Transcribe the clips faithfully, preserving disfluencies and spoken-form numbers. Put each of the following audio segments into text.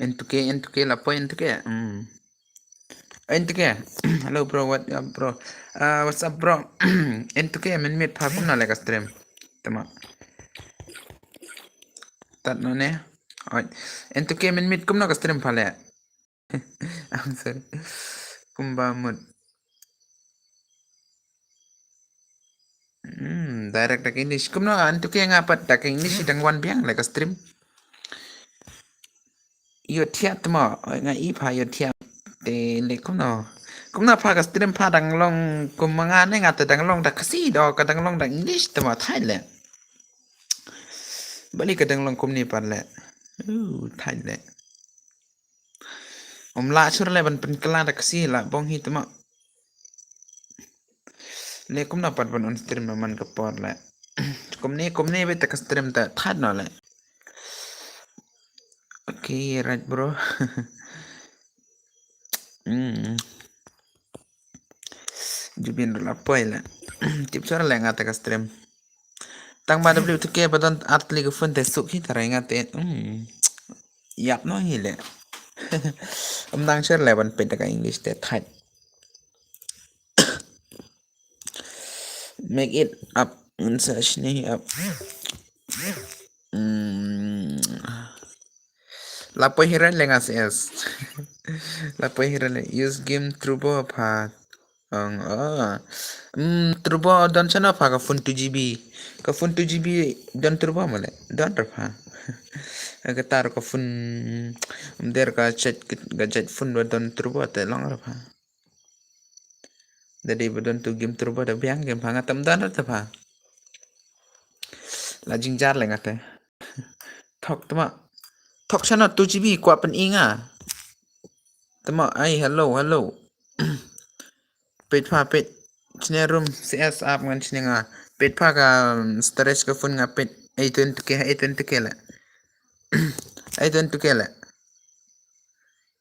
N two K, N two K, la poi N two K. Hmm. N two K. Hello bro, what up bro? Uh, what's up bro? N two K mynmiet pha kumno leh ka stream. Tama. Tat no ne. Oi. N two K mynmiet kumno ka stream pha leh. I'm sorry. Kumba mut. Hmm, direct da ka English. Kumno N two K nga pat da ka English dang wan biang leh ka stream. Ïoh thiah tama, nga i pha ïoh thiah. Te leh kumno. Kumno pha ka stream pha dang long kum ma nga ne nga te dang long da Khasi do ka dang long da English tama thai leh. Balei ka dang long kumne pat leh. Uh, thai leh. Ym lah shuh leh ban pynkylla da Khasi lah bong hi tama. Leh kumno pat ban on stream man ka por leh. Kumne, kumne beit ka stream ta thait no leh. Okay, right bro. Hmm. Jubin ruh la poi leh. Tip shuh leh nga ta ka stream. Tang ba W two K ba don ar tylli ka phone te suk hi tharai nga te. Hmm. Ïap no hi leh. Ym nang shuh leh ban peit da ka English te thait. Make it up. Ngan sa shne up. Hmm. La poi hi leh nga C S. La poi hi leh use game Turbo pha. Ong, oh. Hmm, Turbo don shano pha ka phone two G B. Ka phone two G B don Turbo mo leh. Don ra pha. Ka tar ka phone, um, der ka chat, ka chat phone ba don Turbo te long ra pha. Da dei ba don tu game Turbo da biang game pha nga tam don ra ta pha. La jingjar leh nga te. Thok tama. Thok shano two G B kwah pyn-i nga. Tama ai hello, hello. Peit pha peit. Shne room C S ap ngan shne nga. Peit pha ka, um, storage ka phone nga peit. Eight twenty K, eight twenty K leh. Eight twenty K leh.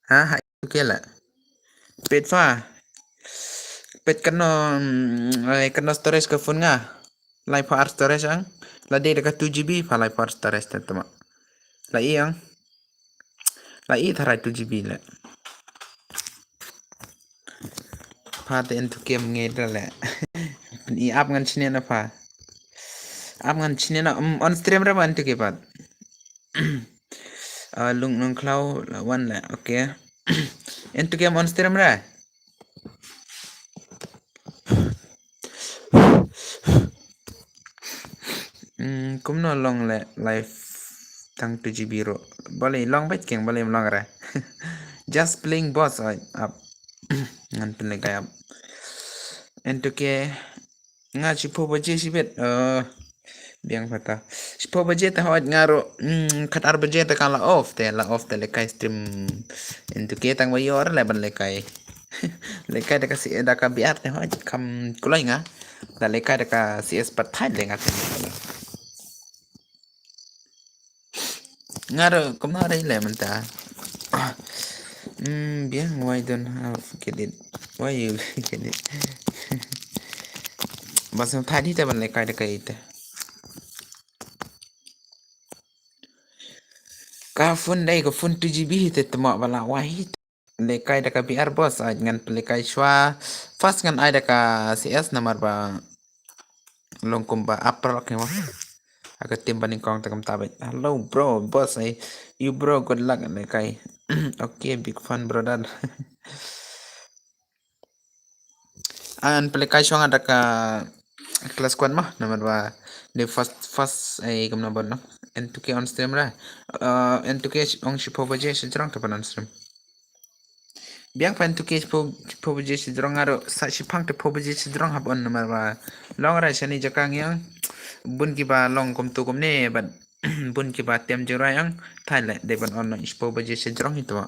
Ha, ha, eight twenty K leh. Peit pha. Peit kano, mm, ai, kano storage ka phone nga. Lai pha ar storage ang. La dei da ka two G B pha lai pha ar storage te tama. La i ang. La i tharai two G B leh. Pha te N two K ngi da leh. Pyn-i ap ngan shne na pha. Ap ngan shne na, um, on stream ra ba N two K pat. Ah, lung nong khlaw la wan leh. Okay. N two K on stream ra. Hmm, kumno long leh live tang two G B ruh. Balei long beit keng balei ym long re. Just playing boss ai ap. Ngan pynleh kai ap. N two K nga shiphew baje shibit. Eh, biang pha ta. Shiphew baje te hooid nga ruh. Hmm, khat ar baje te ka la off te, la off te leh kai stream. N two K tang ba ïoh leh ban leh kai. Leh kai da ka si, da ka B R te hooid kham kulai nga. Da leh kai da ka C S pat thait leh nga te. Nga ruh kumno re leh mynta. Hmm, biang why don't have get it? Why you get it? Ba sngewthuh hi te ban leh kai da kai te. Ka phone dei ka phone two G B hi te tama ba la wai hi te. Leh kai da ka B R boss, ai ngan pynleh kai shuwa. First ngan ai da ka C S namar ba long kumba ap paralok hi mo. Ha ka team ba nyngkong te kumta beit. Hello bro, boss ai. You bro, good luck leh kai. Okay, big fan brother. An pynleh kai shuwa nga da ka class squad mo namar ba the first, first ai kumno bot no. N two K on stream ra. Uh, N two K ong shiphew baje shajrong te pan on stream. Biang pha N two K shiphew, shiphew baje shajrong nga ruh sa shiphang te phew baje shajrong hap on namar ba long ra shane jaka ngi ang. Bun kiba long kumtu kumne bad bun kiba tem jingrwai ang. Thait leh dei ban on shiphew baje shajrong hi to.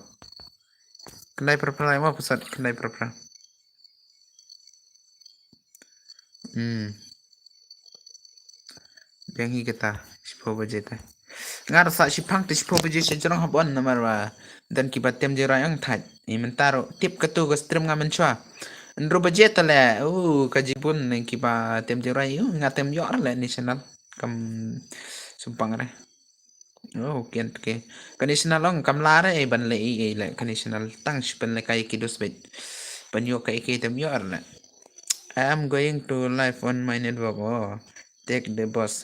Khyndai phra phra mo pasat khyndai phra phra. Hmm. Biang hi kata, shiphew baje te. Nga ruh sa shiphang te shiphew baje shajrong hap on namar ba don kiba tem jingrwai ang thait. Ïa mynta ruh tip katu ka stream nga mynshuwa. Hynriew baje te leh, uh, ka jibun ne kiba tem jingrwai, uh, nga tem ïoh re leh ni channel. Kam sumpang re. Oh, okay, okay. Conditional ong kam lah re, eh, ban leh, eh, eh, leh conditional tang shu pynlehkai ki dos beit. Ban ïoh kaei kaei te ym ïoh re leh. I am going to live on my network. Oh, take the bus.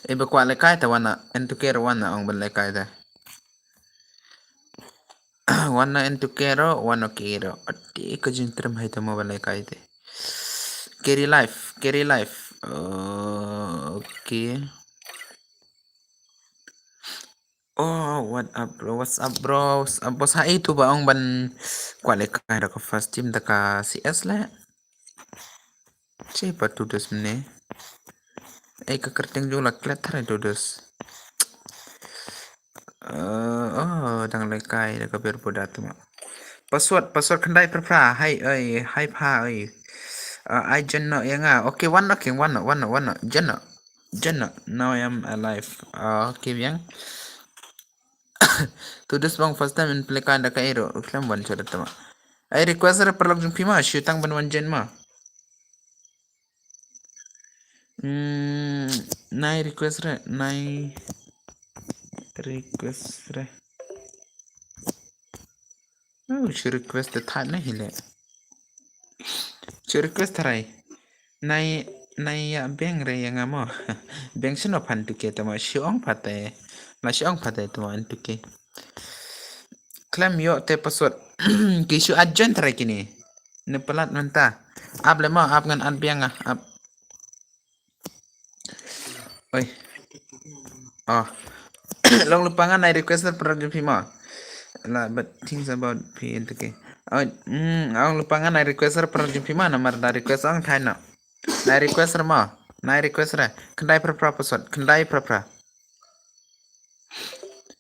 Eh, ba kwah lehkai te wan na, en tu ke re wan na ong ban lehkai te. Wan na en tu ke ro, wan na ke ro. Ati ka jingtrem hai te mo ban lehkai te. Carry life, carry life. Oh, okay. Oh, what up, bro? What's up, bro? What's up, boss? Hai tu ba ong ban kwah lehkai da ka first team da ka C S leh. Che pa tu dus mne. Ei, ka kyrteng jong la klet thar tu dus. Eh, oh, dang lehkai da ka ber buda tu ma. Password, password khyndai phra phra. Hai, oi, hai pha, oi. Eh, ai jen no ïa nga. Okay, wan no king, wan no, wan no, wan no. Jen no. Jen no. Now I am alive. Ah, okay, biang. Tu dus bang first time in play kan da ka ero. Khlem wan chada tu ma. Ai request re paralok jong phi ma, shu tang ban wan jen ma. Hmm, nai request re, nai request re. Oh, shu request te thad na hi leh. Shu request tharai. Nai, nai ïa beng re ïa nga mo. Beng shano phan tu ke te ma, shu ong pha te. La shu ong pha te tu ma en tu ke. Khlem ïoh te password. Ki shu add join tharai kine. Ne palat mynta. Ap leh mo, ap ngan add biang ah, ap. Oi. Oh. Long lypa nga nai request paralok jong phi ma. La, but things about phi en tu ke. Oh, mm, long lypa nga nai request paralok jong phi ma, namar da request ong thai na. Nai request re ma. Nai request re. Khyndai phra phra password. Khyndai phra phra.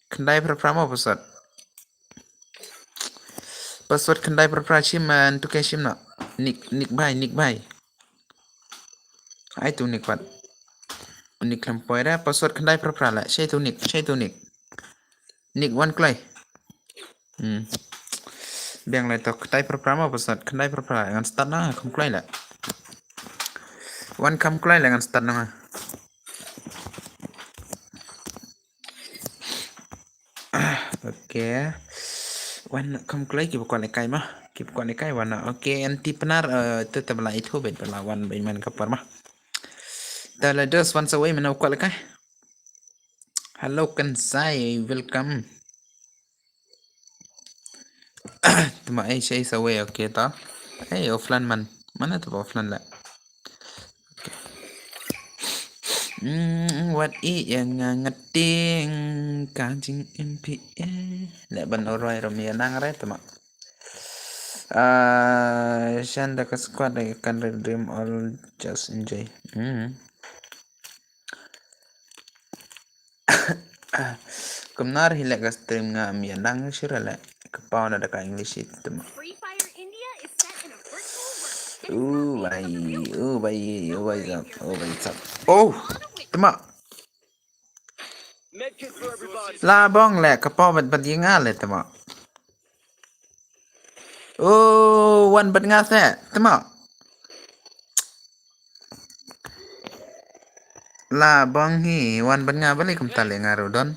Khyndai phra phra mo password. Password khyndai phra phra shim, eh, en tu ke shim na. Nick, Nick bhai, Nick bhai. Ai tu Nick pat. Nick khlem poi re, password khyndai phra phra leh. Shai tu Nick, shai tu Nick. Nick wan kloi. Hmm. Biang leh to khyndai phra phra mo password, khyndai phra phra ngan start na, kham kloi leh. Wan kham kloi leh ngan start na. Okay. Wan kham kloi ki ba kwah lehkai ma. Ki ba kwah lehkai wan na. Okay, anti Pnar, eh, tu te ba la ithuh beit ba la wan beit man ka por ma. Te la dos wan sa wei mynno kwah lehkai. Hello Kansai, welcome. Te ma ei shai sa wei, okay ta. Ei offline man. Mana te ba offline leh. Mm, wat i ïa nga nga tieng ka jingim phi eh. Leh ban u roi rum ïa nang re te ma. Ah, shan da ka squad da ka kan re dream all just enjoy. Mm. Kumnar hi leh ka stream nga ym ïa nang shuh re leh ka paw na da ka English it te ma. Free Fire India is set in a virtual world. Oh, bhai, oh, bhai, oh, bhai, sap, oh, bhai, sap. Oh, te ma. Med kit for everybody. La bong leh ka paw bad bad ïa nga leh te ma. Oh, wan bad nga se, te ma. La bong hi, wan bad nga balei kumta leh nga ruh don.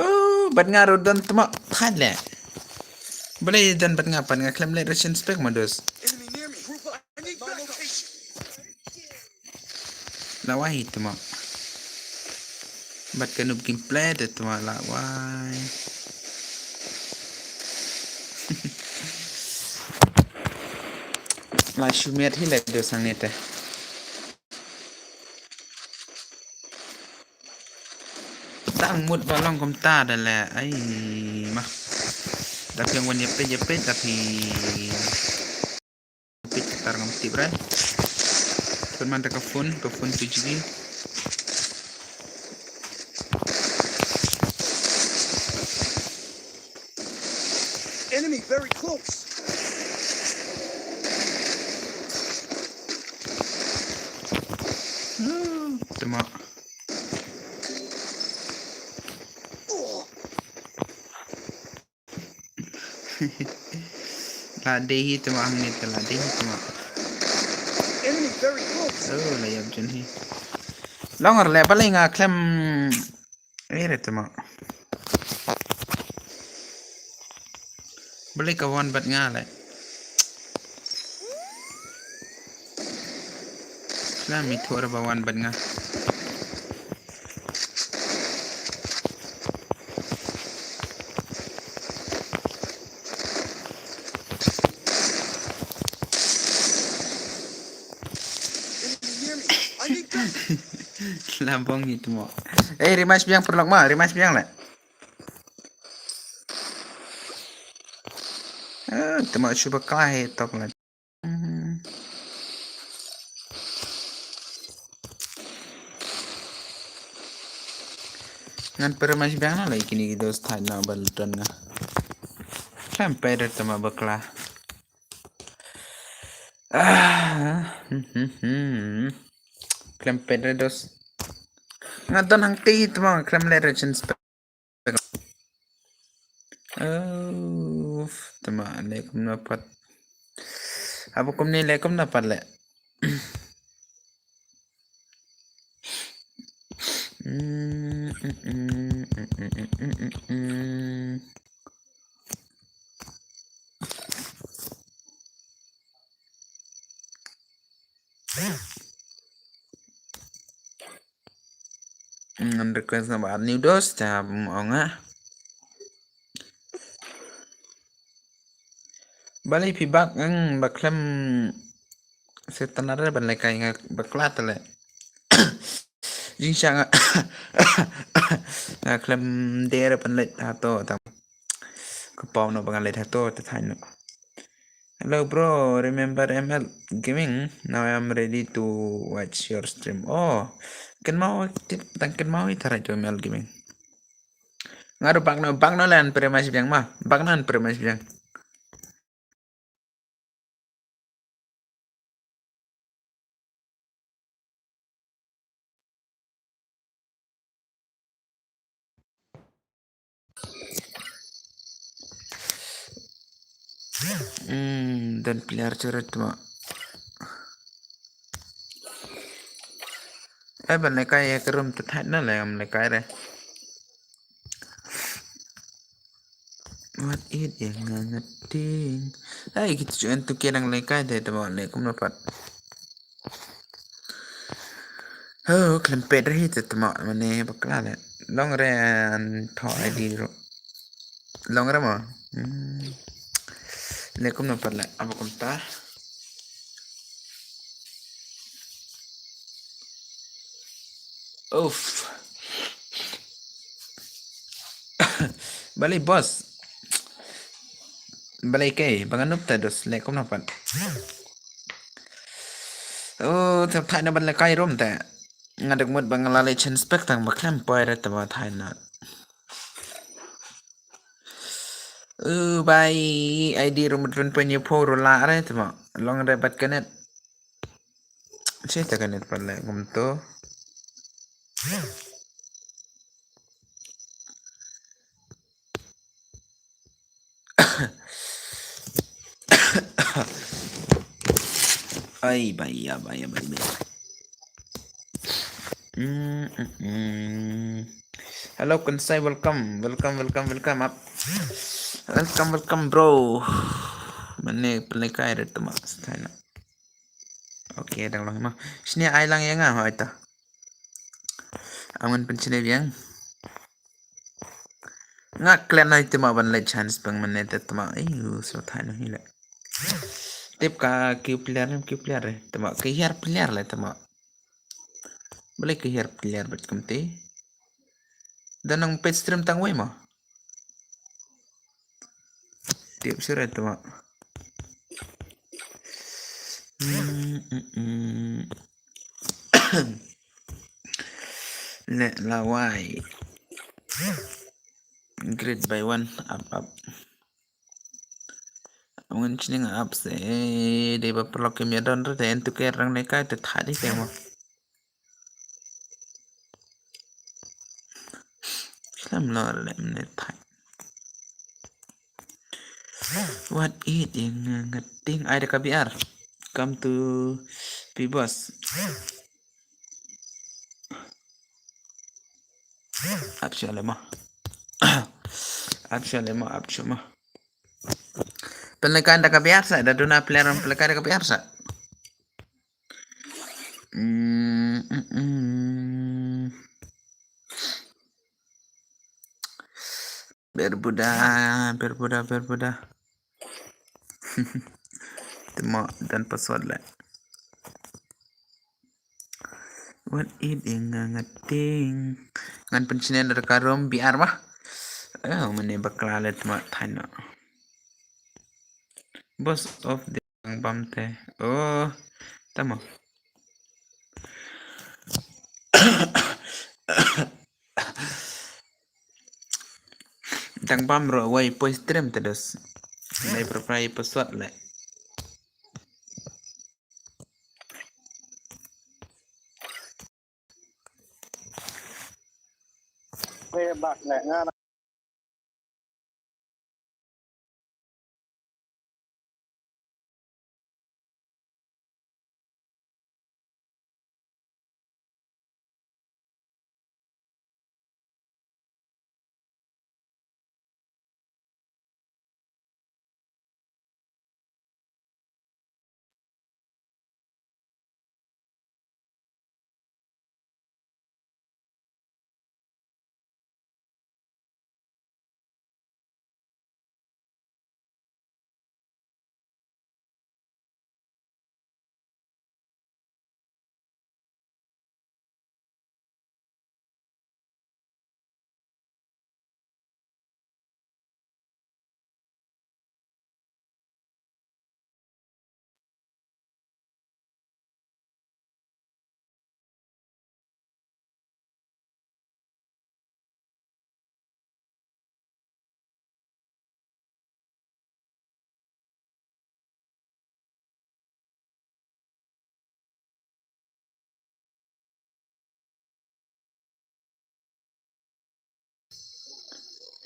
Oh, bad nga ruh don te ma, thad leh. Balei don bad nga, pat nga khlem leh Russian spec ma dos. Enemy near me. I need backup. La wai te ma. Bad ka noob gameplay te te ma la wai. La shu miat hi leh dos hangne te. Tang mut ba long kumta da leh, ai ma. Da phi wan ïa peit ïa peit da phi. Peit tar ngam tip re. Pynman da ka phone, ka phone tu G B. Enemy very close. Hmm, te ma. La dei hi te ma hangne te la dei hi te ma. Oh, la ïap jin hi. Long ar le balei nga khlem. Eh, re tama. Balei ka wan bad nga le. Khlem mi thor ba wan bad nga. Lambong ni tmo. Eh, rematch biang paralok ma, rematch biang le. Eh, tmo shu bakla hi tok le. Hmm. Ngan pyrshah biang na lagi kini ki dos thait na bal don nga. Sampai dah tama bakla. Ah, hmm, hmm, hmm. Klem pet dah dos. Nga don hang ti tama klem le rejens. Oh, tama le kumna pat. Apa kumni le kumna pat le. Mm, mm, mm. Ngan request na ba new dos ta ong ah. Balei phi bak ang baklem setan are ban lekai nga bakla tale. Jingsha nga nga klem dere ban let hato tam. Ka pau no ban let hato te thain no. Hello bro, remember M L Gaming? Now I am ready to watch your stream. Oh, kan mau tip tang kan mau ita rajo M L Gaming. Ngaru bang no bang no lan premas biang ma, bang nan premas biang. Hmm, dan player cheret ma. Eh, ban lekai ya kerum tethat na le am lekai re. Wat it yang ngangating. Hai kita cuan tu kena lekai deh tama le kum dapat. Oh, klempet re hi te tama mane bakla le. Long re an tho I D ro. Long re ma. Hmm. Le kum no pat le apa kum ta. Uff. Balei boss. Balei ke, bang anup ta dos le kum no pat. Oh, tap thai na ban le kai rom ta. Nga dek mut bang la le chen spek tang ba klem poi re tama thai na. Uh, bai I D rum run pen yu po ru la re tama. Long re bat kanet. Che ta kanet pat le gum to. Ai bai ya bai ya bai bai. Mm, mm, mm. Hello, Kansai, welcome, welcome, welcome, welcome up. Welcome, welcome, bro. Mane pelekai re tama sthai na. Okay, dang long ma. Sini ai lang ya nga hoi ta. Aman pen sini biang. Nga klen ai tama ban le chance pang mane te tama. Eh, so thai no hi le. Tip ka ki player ne ki player re. Tama ki hiar player le tama. Balei ki hiar player bat kumte. Dan nang pet stream tang wei ma. Tip sure tama. Hmm, hmm, hmm. Le lawai. Great by one up up. Ngan chini nga ap se dei ba paralok kim ya don re te en tu ke rang ne kai te thadi ke mo. Slam lo re ne thai. What it yang ngeting ai de ka B R. Come to Phi boss. Ap sha le ma. Ap sha le ma, ap sha ma. Pynlehkai da ka biar sa, da duna player pynlehkai da ka biar sa. Mm, mm, mm. Berbuda, berbuda, berbuda. Te mo don password leh. Wat id ing nga ting. Ngan pynshnen da ka rom B R ma. Oh, mane bakla leh tma thain no. Boss of the Dangbam te. Oh, tama. Dangbam ro wai poi stream te dos. Nai pyrpra i password leh. Poi bak leh nga.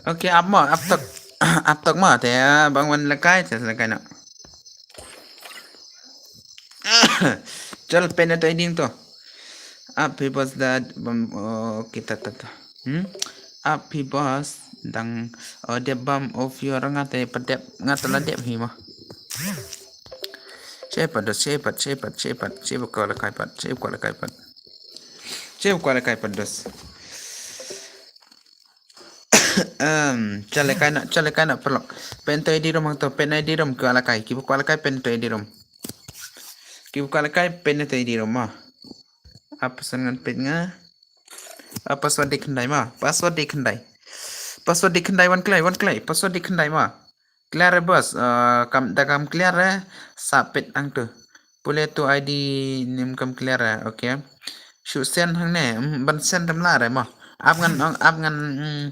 Okay, ap mo, ap tok. Ap tok mo, te, ah, bang wan lekai, te lekai no. Chal pen to iding to. Ap hi boss da bam, oh, kita ta ta. Hmm? Ap hi boss dang, oh, dep bam of your nga te padep nga te la dep hi mo. Chepat dos, chepat, chepat, chepat, chepat ko lekai pat, chepat ko lekai pat. Chepat ko lekai pat dos. Em, chale kai na, chale kai na paralok. Pen to I D room hangto, pen I D room ki kwah lakai, ki kwah lakai pen to I D room. Ki kwah lakai pen to I D room ma. Apa san ngan pet nga? Ah, password dei khyndai ma, password dei khyndai. Password dei khyndai wan klei, wan klei, password dei khyndai ma. Clear re boss, ah, kam, da kam clear re, sa pet hangto. Pule to I D nim kam clear re, okay. Shu send hangne, mm, ban send tam la re mo. Ap ngan, ap ngan, mm,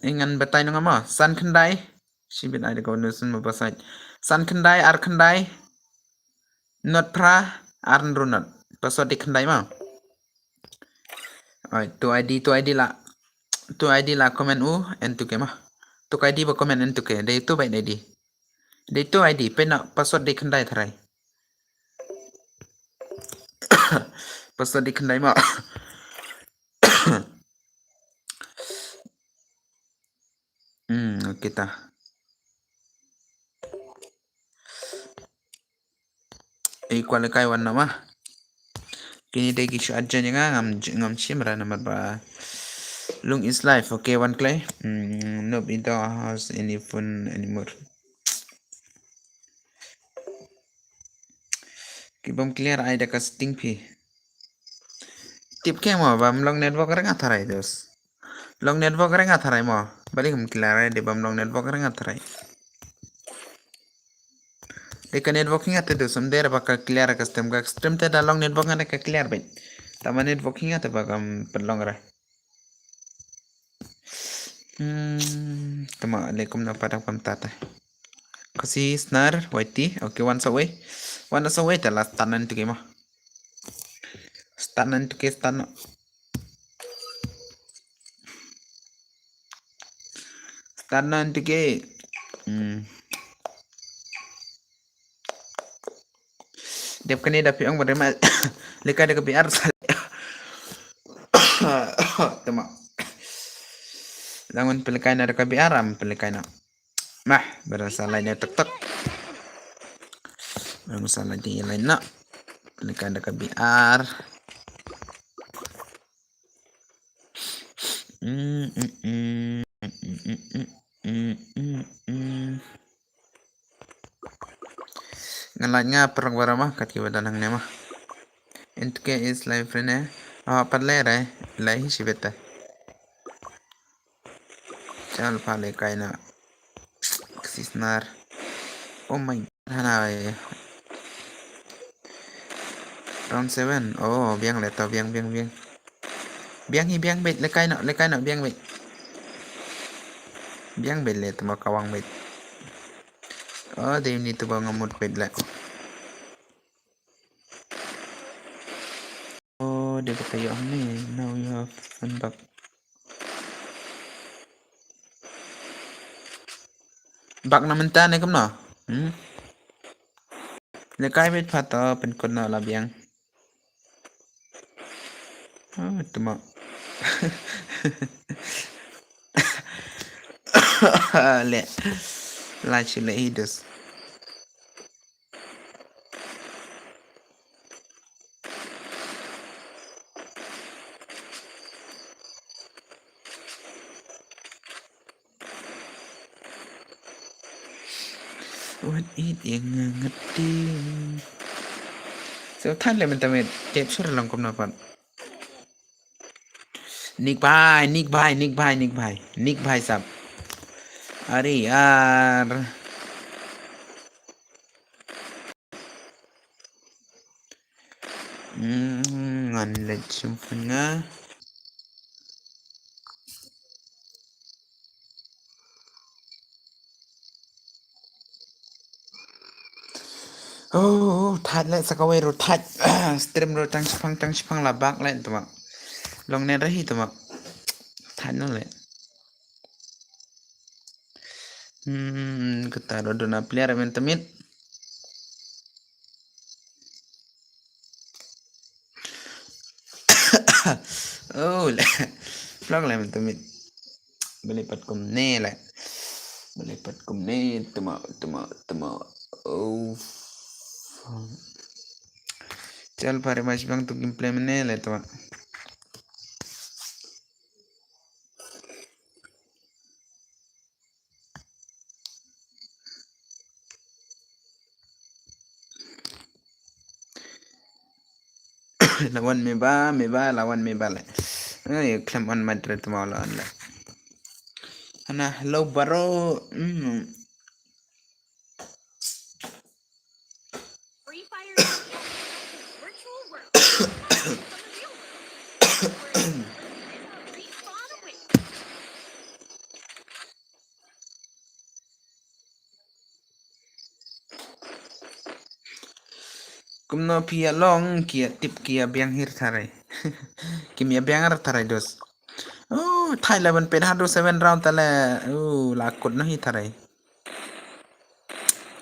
ngan batai nong mo. San khyndai. Shibit ai de ko nusun mo basai. San khyndai, ar khyndai. Not phra, ar hynriew not. Password dei khyndai mo. Oi, to I D, to I D la. To I D la comment u, en to ke mo. To I D ba comment en to ke. Dei to ba dei di. Dei to I D, pena password dei khyndai tharai. Password dei khyndai mo. Hmm, okay ta. I kwah lakai wan nama. Kini dei ki shu ajan nga ngam, ngam shim ra namar ba. Lung is life, okay, wan klei. Hmm, no be in the house any phone anymore. Ki bym clear ai da ka setting phi. Tip ke mo bym long network re nga tharai dos. Long network re nga tharai mo. Bali ngam clear ai de bym long network re nga tharai. De ka network nga te dos, ym dei re ba ka clear ka stream, ka stream te da long network nga de ka clear beit. Tama network nga te ba kam pynlong re. Hmm, tama alaikum na padang pam tata. Kasi snar waiti, okay, wan sa wei. Wan sa wei te la start nan tuke ma. Start nan tuke, start nan. Start nan tuke. Hmm. Tip kane da phi ong ba dei ma lehkai da ka B R sa. Tama. Langun pelekai na da ka B R am pelekai na. Mah, berasa lain na tek tek. Berasa lain di lain na. Pelekai da ka B R. Mm, mm, mm. Mm, mm, mm, mm, mm. Ngan lait nga perang barama kat ki badan hangne ma. N T K is live friend eh. Ah, pat le re, lai hi shibete. Chal pale kaina. Ksisnar. Oh my god, hana eh. Round seven. Oh, biang le to, biang, biang, biang. Biang hi, biang beit, lekai no, lekai no, biang beit. Biang beit le, tuma kawang beit. Oh, they need to bang amut beit le. Oh, dia kata ya ni, now you have fun back. Bak na mynta ne kumno? Hmm? Lekai beit phato pynkut no la biang. Oh, tuma. Le. La chile hidos. Wat it yang ngerti. So than le mentame tep sur lang kumno pat. Nick bhai, Nick bhai, Nick bhai, Nick bhai. Nick bhai sab. Are yaar. Hmm, ngan leit shim phone nga. Oh, thait leh sa kawei ruh thait. Stream ruh tang shipang, tang shipang la bak leh tuma. Long ne rahi tuma. Thait no leh. Hmm, kata ruh duna player men tamit. Oh, le. Vlog le mynta mit. Beli pat kumne le. Beli pat kumne tuma, tuma, tuma. Oh. Chal pare mas bang tu gameplay mene le tuma. Lawan me ba, me ba, lawan me ba le. Ai, klem on madre tuma lawan le. Ana, hello bro. Mm. Free Fire is the virtual world. From the real world. Respawn away. Kumno phi ïa long ki ïa tip ki ïa biang hi tharai. Kim ïa biang hi tharai dos. Oh, thai eleven pet hadu seven round tale. Oh, la kut no hi tharai.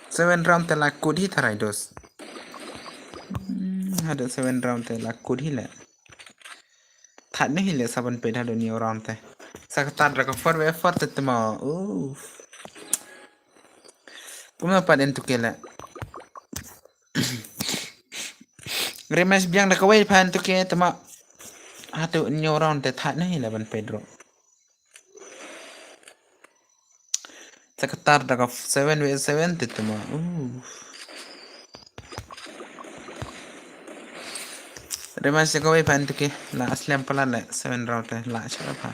Seven round te la kut hi tharai dos. Hmm, hadu seven round te la kut hi le. Thai no hi le seven pet hadu new round te. Sa ka tar da ka four v four te temo. Uff. Kumno pat en tuke le. Rematch biang da kawei pha en tuke temo. Hadu new round te thai no hi le ban Pedro. Sa ka tar da ka seven v seven te temo. Uh. Rematch da kawei pha en tuke la aslem pala le seven round te la chara pha.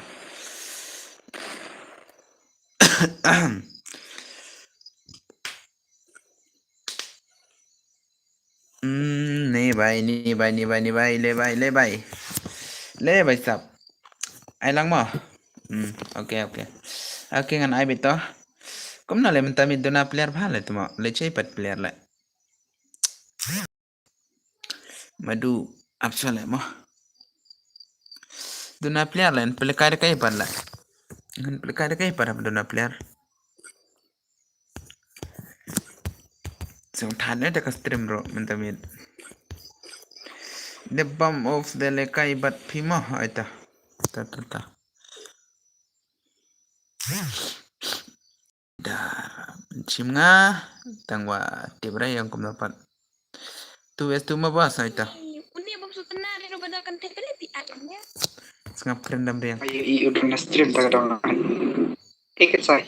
Hmm, ne bai, ne bai, ne bai, ne bai, le bai, le bai. Le bai sap. Ai lang mo. Hmm, okay, okay. Okay, ngan ai bito. Kumno le mynta mi duna player bha le temo. Le chei pat player le. Madu apsa le mo. Duna player le, pelekai de kai pat le. Ngan pelekai de kai pat duna player. Song than ne da ka stream bro, mynta mit. The bum of the lekai bat phi mo, ai ta. Ta, ta, ta. Da, chim nga, tang wa tip ra yang kum dapat. Tu es tu ma ba, ai ta. Uni bum su kena ri ro badal kan te kali ti at ya. Sngap kren dam riang. Ayo, i udah na stream tak dong. Ikat sai.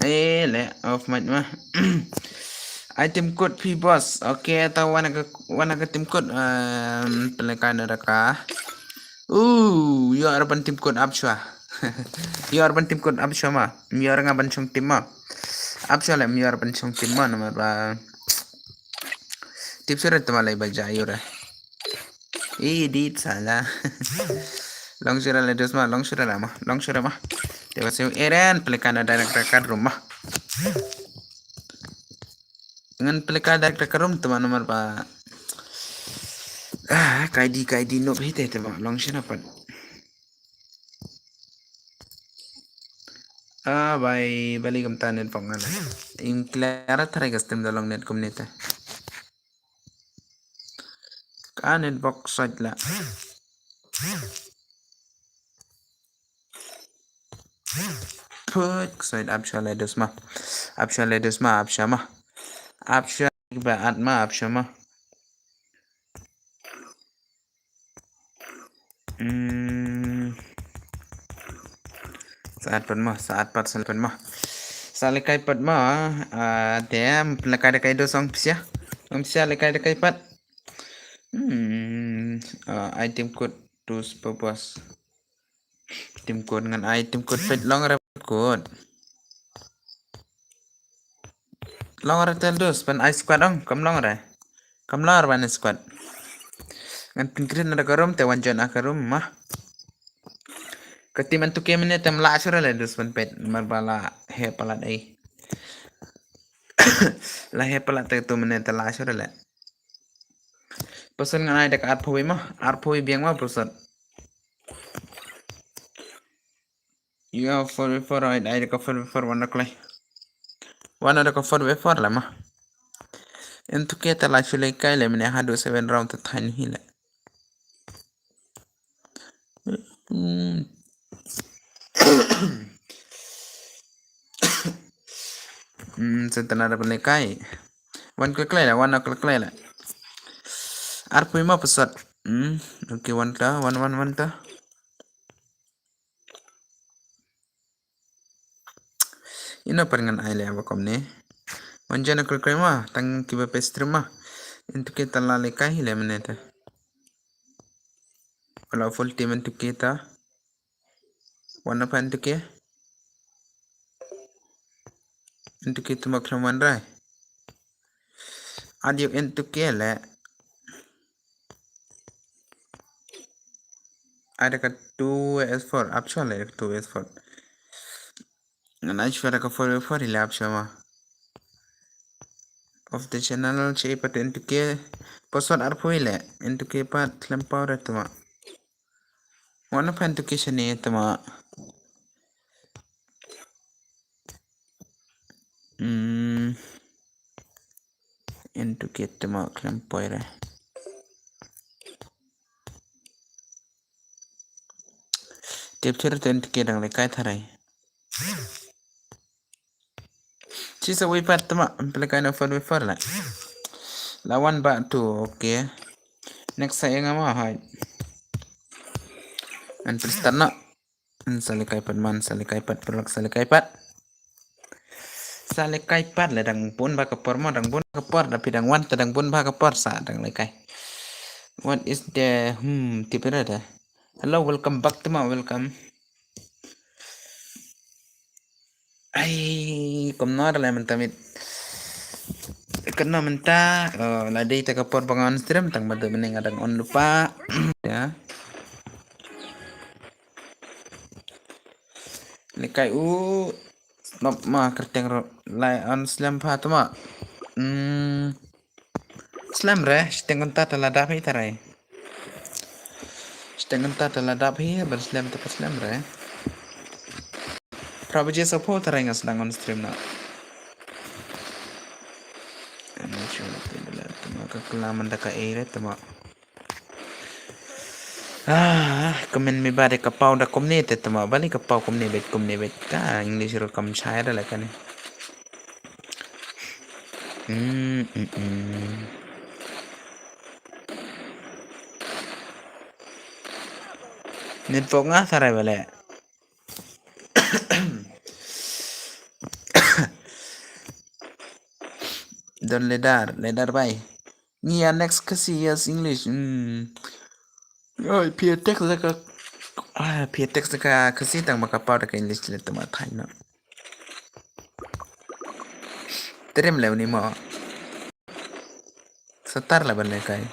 Eh, le, off mic ma. Ai team code phi boss. Okay, ta wana ka, wana ka team code. Um, pelekai na raka. Uh, yo arban team code up shwa. Yo arban team code up shwa ma. Mi orang aban chong team ma. Up shwa le, mi orang aban chong team ma, nomor ba. Tip sura tama lai ba ja yura. Edit sala. Long sura le dos ma, long sura la ma, long sura ma. Te ba seu Eren pelekai na direct record room ma. Ngan pelekai direct record room tama nomor ba. Ah, kaidi kaidi no bhi te tama long sura pat. Ah, bai bali kam ta net pong na. Ing clear thare ka stream da long net kum net. Ka net box site la. Put site up shwa le dos ma. Up shwa le dos ma, up shwa ma. Up shwa ba at ma, up shwa ma. Hmm. Saat pat ma, saat pat, saat pat ma. Sa lekai pat ma, ah, te em, lekai da kai do song psia. Song psia lekai da kai pat. Hmm, ah, item code to purpose. Team code ngan ai team code pet long re code. Long re tel dos, pan ai squad ong, kam long re. Kam long re ban squad. Ngan pingkrin na ka room, te wan join a ka room ma. Ka team antu ke mene tem la sure le dos pan pet, mar ba la he palat ai. La he palat te tu mene te la sure le. Person ngan ai da ka arphew ma, arphew biang ma person. Yo, four v four, ai, ai, ka four v four, wan da klei. Wan da ka four v four la ma. Entu ke ta la chule kai le mene hadu seven round ta thain hi le. Hmm. Hmm, setana da pele kai. Wan klei klei la, wan klei klei la. Arphew ma pesat. Hmm, okay, wan ta, wan, wan, wan ta. Ino par ngan ai le ba kom ne. Wan jana kul kul ma, tang kiba pe stream ma. Entu ke ta la le kai le mene ta. Wala full team entu ke ta. Wan apa entu ke? Entu ke tu ma khlem wan rai. Adio entu ke le. Ada ka two S four, up shwa le two S four. Ngan ai shwa ka four by four ila up shwa ma. Of the channel che pat entu ke. Password arphew ile entu ke pat khlem paw re tu ma. Wan na phan tu ki shane tama. Hmm. En tu ki tama klam poi re. Tip chir tu en tu ki dang lekai tharai. Chi sa wei pat tama, pelekai na four wei four la. La wan ba tu, okay. Next sa yang ama hai. An pristan na. An sa lekai pat man, sa lekai pat, perlak sa lekai pat. Sa lekai pat le dang bun ba ka por mo, dang bun ka por, tapi dang wan ta dang bun ba ka por sa dang lekai. What is the, hmm, tip re da. Hello, welcome back tama, welcome. Ai, kumno da la mynta mit. Kumno mynta, oh, la dei ta ka por ba ngan stream tang ba dei mynne nga dang on lupa. Ya. Lekai u, nop ma kerteng ro, lai on slem pha tama. Hmm. Slem re, shiteng kynta ta la dap hi tarai. Shiteng kynta ta la dap hi, ban slem ta ka slem re. Phra baje sa pho tarai nga sdang on stream na. Ani shu la te bela tama ka klam anda ka ei re tama. Ah, comment me ba de ka pau da kumne te tama, bali ka pau kumne bet, kumne bet. Ka English ro kam chai da la kane. Hmm, hmm, hmm. Network nga sarai bale. Don ledar, ledar bai. Ngi ya next Khasi, yes, English. Hmm. Oi, pia text da ka, ah, pia text da ka Khasi tang ba ka pau da ka English le tama thai no. Trim le uni mo. Satar la ban lekai.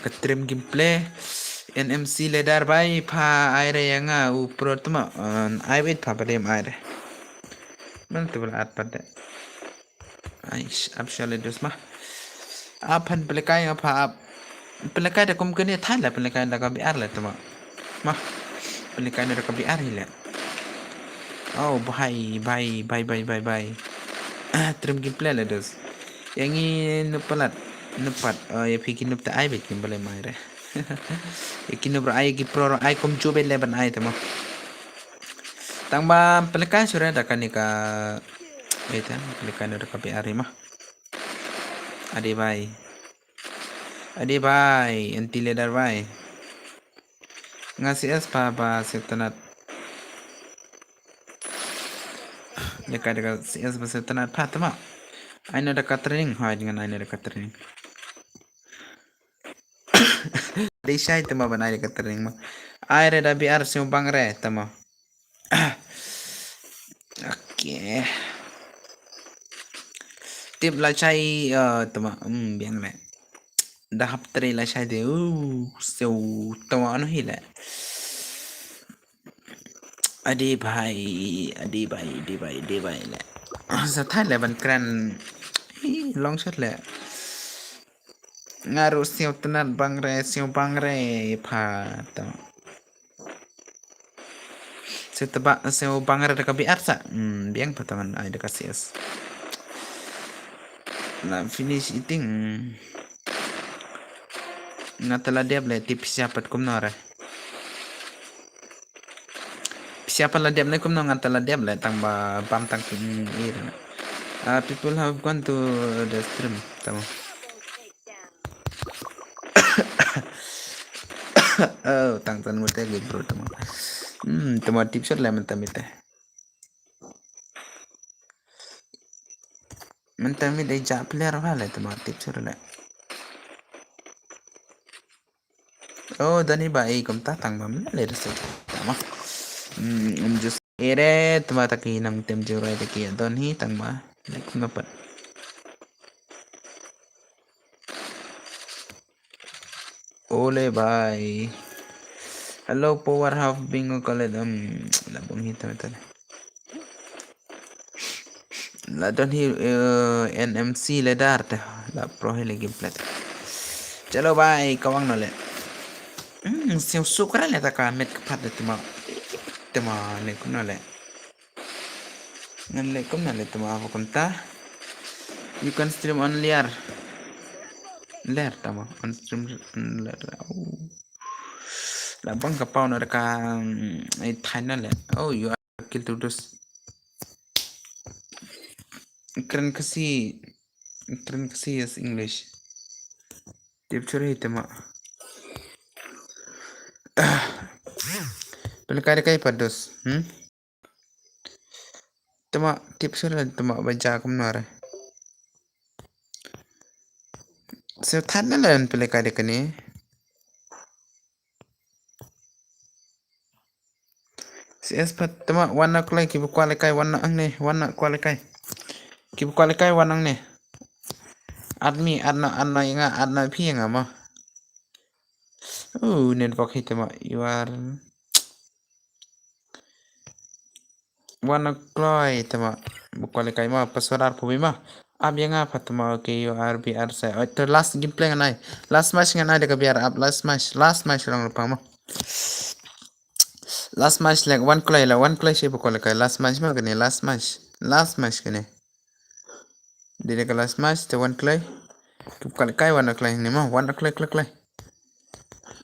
Ka trim gameplay. N M C ledar bai pha ai re yang a u pro tama. Ai wait pha ba dem ai re. Man tu bela at pat de. Ai, sh-, ap shale dus ma. Ap han pelekai ap ha ap. Pelekai da kum kene thai la pelekai da ka B R le tama. Ma. Pelekai da ka B R hi le. Oh, bye, bye, bye, bye, bye, bye. Ah, trim gameplay le dus. Yang i nupalat, nupat. Oh, ya phi ki nup ta ai bet kim bale mai re. Ya ki nup ra ai ki pro ra ai kum chu bet le ban ai tama. Tang ba pelekai sure da kani ka. Eta, pelekai da ka B R ma. Adi bai. Adi bai, anti ledar bai. Nga C S pa ba setanat. Deka deka C S ba setanat pa tama. Aino deka training, hai dengan aino deka training. Dei shai tama ban ai deka training ma. Ai re da B R siu bang re tama. Okay. Tip la chai, uh, tama, hmm, biang le. Da hap tre la chai de, uh, so tama anu hi le. Adi bai, adi bai, adi bai, adi bai le. Sa thai le ban kren. Hi, long shot le. Nga ruh siu tnat bang re, siu bang re, pha tama. Siu taba, siu bang re da ka B R sa. Hmm, biang pa taman ai da ka C S. La finish eating. Nga ta la dep le tip siapa kumno re. Siapa la dep le kumno nga ta la dep le tang ba bam tang kum i re. Ah, people have gone to the stream. Tama. Oh, tang tan mute gi bro tama. Hmm, tama tip shot le mynta mite. Mynta mite ja player ba le tama tip shot le. Oh, dani ba i kumta tang ba mle le rasa. Tama. Hmm, um just ere tama ta ki nang tem jurai ta ki don hi tang ba. Like kumno pat. Ole bhai. Hello, power half bingo kale dam. La bung hi tame tale. La don hi, eh, N M C le dar te. La pro hi le gameplay. Chalo bhai, kawang no le. Hmm, siu sukra le ta ka met ka phat de tama. Tama le kumno le. Ngan le kumno le tama apa kumta. You can stream on Ler. Ler tama. On stream on Ler. Au. La bang ka pau na ka, mm, ai thai na le. Oh, you are kill to dos. Kren Khasi. Kren Khasi is English. Tip churi tama. Pele kai kai pados. Hmm? Tama tip churi tama baja kumno re. Siu thad na len pele kai de kani. Si es pat tama wan na klai ki bu kwale kai wan na ang ne, wan na kwale kai. Ki bu kwale kai wan ang ne. Admi, adna, adna nga, adna phi nga ma. Oh, network hi tama, you are wan na klai tama. Bu kwale kai ma, pasorar pu bi ma. Ab yang apa tama, okay, you are B R sa. Oh, to last gameplay ngan ai. Last match ngan ai de ka B R up, last match, last match lang lupa ma. Last match like one klai la, one klai shi bu kwale kai. Last match ma kani, last match. Last match kani. Dini ka last match te wan klai. Ki bu kwale kai wan klai ni ma, wan klai klai klai.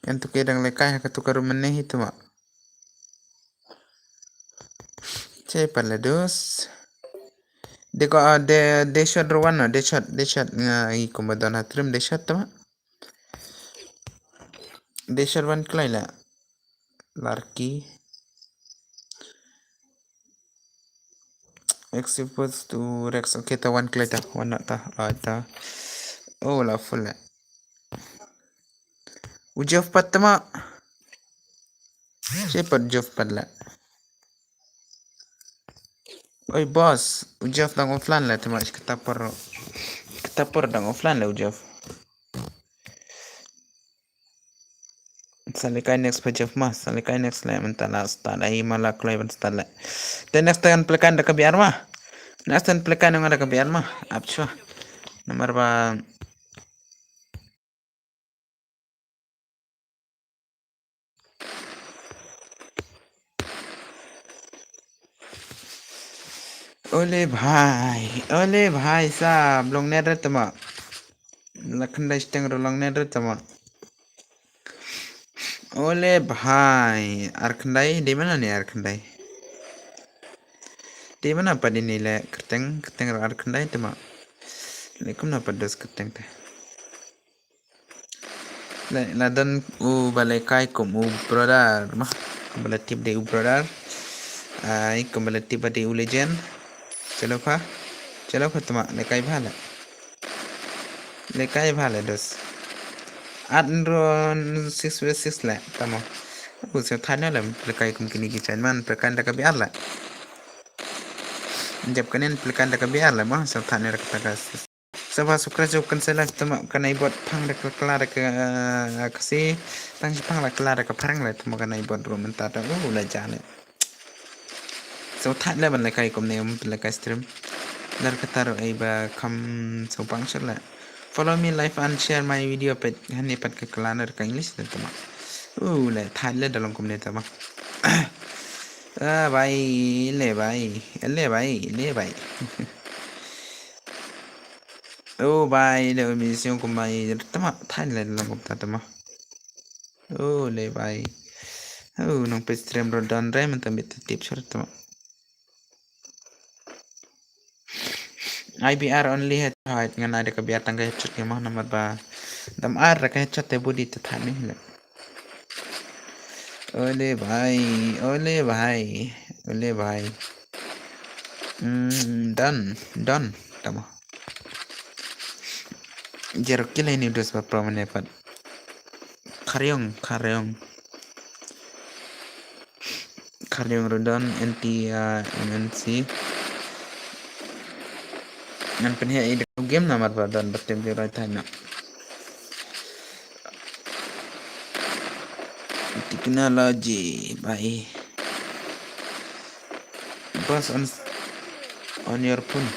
Yang tu ke dang le kai ha ka tu ka room ne hi tu ma. Che pale dos. De ko, ah, de, de shot ro wan no, de shot, de shot nga i kumba don ha trim de shot tu ma. De shot wan klai la. Larki. Expose to Rex. Okay, ta wan klai ta, wan na ta, ah, ta. Oh, la full la. U Jeff pat tama. Siapa Jeff pat la. Oi boss, u Jeff dang offline la tama, kita por. Kita por dang offline la u Jeff. Salikai next pa Jeff ma, salikai next le mynta la start ai ma la kloi ban start le. Te next time plekan da ka B R ma. Next time plekan nga da ka B R ma. Ap chwa. Namar ba Ole bhai, ole bhai sahab, long net re tama. Lakhndai steng ro long net re tama. Ole bhai, arkhandai, di mana ni arkhandai? Di mana pa di ni le kerteng, kerteng ro arkhandai tama. Le kumna pa dos kerteng te. La, la don u ba le kai kum u brother ma. Kum ba le tip de u brother. Ai, kum ba le tip ba de u legend. Chalo pha. Chalo pha tama le kai bha le. Le kai bha le dos. At nron six versus six le tama. U se thane le le kai kum kini ki chain man pe kan da ka bi ar le. Jab kanen pe kan da ka bi ar le ma se thane da ka ta ka. Saba subscribe jop kan select tama kanai bot phang da ka kla da ka, ah, kasi. Tang si phang la kla da ka pharang la tama kanai bot ro mynta da u la jale. So thad le ban le kai kom ne um le kai stream. Dar ka taro ai ba kam so pang shar la. Follow me, like and share my video pet hani pat ka kla na ka English da tama. U le thad le da long kom ne tama. Ah, bye le bye. Le bye, le bye. Oh bhai, le mi siung kumai tama thai le long kumta tama. Oh le bhai. Oh nong pe stream ro don re man tamit tip shar tama. I B R only headshot ngan ada ka biar tang ka headshot ke mah namar ba dam ar ka headshot te budi te thani le. Ole bhai, ole bhai, ole bhai. Hmm, done, done. Tama. Jeruk kile ni dus ba pro mane pat. Karyong, karyong. Karyong ro don N T, ah, M N C. Ngan pynhia i game namar ba don ba tem di rai thai na. Technology, bhai. Boss on, on your phone.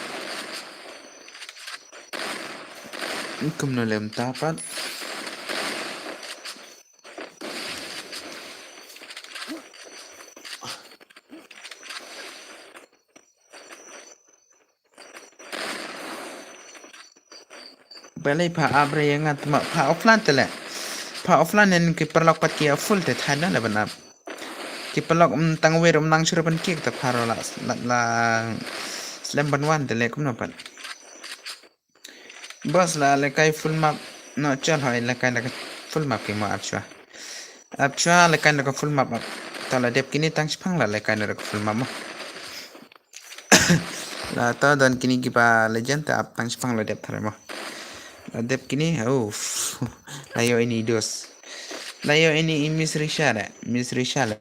Kumno lem ta pat. Balei pha ap re ïa nga tma pha offline te le. Pha offline ne ki paralok pat ki ïa full te thai na le ban ap. Ki paralok um tang wer um nang shuh ban kick te pha ro la la la slem ban wan te le kumno pat. Boss la lekai full map no chal hoi lekai na full map ki mo ap chwa. Ap chwa lekai na full map ap. Ta la dep kini tang shipang la lekai na full map mo. La ta don kini ki ba legend ta ap tang shipang la dep thare mo. La dep kini uff. La ïoh ini dos. La ïoh ini i Miss Risha le. Miss Risha le.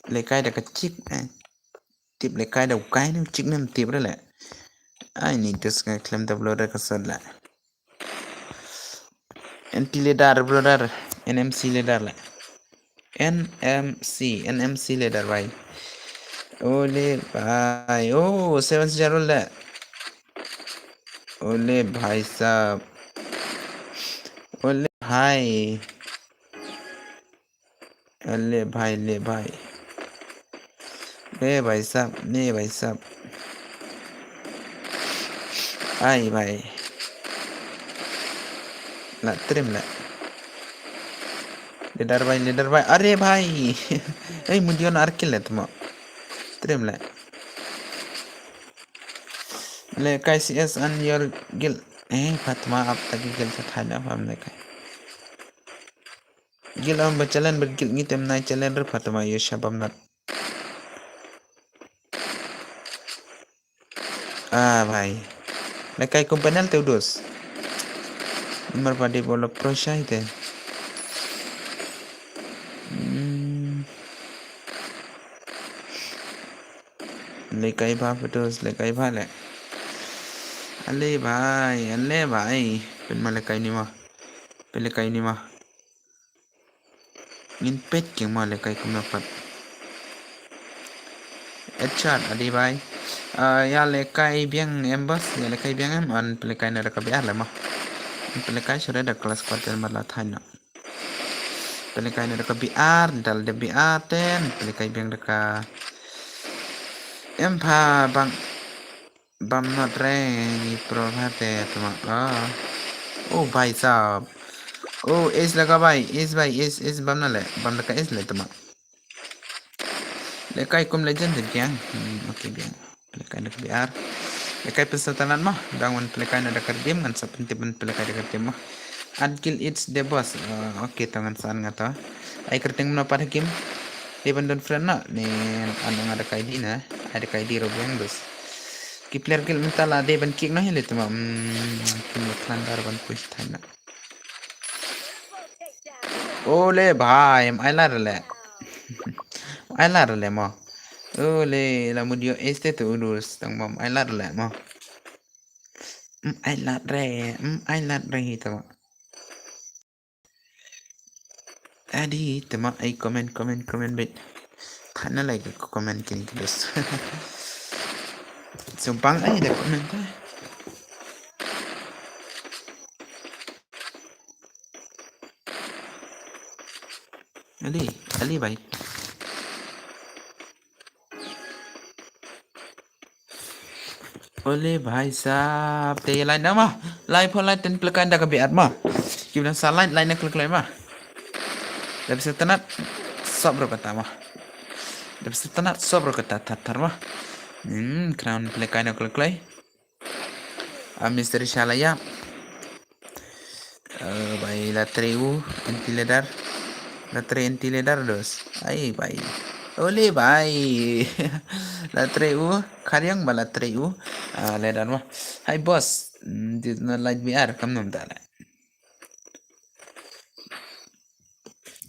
Lekai da ka chik eh. Tip lekai da u kai ne u chik ne tip re le. Ai ni dos nga khlem da blo re ka sot le. Anti leader brother, N M C leader le. N M C, N M C leader bhai. Ole bhai, oh seven zero le. Ole bhai sahab. Ole bhai. ले भाई, ले भाई। ले भाई साहब, ले भाई साहब। Ai भाई। La trim la. Leader भाई, leader भाई। अरे भाई। Ei, mudion arkil le tmo. Trim la. Le kai C S and your guild. Eh, Fatma, ap ta ki guild ta thai na pam le kai. Gil am ba challenge ba gil ngi tem nai challenge re pha tama yo shabam nat. Ah bhai. Lekai kum panel te u dos. Mar pa de bolo pro shai te. Hmm. Lekai ba pa dos, lekai ba le. Ale bhai, ale bhai. Pyn ma lekai ni ma. Pyn lekai ni ma. Ngin peit kieng ma lekai kumno pat. Echat adi bhai. Ah, ïa lekai biang em boss, ïa lekai biang em an pelekai na da ka B R le ma. Pelekai sore da class quarter ma la thain na. Pelekai na da ka B R, dal da B R ten, pelekai biang da ka em pha bang. Bam not re ni pro ha te tuma. Ah. Oh bhai sahab. Oh ace laga bhai, ace bhai, ace, ace bam na le, bam da ka ace le tuma. Lekai kum legend de biang. Hmm, okay biang. Pelekai na ka B R. Lekai pynsatanat ma. Dang wan pelekai na da ka redeem ngan sa pyntip ban pelekai da ka redeem ma. Until it's the boss. Ah, okay to ngan sa an nga to. Ai kyrteng mno pat hakim. Dei ban don friend na. Ni an nga da ka I D na. Ai da ka I D ro biang dus. Ki player kill mynta la dei ban kick noh hi le tuma. Hmm, kim le plan dar ban push thai na. Ole bhai, em ai lar le. Em ai lar le mo. Ole la mudio este tu udus tang bom ai lar le mo. Em ai lar re, em ai lar re hi tama. Adi tama ai comment comment comment bit. Thana lai ka comment kini kidus. Sumpang ai da comment ta. Ali, Ali bhai. Ole bhai sahab, te lai na ma. Lai pho lai ten pelekai da ka B R ma. Ki bilang sa lai, lai na klek klek ma. Da bisa tenat, sob ro kata ma. Da bisa tenat, sob ro kata tat tar ma. Hmm, crown pelekai na klek klek. Ah, Mister Shalaya. Eh, bhai la trei u, anti ladder. La trei anti ladder dos. Ai bhai. Ole bhai. La trei u, khariang ba la trei u. Ah, ladder ma. Hi boss. Hmm, did not like B R, kam nom ta la.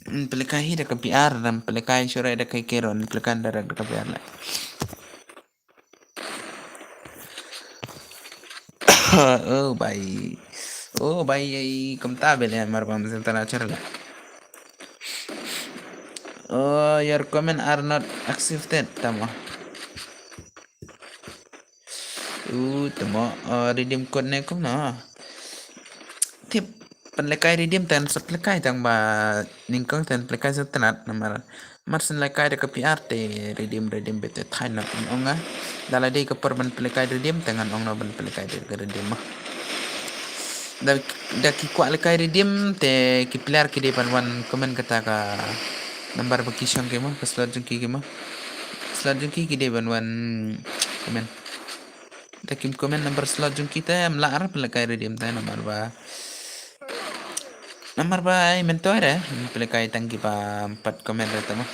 Hmm, pelekai hi da ka B R, ram pelekai shurai da ka kero, pelekai da da ka B R la. Oh bhai. Oh bhai, ai kumta bele mar bam se tara char la. Oh, your comment are not accepted tama. Tu temo, eh, redeem code ne kumno. Tip, pynlekai redeem te ngan sa pynlekai tang ba nyngkong te ngan pynlekai sa tnat namar. Mar syn lekai da ka P R te redeem, redeem beit te thai na pyn ong nga. Da la dei ka por ban pynlekai redeem te ngan ong na ban pynlekai da ka redeem ma. Da, da ki kwah lekai redeem te ki player ki dei ban wan comment kata ka number ba ki shong ki ma, ka slot jong ki ki ma. Slot jong ki ki dei ban wan comment. Da kim comment number slot jong ki te em lah ar pynlekai redeem te namar ba. Namar ba ai mentoi re, pynlekai tang ki ba pat comment re te ma.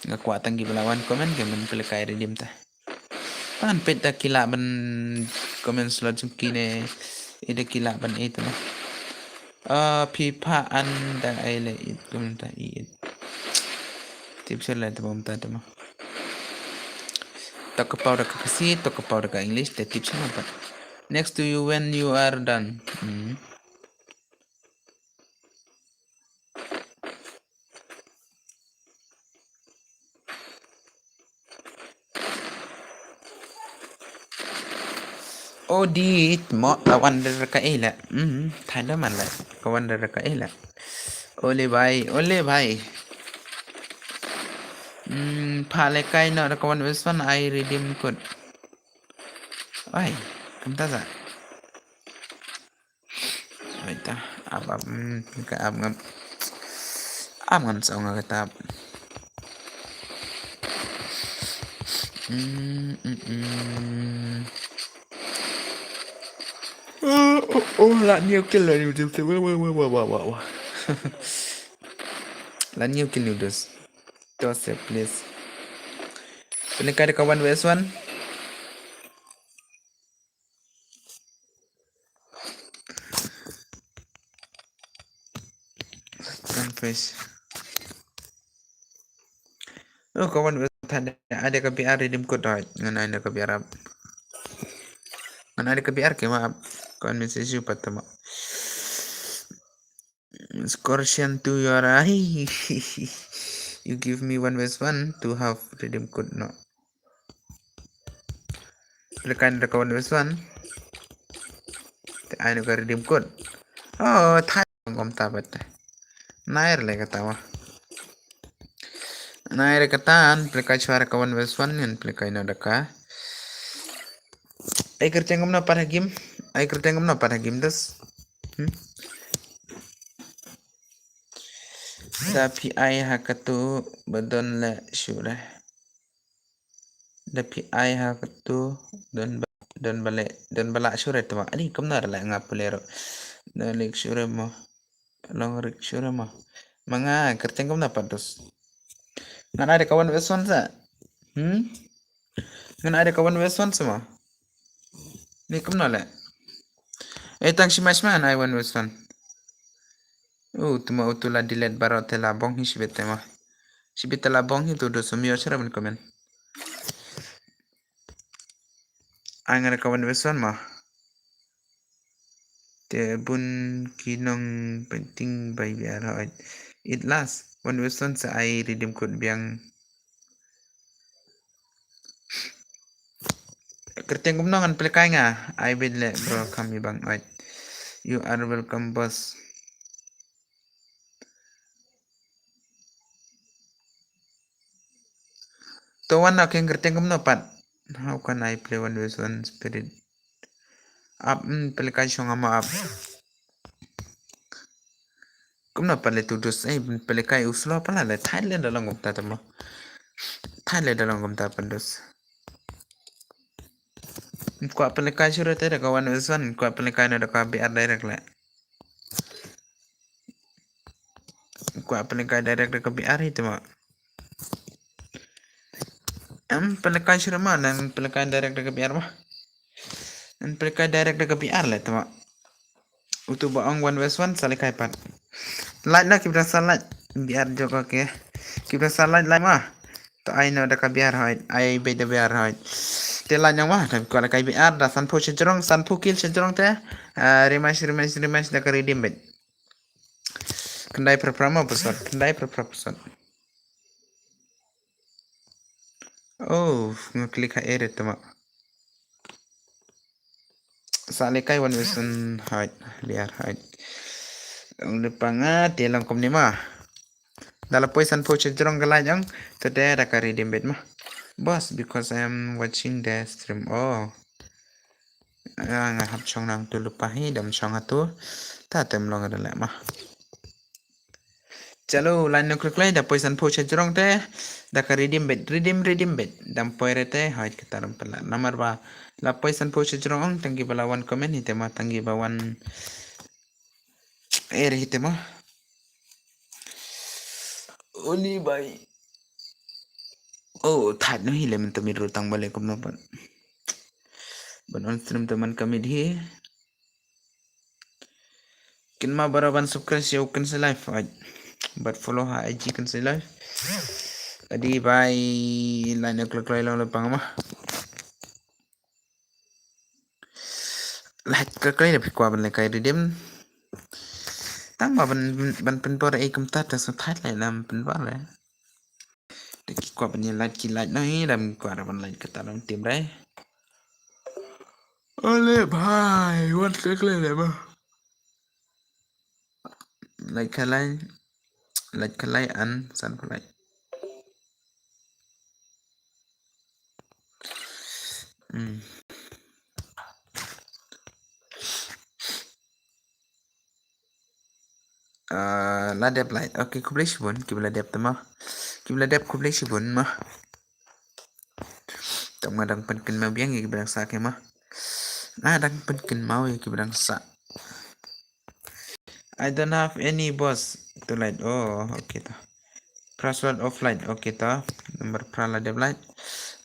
Nga kwah tang ki ba la wan comment ki men pynlekai redeem te. Pan peit da ki lah ban comment slot jong ki ne, i da ki lah ban i te ma. Ah, phi pha an da ai le it comment ta i it. Tip sha le te bom ta te ma. Tok ka pau da ka Khasi, tok ka pau da ka English, te tip sha pat. Next to you when you are done. Hmm. Oh, dit mo, ka wan da ka ila. Hmm, thai da man la. Ka wan da ka ila. Ole bhai, ole bhai. Hmm, pha lekai no da ka wan wis wan ai redeem code. Ai, kumta sa. Ai ta, ap, ap, mm, ka ap ngam. Ap ngam sa nga kata ap. Mm, mm, mm. Oh, oh, oh, la new kill, la new kill. Wah, wah, wah, wah, wah, wah. La new kill, new dos. Toss it, please. Pynlekai da ka one versus one. Confess. Oh, ka one versus one. Ada ka B R redeem code, right? Ngan ada ka B R ap. Ngan ada ka B R ke ma ap. Ka one message you pat ma. Scorpion to your eye. You give me one versus one to have redeem code, no. Pynlekai da ka one versus one. Te ai no ka redeem code. Oh, thai ngom ta bat. Nair le kata wa. Nair kata an pynlekai chwa da ka one versus one ngan pynlekai no da ka. Ai kyrteng ngom no pat ha game. Ai kyrteng ngom no pat ha game dos. Hmm? Da phi ai ha katu ba don la shuh re. Da phi ai ha katu don ba, don ba le, don ba la shuh re twa. Ani kumno re la nga pule ro. Da lik shuh re mo. Long rik shuh re mo. Ma nga kyrteng kumno pat dos. Ngan ai da ka one versus one sa. Hmm? Ngan ai da ka one versus one sa mo. Ni kumno le. Eh, tang shi ma shi ma ngan ai one versus one. U tuma u tu la delete baroh te la bong hi shibit te ma. Shibit te la bong hi tu dos um yor shara ban comment. Ai nga da ka one versus one ma. Te bun ki nong painting bai biar hoi. It last one versus one sa ai redeem code biang. Kyrteng kumno ngan pynlekai nga. Ai bit le bro kam i bang oi. You are welcome boss. To wan na keng kyrteng kumno pat. How can I play one versus one spirit? Ap, mm, pynlekai shong ama ap. Kumno pat le tu dos, eh, pynlekai u slow pat la le Thailand da long kumta tamo. Thailand da long kumta pat dos. Kwah pynlekai shuh re te da ka one versus one, kwah pynlekai na da ka B R direct le. Kwah pynlekai direct da ka B R hi te ma. Em, pynlekai shuh re ma, nang pynlekai direct da ka B R ma. Nang pynlekai direct da ka B R le te ma. Utu ba ong one versus one sa lekai pat. Like na ki bra sa like. B R jok okay. Ki bra sa like like ma. To ai no da ka B R hoi. Ai be da B R hoi. Te like na ma. Da ka lekai B R da sanphew sha jrong, sanphew kill sha jrong te. Ah, rematch, rematch, rematch da ka redeem bet. Khyndai phra phra ma episode. Khyndai phra phra episode. Oh, nga click ha ere te ma. Sa lehkai wan wisen hait liar hait. Ong lypa nga te long kumne ma. Da la poi sanphew shajrong ka light ong. Te da ka redeem beit ma. Boss, because I am watching the stream. Oh. Ah, nga hap shong nangtu lypa hi, dam shong hatu. Ta tem long da leh ma. Chalo, light na klik lai, da poi sanphew shajrong te. Da ka redeem beit, redeem, redeem beit. Dam poi re te, hait kata ram pela. Namar ba la poi sanphew shajrong ong, tang ki ba la wan comment hi te ma, tang ki ba wan er hi te ma. Oli bai. Oh, thait no hi le mynta mid ru tang ba le kumno pat. Ban on stream te man ka mid hi. Kynmaw baroh ban subscribe ïa u Kynsi Live, ai. Bad follow ha I G Kynsi Live. Adi bai, light na klik lai long lypa nga ma. Light klik lai da phi kwah ban lehkai redeem. Tang ba ban, ban pynbor ei kumta te sa thait lai lam pynbor lai. Te ki kwah ban ïa light ki light noh hi, dam ki kwah ban light kata dam tim dai. Ole bhai, wan klik lai le ba. Light khalai, light khalai an san khalai. Hmm. Ah, la dep light. Okay, khublei shibun, ki ba la dep te ma. Ki ba la dep khublei shibun ma. Tang ma dang pynkynmaw biang ïa ki ba dang sah ke ma. Ah, dang pynkynmaw ïa ki ba dang sah. I don't have any boss to light. Oh, okay to. Password of light. Okay to. Number pra la dep light.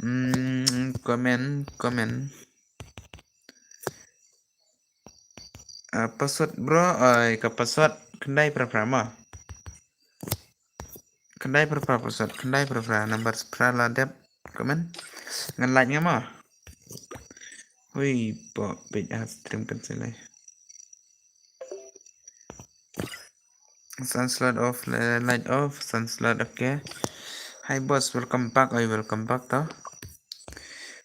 Hmm, comment, comment. Ah, password bro, ai ka password khyndai phra phra ma. Khyndai phra phra password, khyndai phra phra number phra la dep comment. Ngan light nga ma. Hui, bo bit ha stream kan selai. Sun slot off, le-, light off, sun slot, okay. Hi boss, welcome back, oi welcome back to.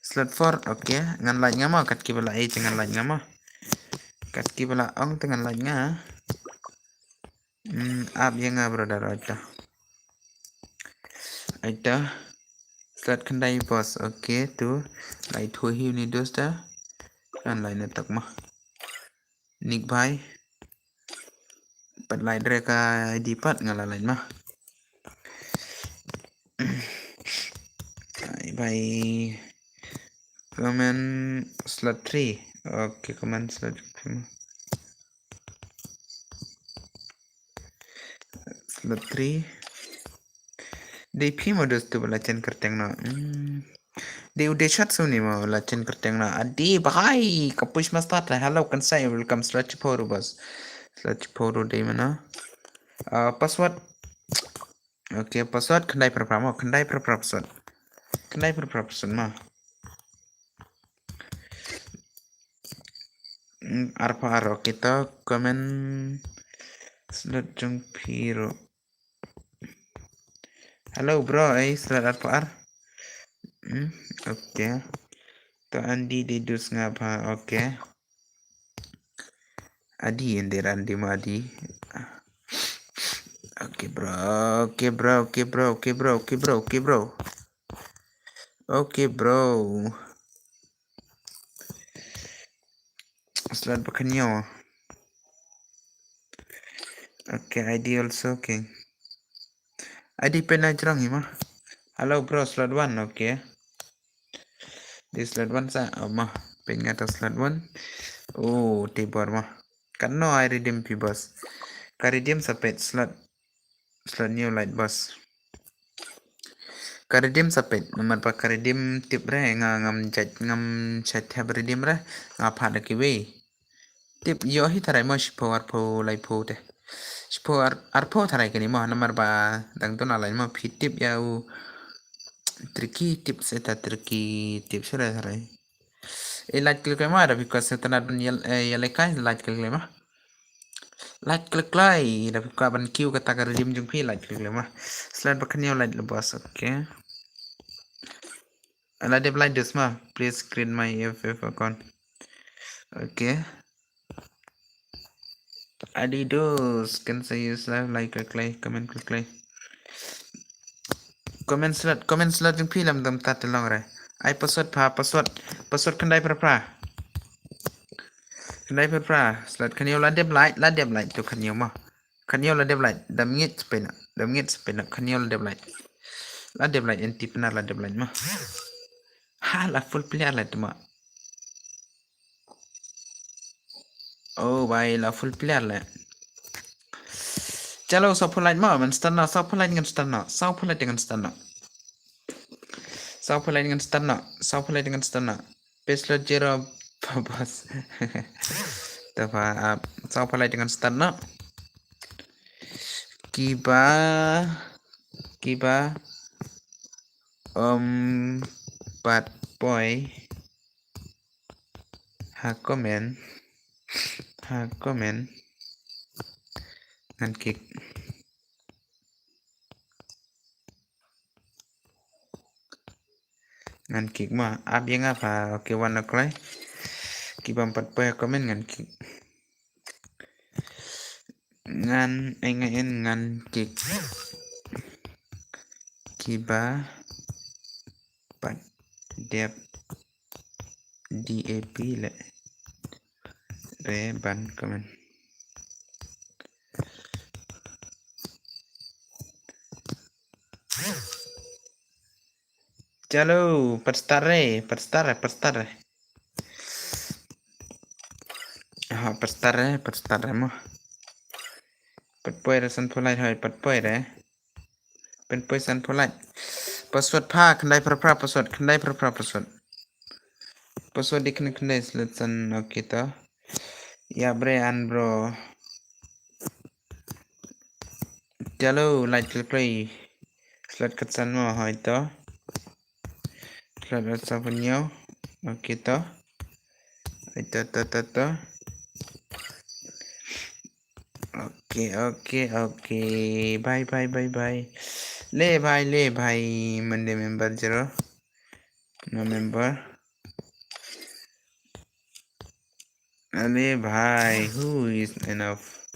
Slot four, okay. Ngan light nga ma, kat ki ba la ei ngan light nga ma. Kat ki ba la ong te ngan light nga. Hmm, ap ïa nga brother, aita. Aita. Slot khyndai boss, okay, tu. Light hu hi ni dos ta. Kan light na tak ma. Nick bhai. Pat lai dre ka I D pat nga la lai ma. Bye bye. Comment slot three. Okay, comment slot three. Slot three. Dei phi mo dostu ba la chen kyrteng no. Hmm. Dei u dei chat suni mo la chen kyrteng no. Adi bhai, ka push master ta. Hello, kan sai welcome slot chiporo bas. Slot chiporo dei mana. Ah, password. Okay, password khyndai phra phra mo, khyndai phra phra password. Khyndai phra phra password mo. Hmm, arphew ar, okay to comment slot jong phi ruh. Hello bro, eh, slot arphew ar. Hmm, okay. To Andi dei dus nga bha, okay. Adi ender Andi ma Adi. Okay bro, okay bro, okay bro, okay bro, okay bro, okay bro. Okay bro. Slot ba kynñiew. Okay, I D also, okay. I D pynna jrong hi ma. Hello bro, slot one, okay. Di slot one sa, oh, ma. Pynna ta slot one. Oh, tibor ma. Katno ai redeem phi boss. Ka redeem sa pet slot. Slot new light boss. Ka redeem sa pet, namar ba ka redeem tip re, nga ngam judge, ngam judge hep redeem re, nga pha da kiwei. Tip ïoh hi tharai mo shiphew arphew laiphew te. Shiphew ar-, arphew tharai kane mo, namar ba dang don alai mo phi tip ïa u tricky tip se ta tricky tip sure tharai. E light klik lai ma, da phi kwah sa tana don ïa, eh, ïa lehkai light klik lai ma. Light klik lai, da phi kwah ban kiew kata ka redeem jong phi light klik lai ma. Slot ba kynñiew light le boss, okay. Ala dep light dus ma, please create my F F account. Okay. Adi dos, kan sa use live, like klik klik, comment klik klik. Comment slot, comment slot jong phi lam dam tat long re. Ai password pha, password, password khyndai phra phra. Khyndai phra phra, slot khyndai la dep light, la dep light to khyndai ma. Khyndai la dep light, dam ngit spena, dam ngit spena, khyndai la dep light. La dep light, enti pena la dep light ma. Ha, la full player la tu ma. Oh, bhai, la full player le. Chalo, saw phew light mo, ngan start noh, saw phew light ngan start noh, saw phew light ngan start noh. Saw phew light ngan start noh, saw phew light ngan start noh. Pes lo zero, babas. Tapa, ah, saw phew light ngan start noh. Kiba, kiba, um, pat poi. Ha comment. Ha comment. Ngan kik. Ngan kik ma. Ap ïa nga pha. Okay, wan na klai. Kiba em pat poi ha comment ngan kik. Ngan, ai ngan, ngan kik. Kiba pat dep D A P le re ban comment. Chalo, pat start re, pat start re, pat start re. Ha, pat start re, pat start re mo. Pat poi re san phew light hoi, pat poi re. Pat poi san phew light. Password pha, khyndai phra phra password, khyndai phra phra password. Password dei khyndai khyndai slot san, okay to. Ïa bre an bro. Chalo, light klik klik. Slot khatsan mo, hoi to. Slot khatsan pynïaw. Okay to. Hoi to, to, to, to. Okay, okay, okay. Bye, bye, bye, bye. Le bhai, le bhai. Monday member zero. No member. Ale bhai, who is enough?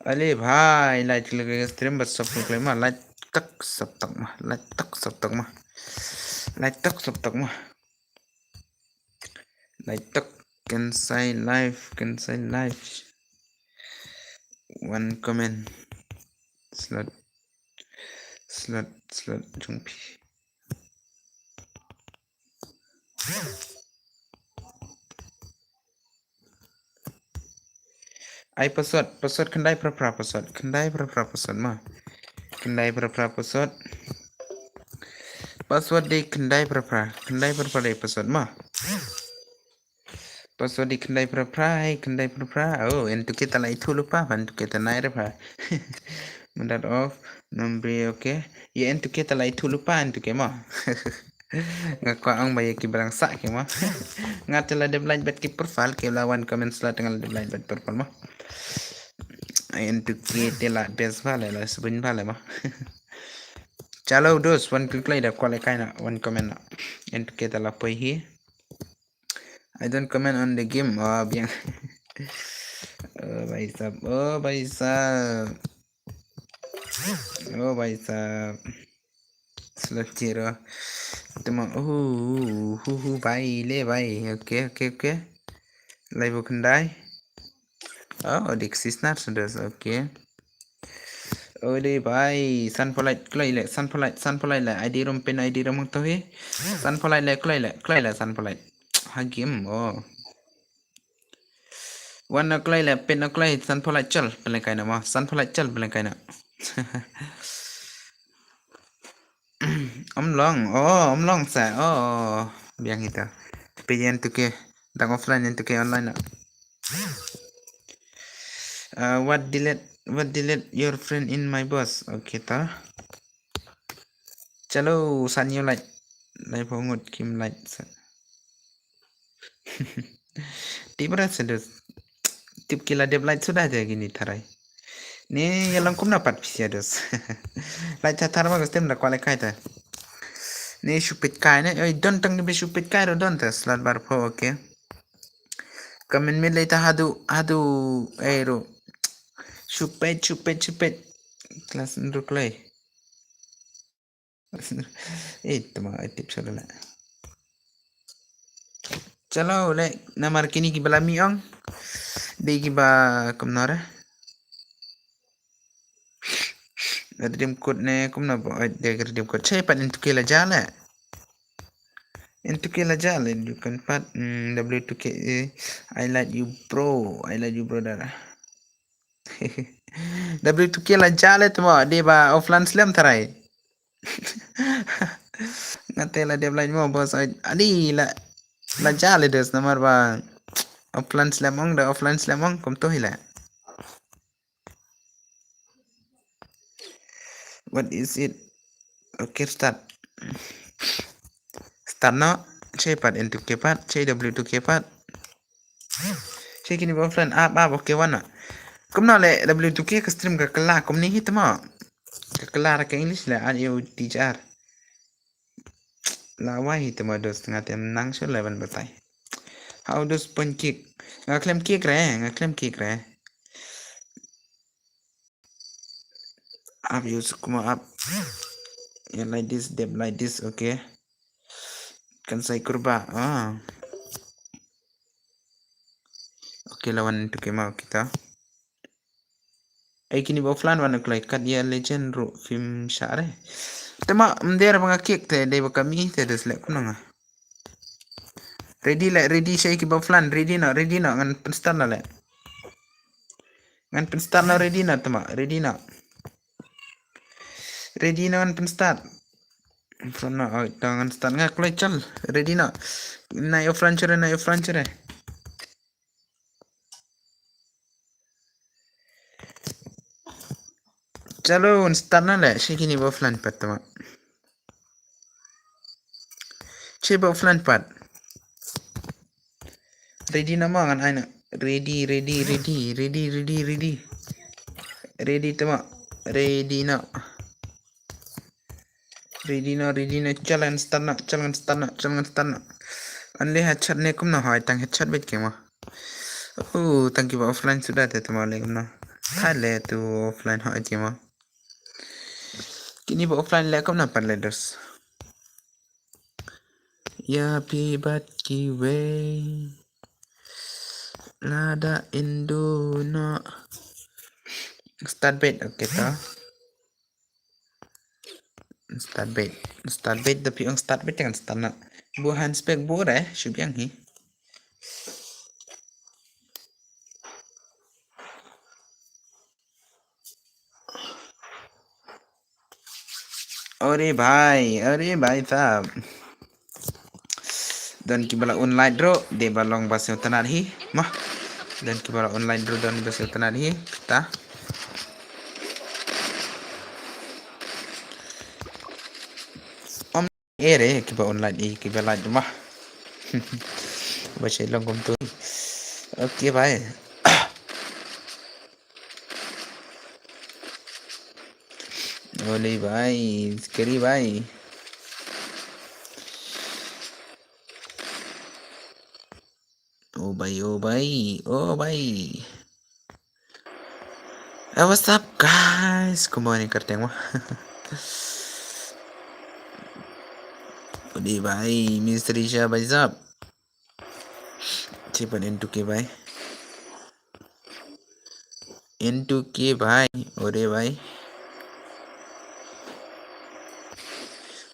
Ale bhai, like like stream bad subscribe ma, like tak sub tak ma, like tak sub tak ma. Like tak sub tak ma. Like tak, can say live, can say live. One comment. Slot. Slot, slot jong phi. Ai password, password khyndai phra phra password, khyndai phra phra password ma. Khyndai phra phra password. Password dei khyndai phra phra, khyndai phra phra dei password ma. Password dei khyndai phra phra, hai khyndai phra phra. Oh, en tu kita la ithuh lypa, en tu kita nai re pha. Mynta off, nombri, okay. Ye en tu kita la ithuh lypa, en tu ke ma. Nga kwah ong ba ïa ki brang sah ki ma. Nga te la dep like bad ki profile, ki la wan comment slot nga la dep like bad profile ma. En tu kita la best ba le, la subin ba le ma. Chalo dos, wan klik like da kwah le kai na, wan comment na. En tu kita la poi hi. I don't comment on the game. Oh, biang. Oh, bhai sahab. Oh, bhai sahab. Oh, bhai sahab. Slot zero. Tuma. Oh, hu, hu, bhai, le, bhai. Okay, okay, okay. Live khyndai. Oh, dik sisnar sudah. Okay. Oh, dei bhai. San phew light, kloi le, san phew light, san phew light le. I D room pin, I D room hangto hi. San phew light le, kloi le, kloi le, san phew light. Ha game, oh. Wan na kloi le, pin na kloi, san phew light chal, pynlehkai na ma, san phew light chal, pynlehkai na. Om long, oh, om long sa, oh, biang ita. Pe yen tu ke, dang offline yen tu ke online na. Uh, what delete, what delete your friend in my boss? Okay ta. Chalo, san yu light. Lai phongut kim light sa. Tip ra sa dus. Tip ki la dep light suda ja kini tharai. Ni ïa long kumno pat phi sa dus. Light cha thar ma ka stem da kwah lehkai ta. Ni shu peit kai ne. Oi, don tang ni be shu peit kai ro don ta. Slot bar pho, okay. Comment mih lei ta hadu, hadu, eh, ro. Shupet, shupet, shupet. Class nruk lei. Eh, tama, eh, tip shala la. Chalo, le, namar kini ki bala mi ong. Dei ki ba kumno re. Redeem code ne kumno ba, eh, dei redeem code. Chai pat N two K la ja le. N two K la ja le, you can pat, mm, W two K, eh, I like you, bro. I like you, brother. W two K la ja le tama, dei ba offline slem tharai. Ngate la dep lain mo, boss, ai, ani la, la ja le des namar ba offline slem ong, da offline slem ong, kumto hi la. What is it? Okay, start. Start no, chai pat N two K pat, chai W two K pat. Chai kini ba offline, ap, ap, okay, wan na. Kumno le W two K ka stream ka kylla, kumni hi tama. Ka kylla ka English le, ar eu teacher. La wai hi tama dos, nga tem nang shu le ban batai. How does point kick? Nga klem kick re, nga klem kick re. Ap, use kuma ap. Yeah, like this, dep like this, okay. Kan sai kurba. Ah. Okay, lawan tu kema kita. Ai kini ba offline wan klai kat ya legend ru film share. Tema mder ba nga kick te dei ba kami te des lek kunanga. Ready le, ready shai ki ba offline, ready no, ready no, ngan pyn start na le. Ngan pyn start no, ready no, tema, ready no. Ready no, ngan pyn start. Offline no, oh, to ngan start nga kloi chal. Ready no. Na offline chere, na offline chere. Chalo, ngan start na le, shai kini ba offline pat tema. Shai ba offline pat. Ready na ma ngan aina. Ready, ready, ready, ready, ready, ready. Ready tema. Ready na. Ready na, ready na. Challenge start na, challenge start na, challenge start na. Anle headshot ne kumno hai tang headshot bet kema. Oh, tang ki ba offline suda te tema le kumno. Thale tu offline hai kema. Kini ba offline le kumno pat le dos. Ya pi bat ki wei. Lada indu no. Start bet, okay ta. Start bet. Start bet, da pi ong start bet kan start na. Bu hands back bu re, shu biang hi. अरे भाई, अरे भाई साहब। Don ki bala online ro, de balong ba seo tanat hi. Mah. Don ki bala online ro, don ba seo tanat hi. Ta. Ere, ki ba online, eh, ki ba live mah. Ba shai long kumtu. Okay, bhai. Ole bhai, kari bhai. Oh bhai, oh bhai, oh bhai. Hey, what's up, guys? Kumba ni karteng mo. Odi bhai, Mister Isha bhai sahab. Chepan N two K bhai. N two K bhai. Ode bhai.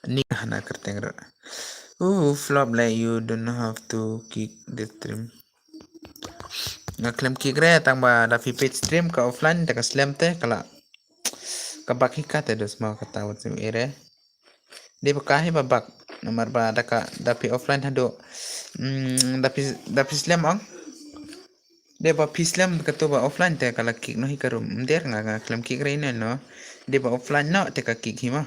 Ni hana karteng ra. Uh, flop, like, you don't have to kick the stream. Nga khlem kick re, tang ba da phi peit stream ka offline, da ka slem te, ka la, ka bak hi ka te dos ma ka ta wat sim ere. De ba ka hi ba bak, namar ba da ka, da phi offline hado. Mm, da phi, da phi slem ong. De ba phi slem ka to ba offline te ka la kick no hi ka rum. Mder nga, nga khlem kick re no no. De ba offline no te ka kick hi ma.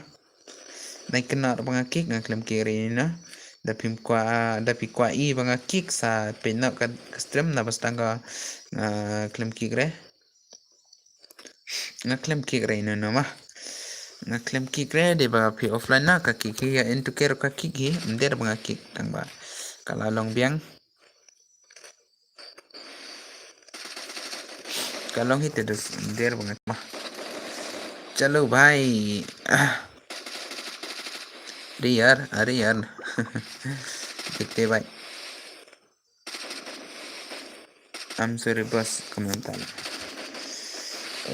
Nai kena ba nga kick nga khlem kick re no. Da phim kwa, da phi kwa i ba nga kick sa pe no ka, ka stream na ba stang ka nga khlem kick re. Nga khlem kick re no no ma. Nga khlem kick re de ba phi offline na ka kick hi ya N two K ro ka kick hi. Mder ba nga kick tang ba. Ka la long biang. Ka long hi te dus der bangat ma. Chalo bhai. Riyar, ariyar. Kitte bhai. I'm sorry boss, komentar.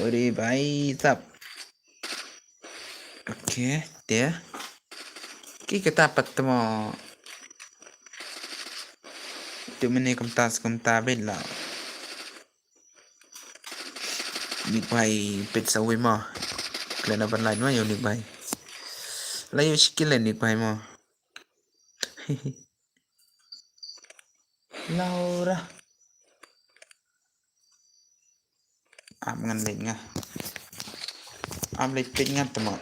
Ore bhai sab. Okay, te. Ki kita pat mo. Tu mene kumta kumta bela. Nik bhai pet sa wi mo. Klen aban lain mo yo nik bhai. La yo shikil nik bhai mo. Laura. Am ngan leit nga. Am leit peit nga tama.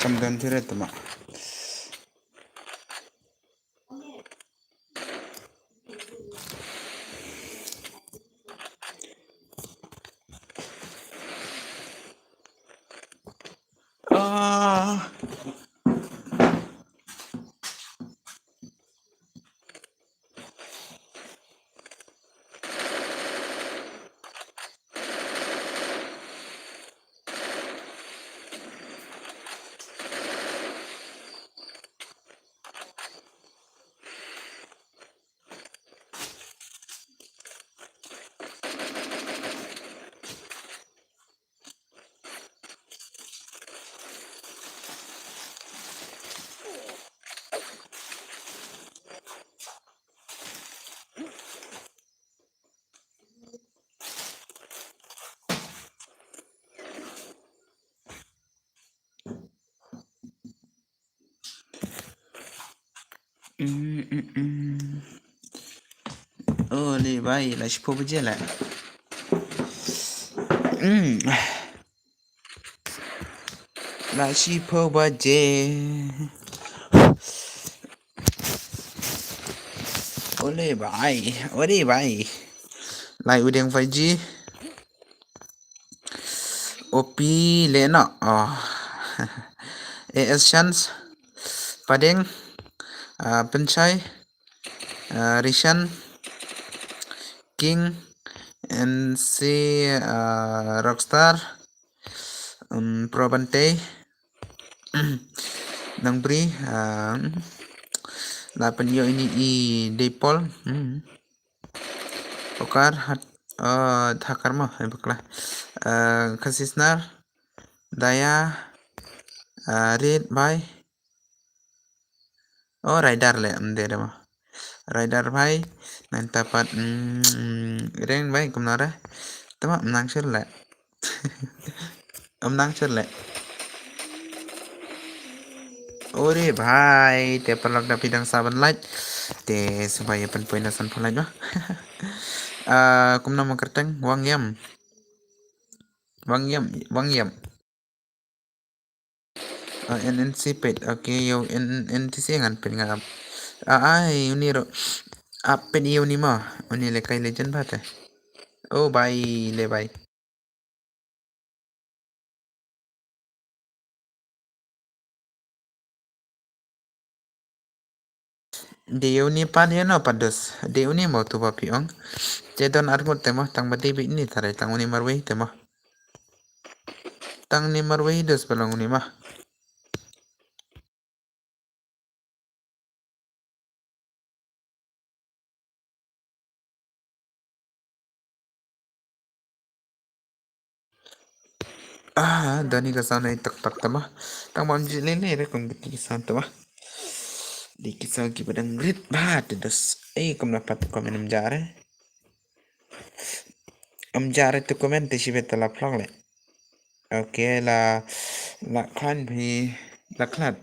Kam don tire tama. Ah. Mm, mm, mm. Oh, le bhai, la shiphew baje la. Mm. La shiphew baje. Ole bhai, ole bhai. Lai u deng five G. O P le no. Oh. A S Chance. Padeng. Ah, Penchai. Ah, Rishan. King. N C, ah, Rockstar. Um, Pro Bante. Nang bri, ah, la pen yo ini i Depol. Hmm. Okar hat, ah, thakar mo, hai bakla. Ah, Khasisnar, Daya, ah, Red, bhai. Oh, Rider le, em, de, de mo. Rider bhai, nang tapat, mm, Reng bhai, kumno re? Tama, em nang shir le. Em nang shir le. Ore bhai, te paralok da pidang saban like. Te subai ya pen poin da san pun like ba. Ah, kumno mo kerteng, Wang Yam. Wang Yam, Wang Yam. Ah, N N C pet. Okay, yo, N-, N T C ngan pet nga ap. Ah, ai, uni ro. Ap pet yo ni ma. Uni le kai legend ba te. Oh, bye, le bye. Dei uni pat ïa no pat dus. Dei uni mo tu ba phi ong. Te don arngut te mo tang ba dei bit ni tare tang uni marwei te mo. Tang ni marwei dus ba long uni ma. Ah, dani ka sound ai tak tak tama. Tang mam ji le le re kum kiti ka sound tama. Dei ki song kiba dang rit bha te dos. Ei, kumno pat comment ym ja re. Ym ja re te comment te shibit te la phlong le. Okay, la, la khan phi, la khlad.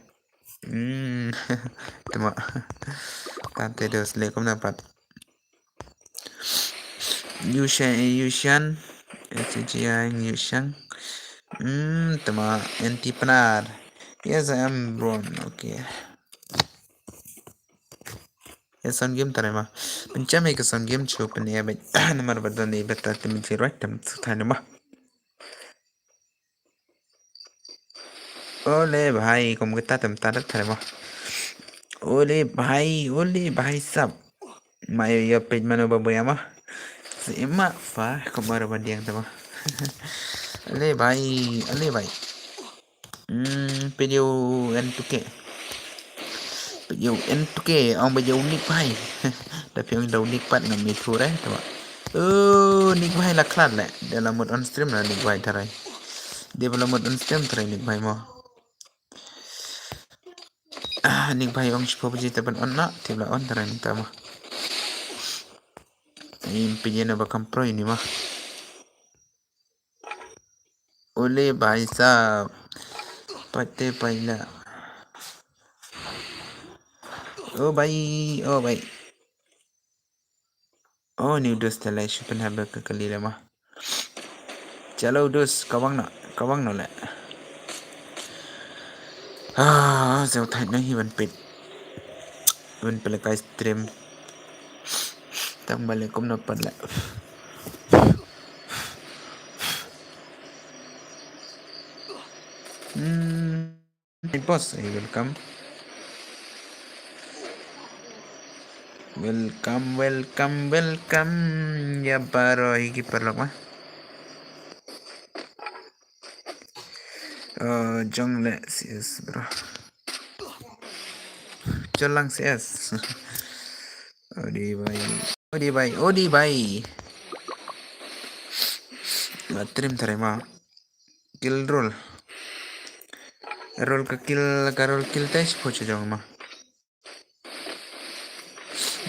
Hmm. Tama. Tante dos le kumno pat. Yushan, Yushan. H G I Yushan. Hmm, tama anti Pnar. Yes, I am Ron. Okay. Yes, sound game tare ma. Pyncham ïa ka sound game chu pyn ïa bad. Namar ba don ïa bad ta te mynta ruh tam su thai ma. Ole bhai, kum kita tam ta dak thare ma. Ole bhai, ole bhai sab. Ma yo yo pej mano ba boya ma. Si ma fa kumar ba diang ta ma. Ole bhai, ole bhai. Hmm, pej yo en tuke. Pej yo en tuke, ong ba yo nik bhai. Da phi ong da nik pat ngam ni thu re, ta ma. Oh, nik bhai la khlad le. Da la mut on stream la nik bhai tharai. Dia ba la mut on stream tharai nik bhai mo. Ah, nik bhai ong shiphew baje te ban on na, te ba la on tharai nik ta ma. Im pije na ba kam pro ini ma. Ole bhai sahab. Pate paila. Oh bhai, oh bhai. Oh, ni u dos te lai shu pynhap ka kali le ma. Chalo u dos, kawang no, kawang no le. Ah, zeu thai no hi ban pit. Ban pele kai stream. Tang bale kum no pan le. Hmm. Boss, eh, welcome. Welcome, welcome, welcome. Ya baroh hi ki paralok ma. Oh, jong le C S bro. Jolang C S. Odi bai. Odi bai, odi bai. Ba trim tare ma. Kill roll. Roll ka kill, ka roll kill te shiphew cha jong ma.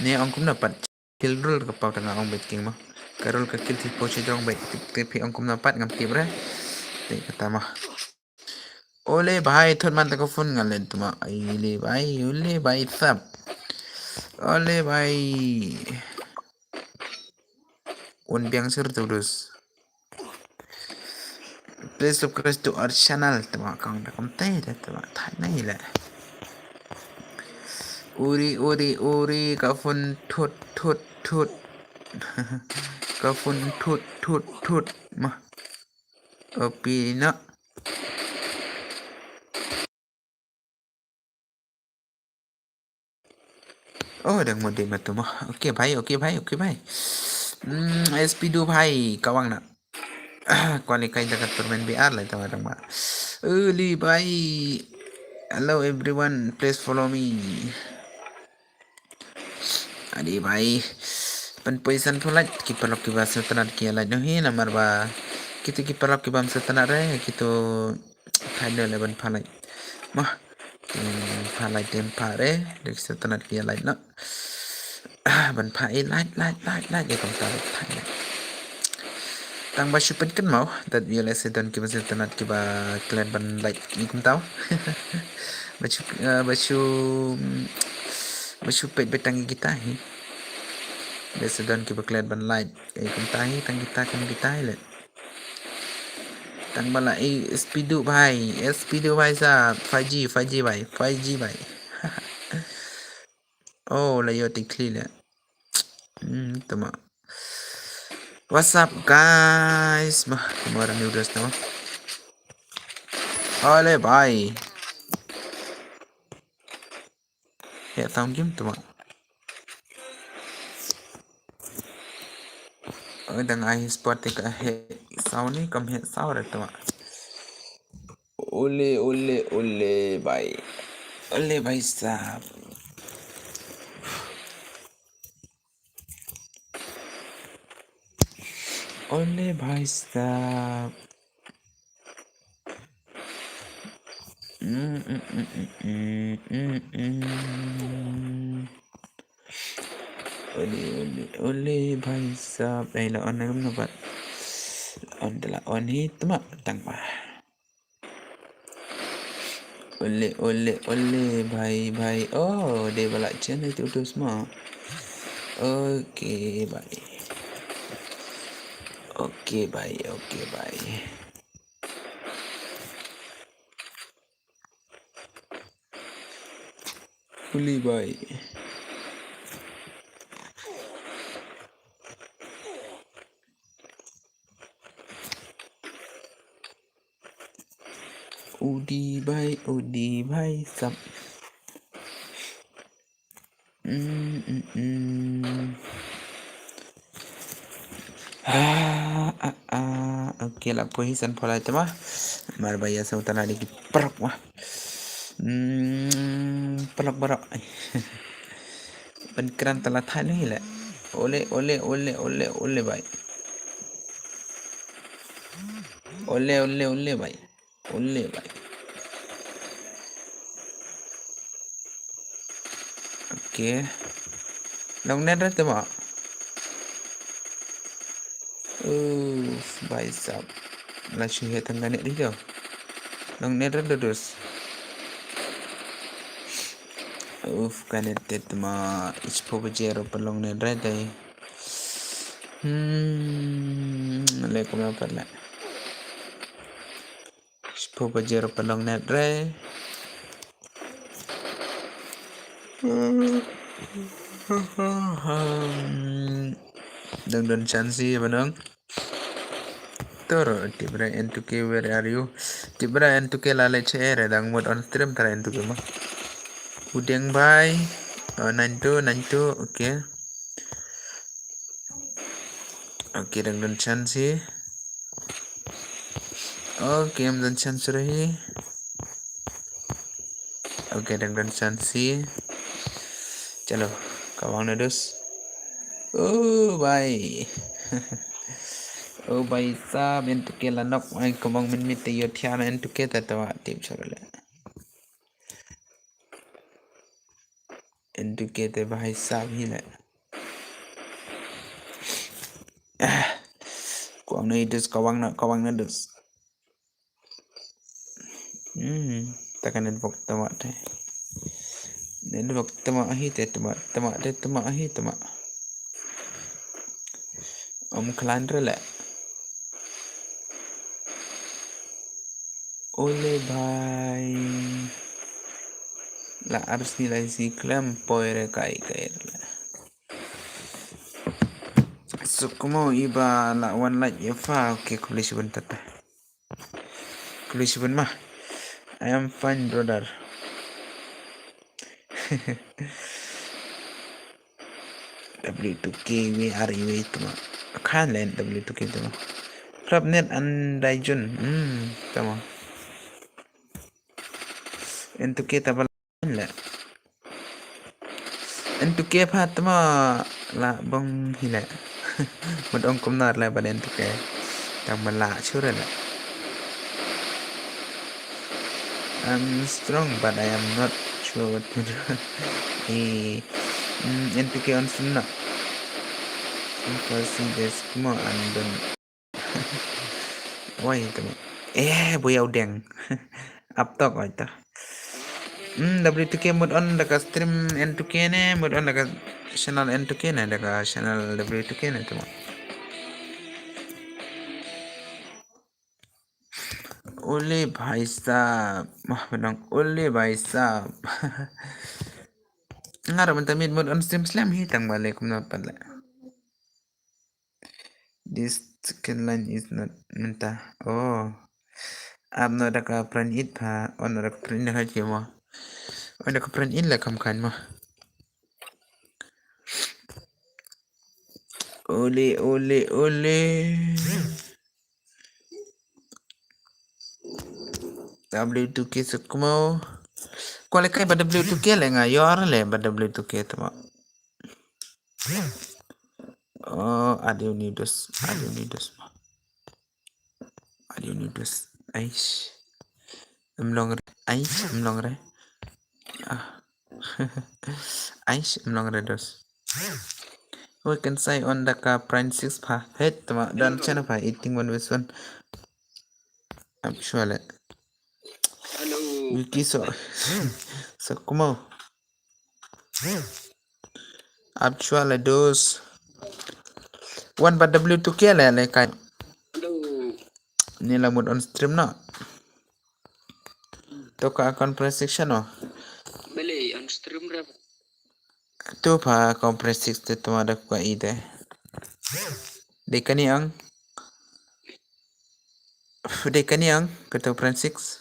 Ne ong kumno pat kill roll ka paw ta nga ong bet king ma. Ka roll ka kill shiphew cha jong bet te phi ong kumno pat ngam tip re. Te kata ma. Ole bhai, thot man ta ka phone nga len tuma. Ai le bhai, ole bhai sahab. Ole bhai. Un biang sir tu dus. Please subscribe to our channel. Tuma kang da kam te da tuma thai nai le. Uri, uri, uri, ka phone thot, thot, thot. Ka phone thot, thot, thot. Ma. Opi na. Oh, dang mode ma tu ma. Okay bhai, okay bhai, okay bhai. Hmm, S P du bhai, kawang na. Kwali kai da ka tournament B R lai ta ma dang ma. Uli bhai. Hello everyone, please follow me. Adi bhai. Pan poi san pho like, ki paralok kiba sngewtynnat ki like noh hi, namar ba kito ki paralok kiba sngewtynnat re, kito Thai no le ban pha like. Mo. Ban pha like, dem pha re. Dek sa tanat ki like no. Ban pha i like, like, like, like. Dek kom ta pha like. Tang ba shu pynken mo. Dat yo le se don kiba se tanat kiba klet ban like i kum tau. Ba shu, eh, ba shu, ba shu pet betang kita hi. Le se don kiba klet ban like i kum ta hi, tang kita kum kita hi le. Tang bala i S P du bhai, S P du bhai sa five G, five G bhai, five G bhai. Oh, la yo tikli le. Hmm, tama. What's up guys? Bah, kamar ni udah tama. Ole bhai. He sound game tuma. Oi dang ai spot te ka he sound ni kam he sound re tuma. Ole ole ole bhai. Ole bhai sahab. Ole bhai sahab. Mm, mm, mm, mm, mm, mm, mm. Ole, ole, ole, bhai sahab. Ai, la on na kam na pat. La on, la on hi tma tang ba. Ole, ole, ole, bhai, bhai. Oh, de bala chen itu tu semua. Okay, bhai. Okay, bhai. Okay, bhai. Uli bai. Udi bai, udi bai, sap. Mm, mm, mm. Ah, ah, ah. Okay, la poi hi san pholai te ma. Mar ba ïa sa uta la dei ki parok ma. Hmm, parok, parok. Ban kran ta la thai lei le. Ole, ole, ole, ole, ole bai. Ole, ole, ole bai. Ole bai. Okay. Long net re te ma. Uff, bhai sahab. La shu he tang ka net ri do. Long net re do dus. Uff, ka net te te ma. Ish pho baje ro pa long net re te. Hmm, le kumno pat le. Shiphew baje ruh pa long net re. Dang don chance ïa ba nang. Tur, Tibra N two K, where are you? Tibra N two K la leit sha re, dang mut on stream tara N two K ma. U Deng bhai. Oh, nine two, nine two, okay. Okay, dang don chance hi. Okay, ym don chance ruh hi. Okay, dang don chance hi. Chalo, kawang na dus. Oh, bhai. Oh, bhai sahab, N two K la nok, ai, kumang min mit te ïoh thiah na N two K ta tawa tip chalo le. N two K te bhai sahab hi le. Kawang na i dus, kawang na, kawang na dus. Hmm, ta ka network tama te. Network tama hi te tama, tama te tama hi tama. Ym khlaiñ re le. Ole bhai. La ar sngi la isi khlem poi re kai kai re le. Sukmo iba la wan lait ïa pha, okay, khublei shibun tata. Khublei shibun ma. I am fine, brother. W two K wei ar wei tama. Khan len W two K tama. Club net and Daijun. Hmm, tama. N two K ta ba le. N two K pha tama la bong hi le. Mut ong kumno le ba N two K. Tang ba la sure le. I'm strong, but I am not sure what to do. Eh, mm, N two K on stream na. Because there's more and don't. Why tama. Eh, boya u Deng. Ap tok oi ta. Hmm, W two K mut on da ka stream N two K ne, mut on da ka channel N two K ne, da ka channel W two K ne tama. Ole bhai sahab, mah benong, ole bhai sahab. Ngar mynta mit mut on stream slem hi tang ba le kumno pat le. This second line is not mynta. Oh. Ap noh da ka pran it pha, on noh da ka pran it da ka mo. On da ka pran it la kham khan mo. Ole, ole, ole. W two K sukmo. Ko le kai ba W two K le nga yor le ba W two K tama. Oh, adio ni dus, adio ni dus ma. Adio ni dus. Aish. Em long re. Ai, em long re. Ah. Ai, em long re dos. We can say on da ka Prime six pha. Het, tama, dan chana pha, eating one with one. Ap shwa le. Hello. Wiki so. So, kumo. Ap shwa le dos. One ba W two K le le kai. Hello. Ni la mut on stream no. To ka account press section no. Bele on stream re. To pha account press section te tama da ka ide. De kani ang. De kani ang ka to Prime six.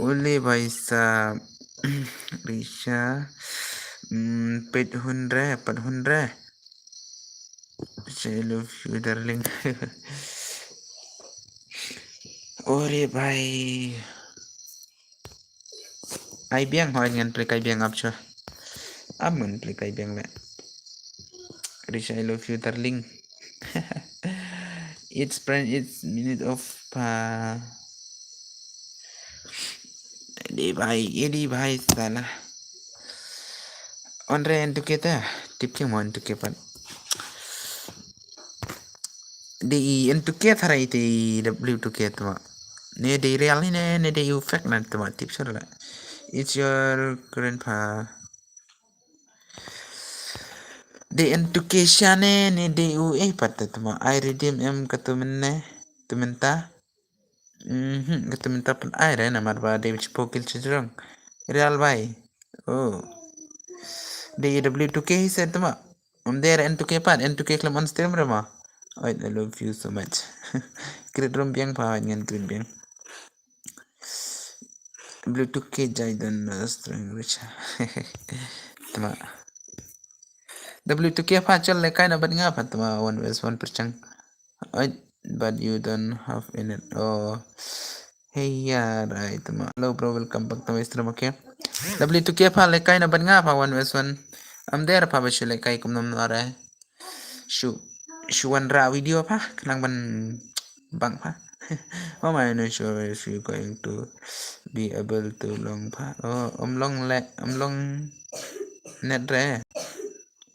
Ole bhai sahab, Risha, mm, pet hun re, pet hun re. Risha, I love you, darling. Ore bhai. Ai biang, hoi ngan play kai biang ap chwa. Am ngan play kai biang le. Risha, I love you, darling. It's friend, it's minute of pa. Di bhai, di bhai sala. On re N two K ta, tip king mo N two K pat. Di N two K thara ite W two K tama. Ne di real ni ne, ne di u fake na tama, tip sure la. It's your grandpa. Di N two K shane ne di u eh pat tama. I redeem em ka tu menne, tu menta. Mhm, ka tu menta pat ai re namar ba di chipokil chijrong. Real bai. Oh. Di W two K se tama. Um der N two K pat, N two K khlem on stream re ma. Oi, I love you so much. Great room biang pa, ngan great biang. W two K jai don, uh, string rich. Tama. W two K pa chal le kai na bat nga pa tama one versus one perchang. Oi, but you don't have in it. Oh. Hey, yeah, right. Tama. Hello, bro. Welcome back to my stream, okay? W two K pa le kai na ban nga pa one versus one. Am der pa ba shu le kai kum nam nare. Shu, shu wan ra video pa. Kenang ban bang pa. Oh my, no sure if you going to be able to long pa. Oh, um long le, um long net re.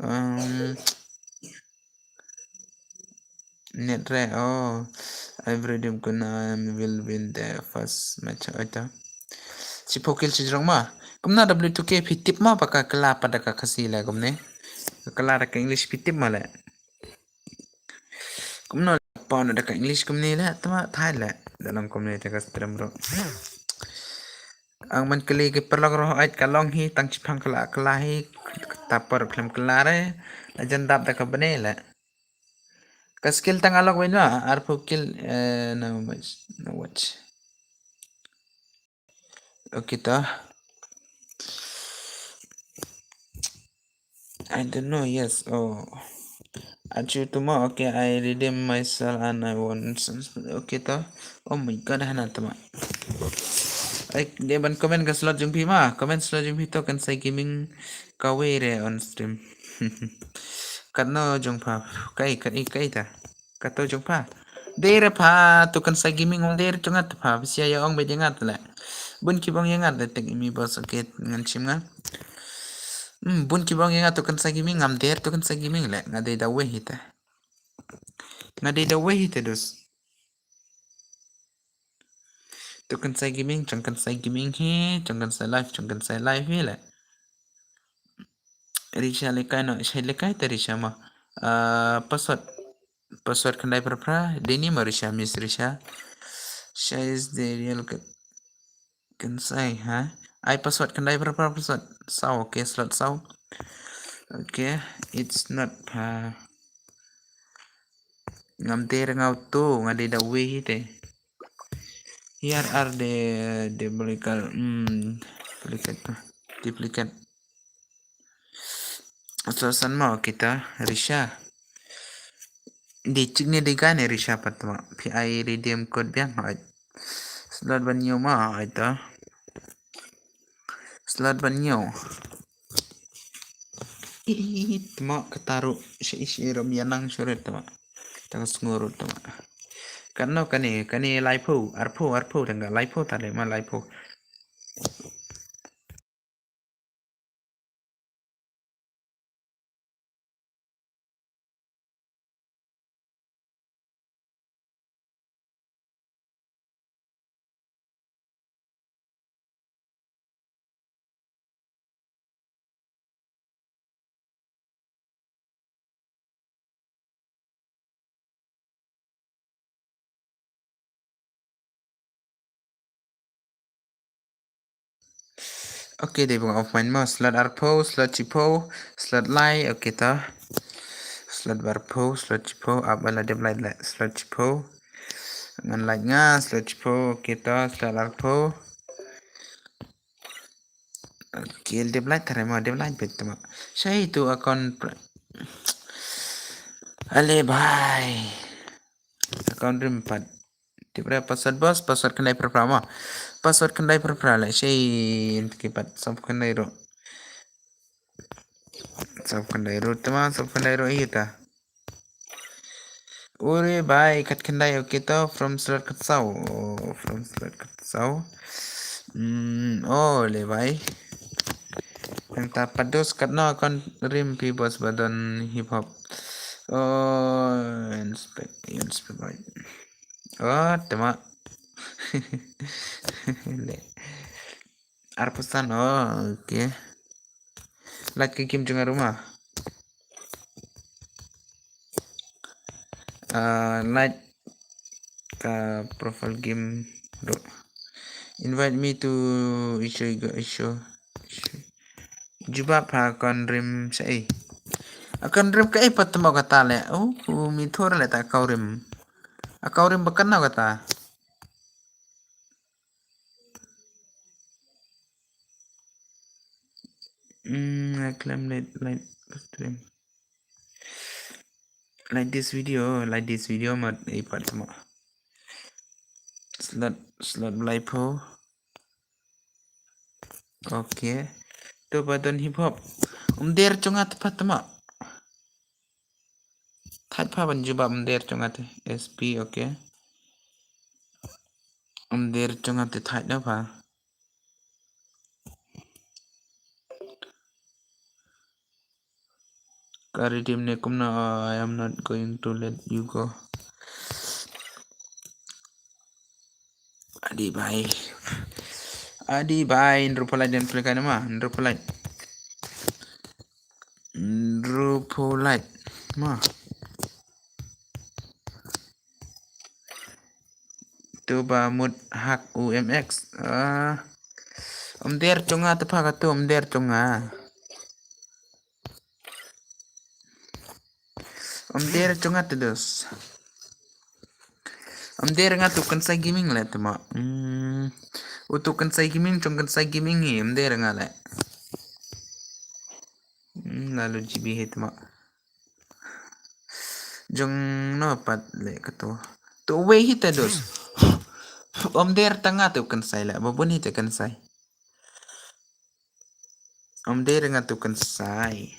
Um, Net re, oh. I've redeemed kuna, I will win the first match. Oita. Chipokil chijrong ma. Kumna W two K phi tip ma ba ka kala pat da ka Khasi le kumne. Ka kala da ka English phi tip ma le. Kumno pa na da ka English kumne le. Tama thai le. Da long kumne da ka stream bro. Ang man kali ki paralok roh ait ka long hi tang chipang kala kala hi. Ta por khlem kala re. La jan dap da ka bane le. Ka skill tang alok wei na, arphew kill, eh, na watch, na watch. Okay ta. I don't know, yes, oh. Achu tuma, okay, I redeem myself and I won some, okay ta. Oh my god, hana tama. Ai, de ban comment ka slot jong phi ma, comment slot jong phi to kan sai gaming kawei re on stream. Katno jong pha, kai, kai, kai ta. Kato jong pha. Dei re pha, to kan sai gaming ong dei re to ngat pha. Bisia ya ong be ngat le. Bun ki bong ya ngat le tek imi boss, okay, ngan chim nga. Hmm, bun ki bong ya ngat to kan sai gaming ngam dei re to kan sai gaming le. Nga dei da wei hi te. Nga dei da wei hi te dos. To kan sai gaming, chang kan sai gaming hi, chang kan sai live, chang kan sai live hi le. Risha le kai no, shai le kai te Risha ma. Ah, password, password khandai pra pra, deni ma Risha, miss Risha. Shai is the real ka-, kan sai, ha? Ai password khandai pra pra password. Saw, okay, slot saw. Okay, it's not pa. Ngam te re ngau tu, nga dei da wei hi te. Here are the duplicate, hmm, duplicate, duplicate. So san ma kita Risha. Di chik ni di gane risha pat ma. Pi ai redeem code biang hoi. Slot ban nyo ma hoi to. Slot ban nyo. Ih, tma kataru shi shi rom yanang shurit tma. Tang sngurut tma. Kano kani kani laipu arpu arpu tang laipu tare ma laipu. Okay, dei bang off mind mo. Slot arphew, slot shiphew, slot lai. Okay, ta. Slot arphew, slot shiphew. Up ala dep light la. Slot shiphew. Ngan light nga, slot shiphew. Okay, ta. Slot arphew. Okay, dep light tare mo, dep light bet mo. Shai tu account. Ale bhai. Account rim pat. Tipra password boss, password khyndai phra phra ma. Password khyndai phra phra la shei int ki pat sop khyndai ro. Sop khyndai ro tama, sop khyndai ro ita. Ure bai kat khyndai okay to from slot kat saw. Oh, from slot kat saw. Hmm, oh le bai. Yang ta pados kat no kon rim pi boss badon hip hop. Oh, inspect, inspect right. Oh, tema. Le. Arpusan, oh, okay. Like ke game jong aruma. Uh, like ka profile game do. Invite me to issue issue. Jubab ha kon rim sa eh. Akon rim ka eh pat mo kata le. Oh, mi thor le ta kau rim. Akau rim bakan na kata. Hmm, I claim late, late stream. Like this video, like this video mat ipat mo. Slot, slot blai pho. Okay. To ba don hip hop. Um der chunga tepat mo. Thait pha ban jubab um der chunga te. S P, okay. Um der chunga te thait na pha. Ka redeem ne kumno, I am not going to let you go. Adi bai. Adi bai, ndru polite dan pelika nama, ndru polite. Ndru polite. Ma. Tu ba mut hak U M X. Ah. Om der chunga tepa ka tu om der chunga. Om der chunga te dos. Om der nga tu kan sai gaming le tema. Hmm. U tu kan sai gaming chung kan sai gaming hi om der nga le. Hmm, lalu G B hi tema. Jong no pat le ka tu. Tu wei hi te dos. Om der tanga tu kan sai le. Babun hi te kan sai. Om der nga tu kan sai.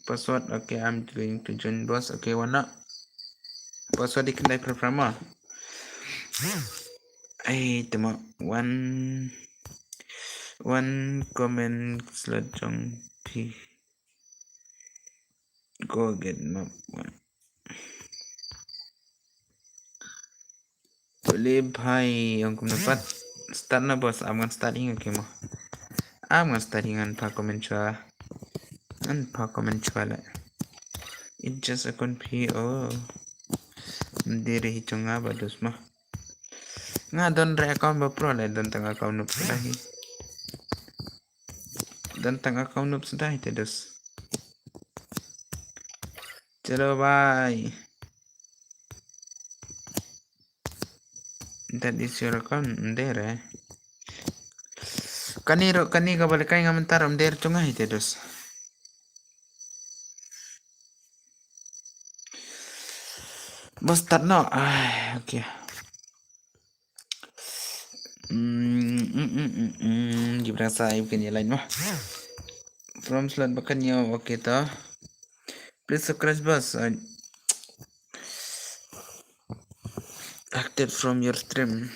Password, okay, I'm going to join boss. Okay, wana. Password di kendai pertama. Ai, tema one one comment slot jong pi. Go get map one. Ole bhai, ong kumno pat. Start na boss, am ngan start hi nga kimo. Am ngan start hi ngan pa comment chwa. Ngan pa comment chwa le. It just a con P O. Mdiri hi chunga ba dus ma. Nga don re account ba pro le don tang account nup sudah hi. Don tang account nup sudah hi te dus. Chalo bhai. That is your account, mder eh. Kani ro, kani ka balikai nga mentar mder chunga hi te dos. Ba start noh. Ai, okay. Hmm, hmm, hmm, hmm, hmm. Jibra sa ayu kan jalan mah. From slot bakan yo, okay to. Please subscribe, boss. I acted from your stream.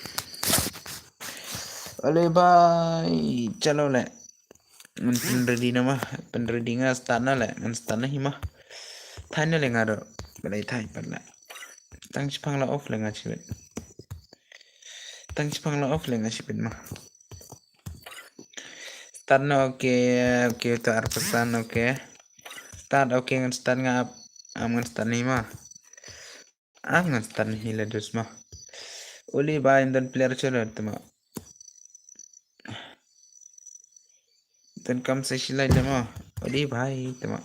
Ale bye. Chalo le. Ngan pynready noh ma, pynready nga start noh le, ngan start noh hi ma. Thai noh le nga ruh, balei thai pat le. Tang shipang la off le nga shibit. Tang shipang la off le nga shibit ma. Start noh, okay, okay, to arpasan, okay. Start, okay, ngan start nga ap, am ngan start noh hi ma. Am ngan start noh hi le dus ma. Uli ba in don player choro tama. Don kam sa shilai dama. Uli bhai tama.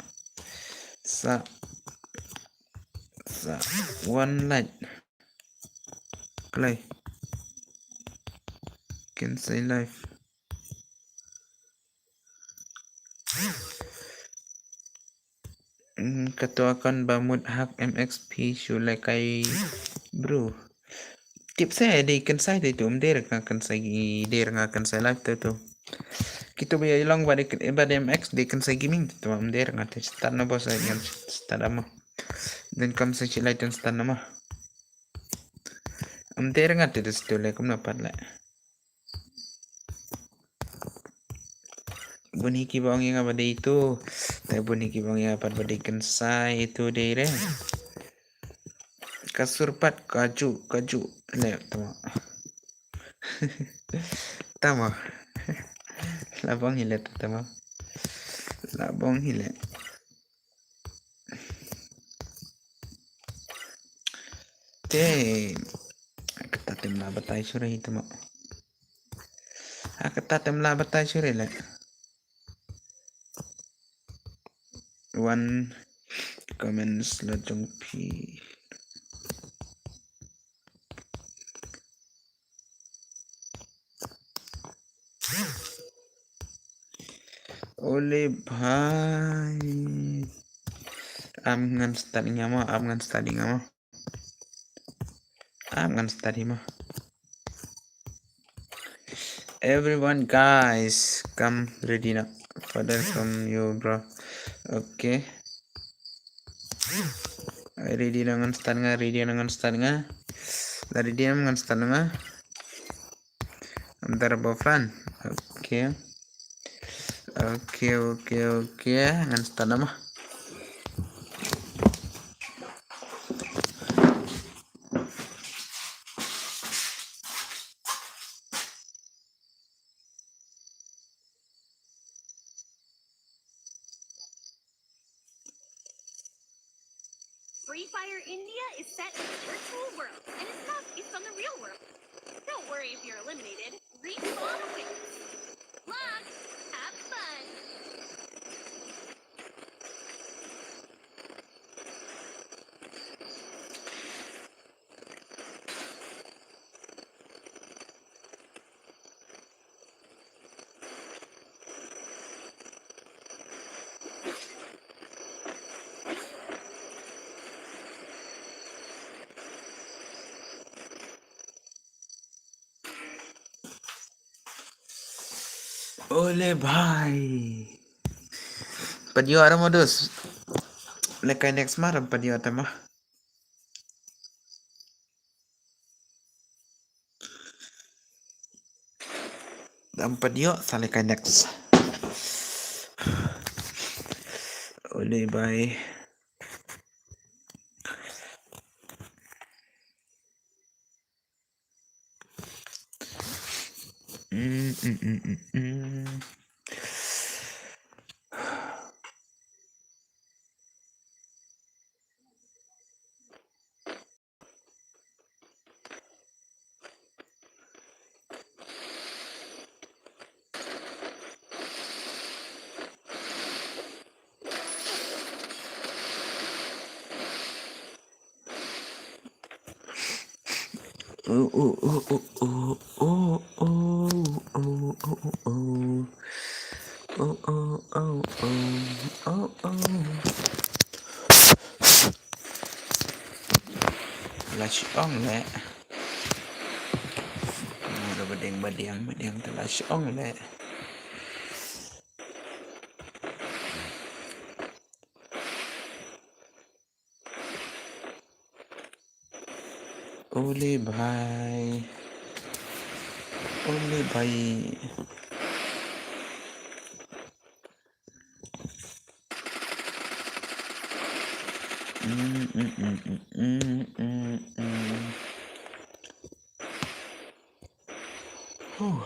Sa, sa one light. Play. Can say live. Hmm, kato akan ba mut hak M X P shu lekai bro. Tip sa dei kynsai dei tu, um dei nga kynsai gi, dei nga kynsai live tu tu. Kitu ba ya long ba dei, ba dei M X dei kynsai gaming tu, um dei nga te start na bos, ngan start ama. Don kam sa shilai ten start nama. Um dei nga te tu le kum na pat le. Bun hi kiba ong ïa nga ba dei itu. Te bun hi kiba ong ïa nga pat ba dei kynsai itu dei re. Ka sur pat kaju, kaju. Le tama. Tama. La bong hi le tama. La bong hi le. Te. Kata tem la batai sure hi tama. Ha kata tem la batai sure le. One comments la jong phi. Ole bhai. Am ngan start nga ma, am ngan start nga ma. Am ngan start hi ma. Everyone, guys, come ready na. Father, come you, bro. Okay. Ready na ngan start nga, ready na ngan start nga. La ready na ngan start nga. Antar bofran. Okay. Okay, okay, okay. Ngan start nama. Free Fire India is set in a virtual world and is not based on the real world. Don't worry if you're eliminated. Respawn wins. Luck, have fun. Ole bhai. Padio ara modus. Lekai next mar padio tama. Dam padio sa lekai next. Ole bhai. Mm, mm, mm, mm, mm. Shong le. Nga ba deng ba deng ba deng te la shong le. Ole bhai. Ole bhai. Mm, mm, mm, mm, mm, mm, mm. Huh.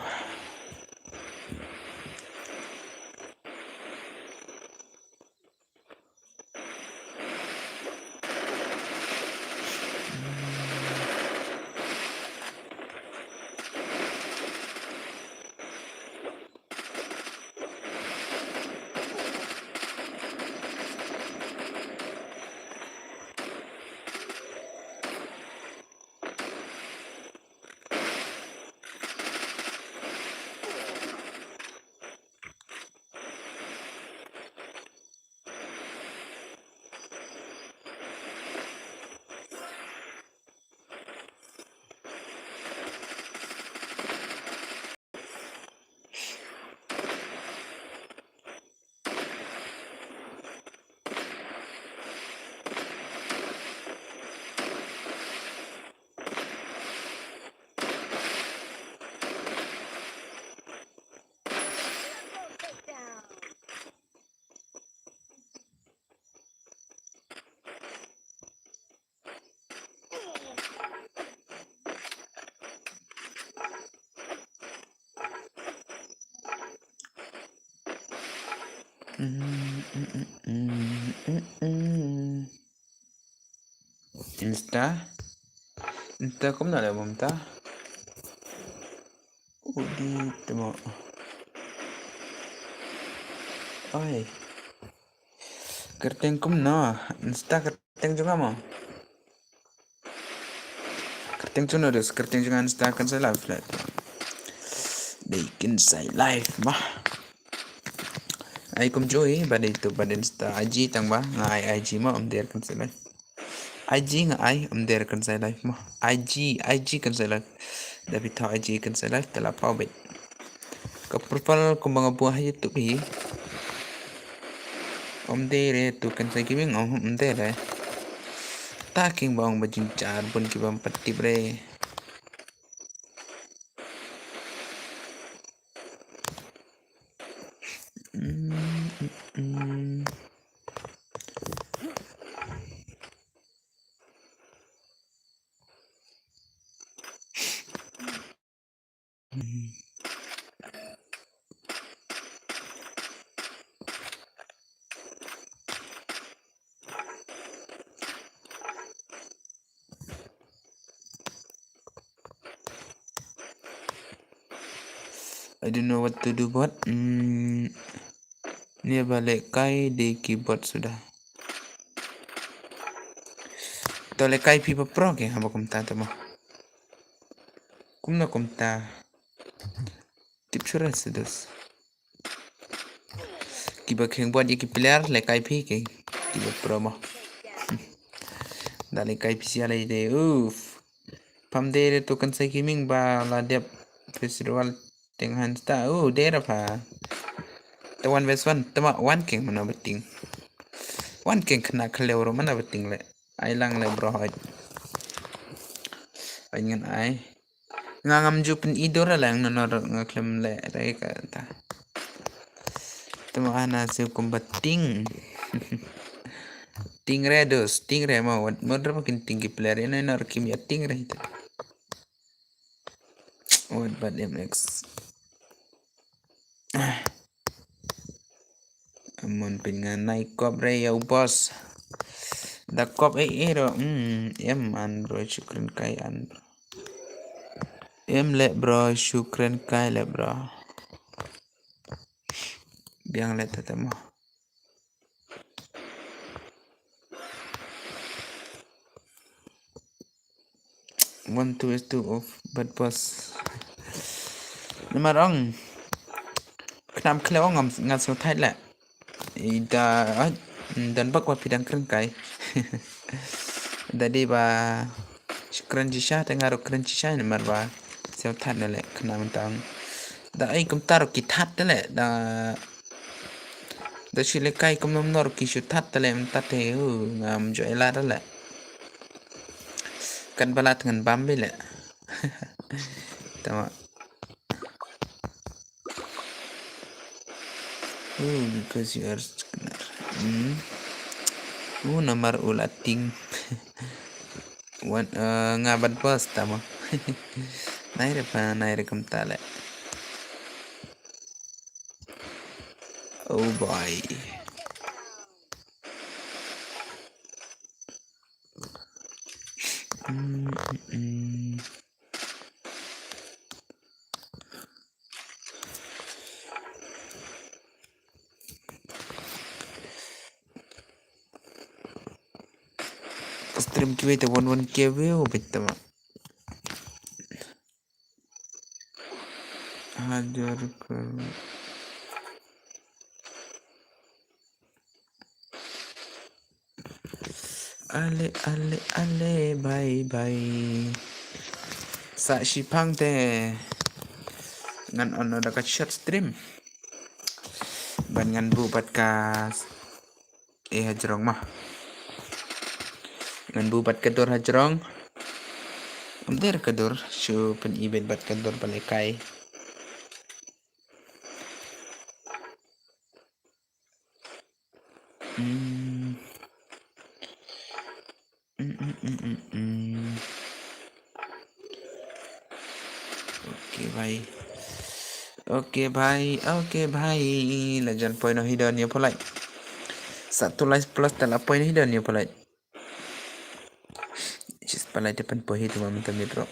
Insta. Insta kumno le bumta. Udi temo. Oi. Kyrteng kumno? Insta kyrteng jong nga mo. Kyrteng jong nga dus, kyrteng jong nga Insta kan sa live le. Dei kan sa live ma. Ai kumjuh i ba dei tu ba dei Insta I G tang ba nga ai I G ma um der kan sa live. I G nga ai um der kan sa live ma. I G, I G kan sa live. Da phi thaw I G kan sa live te la paw beit. Ka profile kumba nga buh ha YouTube hi. Um dei re tu kan sa giving um um dei re. Ta king ba ong ba jingchar bun ki bam patip re. Mm, mm, mm. I don't know what to do bot. Mm, ne ba lehkai de keyboard suda. To lehkai phi ba pro ke haba kumta to mo. Kumno kumta. Tip shuh re sedos. Kiba kheng bot ïa ki player lehkai phi ke. Kiba pro mo. Da lehkai phi sia lei de. Uf. Pam de re tu kan sa gaming ba la dep festival teng han sta. Uh, de re pha. Te one versus one. Te ma one keng mana beting. One keng kena kelew ro mana beting le. Ai lang le bro hoi. Ai ngan ai. Nga ngam ju pyn-i dur la nga nor nga khlem leh re ka ta. Te ma ana se kumba ting. Ting re dos, ting re ma wat mod re ma kin ting ki player ina nor kim ïa ting re ta. Wat bad M X. Amon pyn nga nai kop re ïa u boss. Da kop eh eh ro. Hmm, em an bro, shukran kai an bro. Em le bro, shukran kai le bro. Biang le tata mo. One two is two of bad boss. Namar ong khnam khlem ong ngam ngam sngewthuh le. Ida, ah, dan bak wa pidang kren kai. Dadi ba Shi kren shisha te nga ruh kren shisha namar ba sngewthuh na leh khnang mynta. Da ai kumta ruh ki thad te leh da. Da shu lehkai kumno kumno ruh ki shu thad te leh mynta te, uh, ngam ju ai lad te leh. Kan ba lad ngan bam beit leh. Tama. Oh, because you are skinner. Hmm. Oh, namar u la ting. Wan, eh, nga ban post tama. Nai re pa, nai re kumta leh. Oh boy. Hmm, hmm, hmm. Stream kiwei te one one K view beit tama. Hajar ka. Ale, ale, ale, bye, bye. Sa shipang te. Ngan on da ka short stream. Ban ngan buh pat ka, eh, hajrong ma. Ngan buh pat ka dur hajrong. Am der ka dur, shu pyn-i beit pat ka dur ba lehkai. Hmm. Hmm, hmm, hmm, hmm, hmm. Okay, bhai. Okay, bhai. Okay, bhai. La jan poi noh hi don ïa pholai. Satu lai plus ta la poi noh hi don ïa pholai. Just pholai te pynpoi hi tu ma mynta mid ro.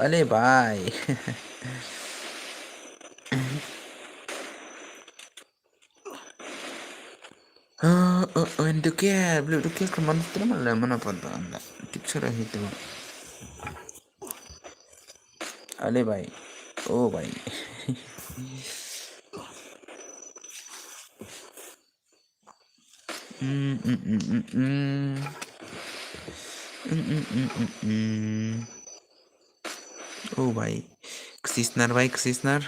Ale bhai. Oh, oh, oh, dukia, blue dukia, come on, terima lah mana pun tak anda. Tik sura hitu. Ale bhai. Oh bhai. Mm, mm, mm, mm, mm. Mm, mm, mm, mm, mm. Oh bhai. Ksisnar bhai, ksisnar.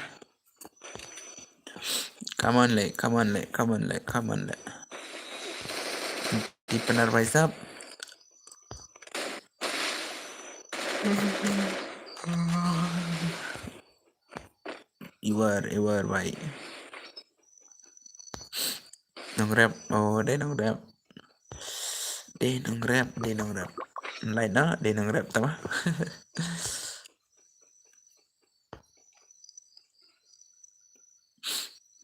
Come on le, come on le, come on le, come on le. Deepener bhai sahab. Iwar, iwar bhai. Nongrep, oh, dei nongrep. Dei nongrep, dei nongrep. Lai na, dei nongrep tama.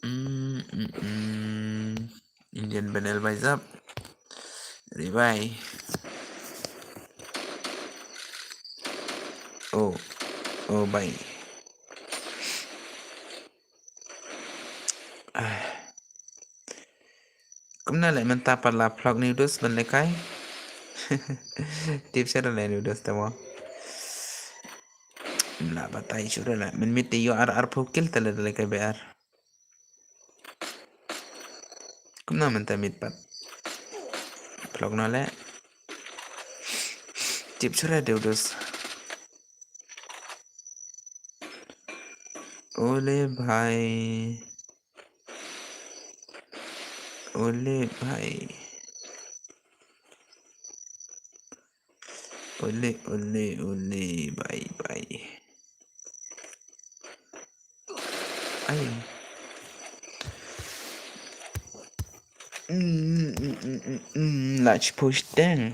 Mm, mm, mm. Indian Banel bhai sahab. Revive. Oh, oh bhai. Ah. Kumno le mynta pat la phlok ni u dos ban lehkai. Tip sha le ni u dos tamo. La batai shu le mynmiet te ïoh ar arphew kill te le lehkai ba ar. Kumno mynta miet pat. Phlok noh le. Tip sha de u dos. Ole bhai. Ole bhai. Ole, ole, ole, bhai, bhai. Ai. Mm, mm, mm, mm, mm, la shi push dang.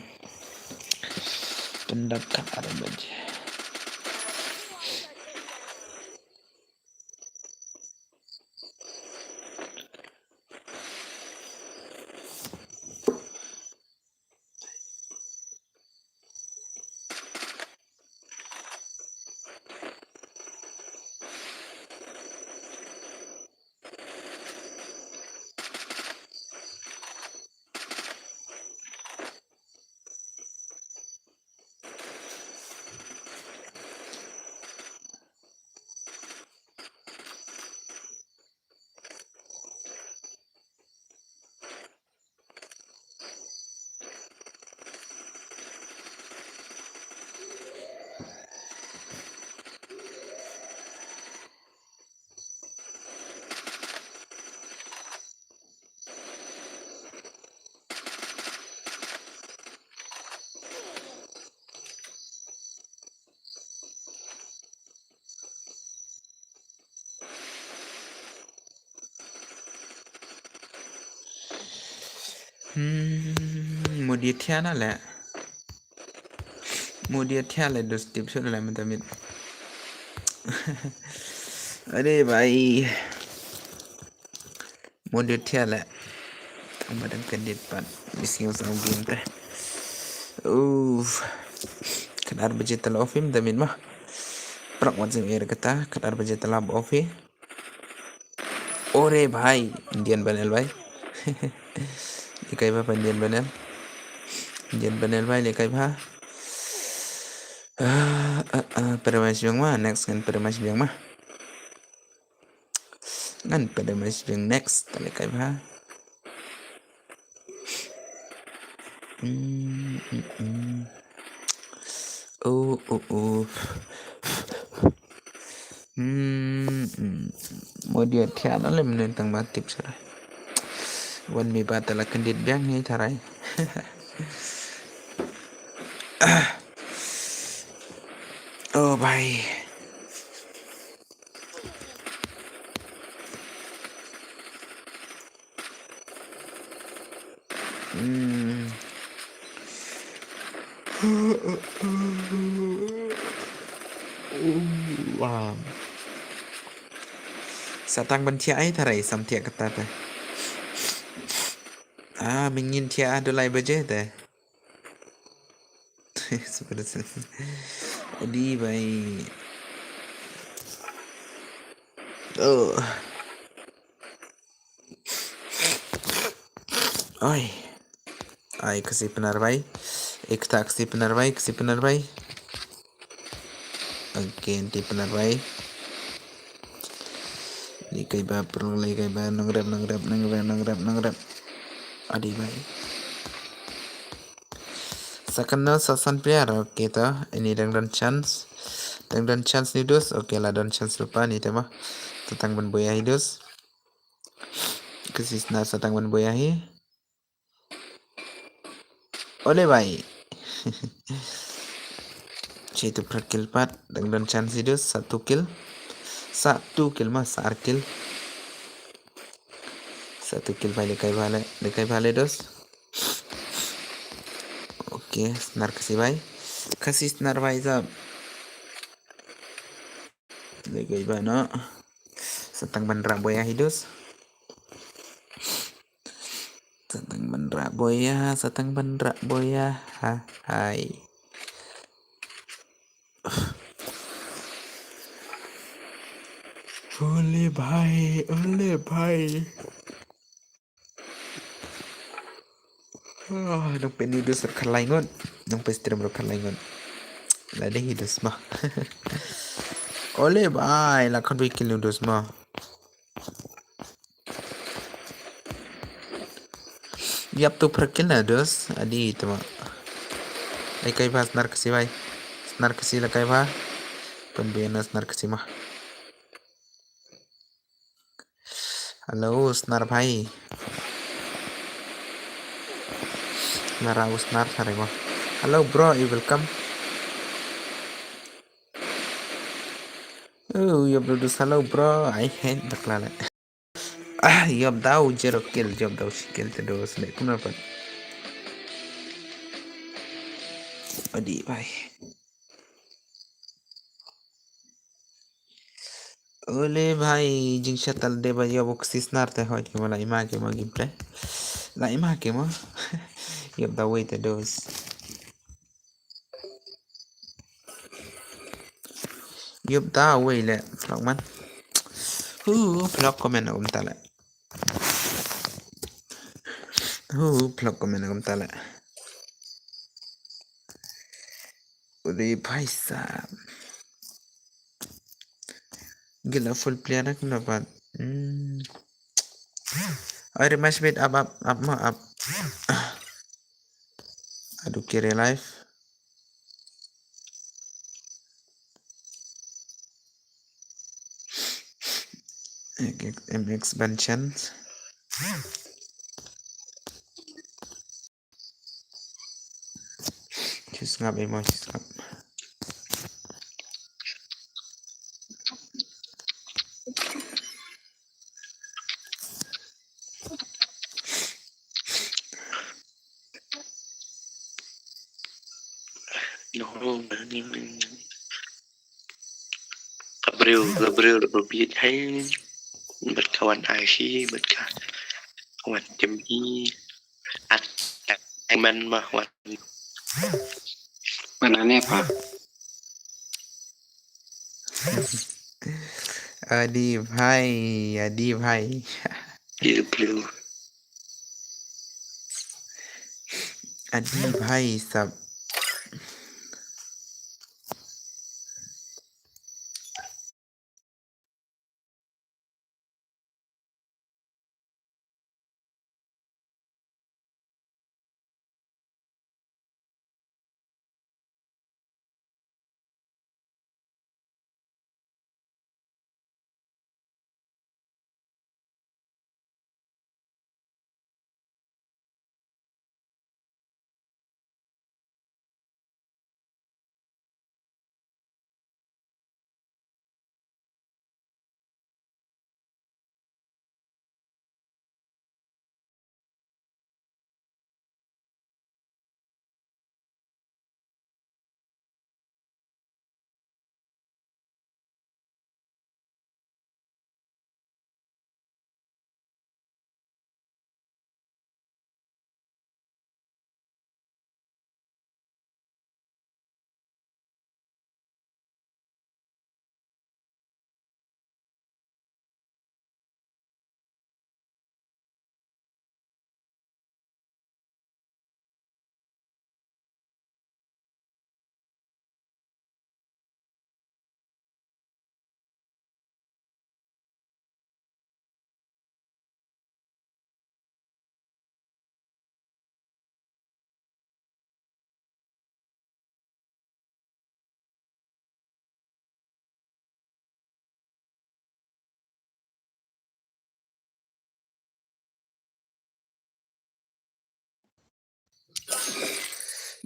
Pyndap kat arem baje. Hmm, mo dia thiah na le. Mo dia thiah le, dus tip shuh le mynta miet. Ade bhai. Mo dia thiah le. Ym dang kyndit pat. Missing sa game te. Uff. Khatar baje te la off mynta miet mo. Prak wat jing er kata. Khatar baje te la off. Ore bhai, Indian banel bhai. Lehkai bha Indian banel. Indian banel bhai, lehkai bha. Ah, ah, ah, pyrshah biang ma, next ngan pyrshah biang ma. Ngan pyrshah biang next, ta lehkai bha. Hmm, hmm, hmm. Oh, oh, oh. Hmm, hmm. Mo dia thiah na le mynta tang ba tip sara. Wan mi ba ta la kyndit biang ni tharai. Oh, bhai. Hmm. Wow. Sa tang ban thiah ai tharai, sam thiah kata te. Ah, mynta ngin thiah haduh lai baje te. Adi bhai. Oh. Oi. Ai, kasi Pnar bhai. Ek ta kasi Pnar bhai, kasi Pnar bhai. Oke, anti Pnar bhai. Lehkai bha, perlu lehkai bha, nongrep, nongrep, nongrep, nongrep, nongrep. Adi bhai. Sa kano sa san player, oke to. Ini dang don chance. Dang don chance ni dus, oke la don chance lypa ni te mo. Sa tang ban buaid hi dus. Kasi Snar sa tang ban buaid hi. Ole bhai. Shi tu phra kill pat, dang don chance hi dus, satu kill. Satu kill ma, sa ar kill. Satu kill bhai, lehkai bha le, lehkai bha le dus. Oke, Snar kasi bhai. Kasi Snar bhai sab. Lehkai bha no. Sa tang ban rah buaid hi dus. Sa tang ban rah buaid, sa tang ban rah buaid, ha, hai. Ole bhai, ole bhai. Ah, nang peit ni dus rkhalai ngut. Nang peit stream rkhalai ngut. La dei hi dus ma. Ole bhai, la khon bikil ni dus ma. Yap tu phra kill na dus, adi tu ma. Lehkai bha Snar kasi bhai. Snar kasi lehkai bha. Pynbiang na Snar kasi ma. Hello, Snar bhai. Snar, au Snar, sare mo. Hello, bro, you welcome. Oh, you bro, dus hello, bro. I hate the planet. Ah, yob dau zero kill, yob dau shi kill te dos ne kumna pat. Adi bhai. Ole bhai, jingshata de ba yob oxy Snar te hoi ke mo la ima ke mo gameplay. La ima ke mo. Yob dau wei te dos. Yob dau wei le vlog man. Hu, vlog comment um ta le. Hu, vlog comment um ta le. Uri bhai sahab. Gila full player na kumna pat. Hmm. Oi, rematch bit up, up, up ma, up. Adu kiri live. M X ban chance. Shisngap imo shisngap. Ka briew, ka briew ruh ba bieit hi. Bad ka wan ai shi, bad ka wan tim hi. At, at, man ma wan. Mana ne pa? Adi bhai, adi bhai. Ki briew. Adi bhai sab.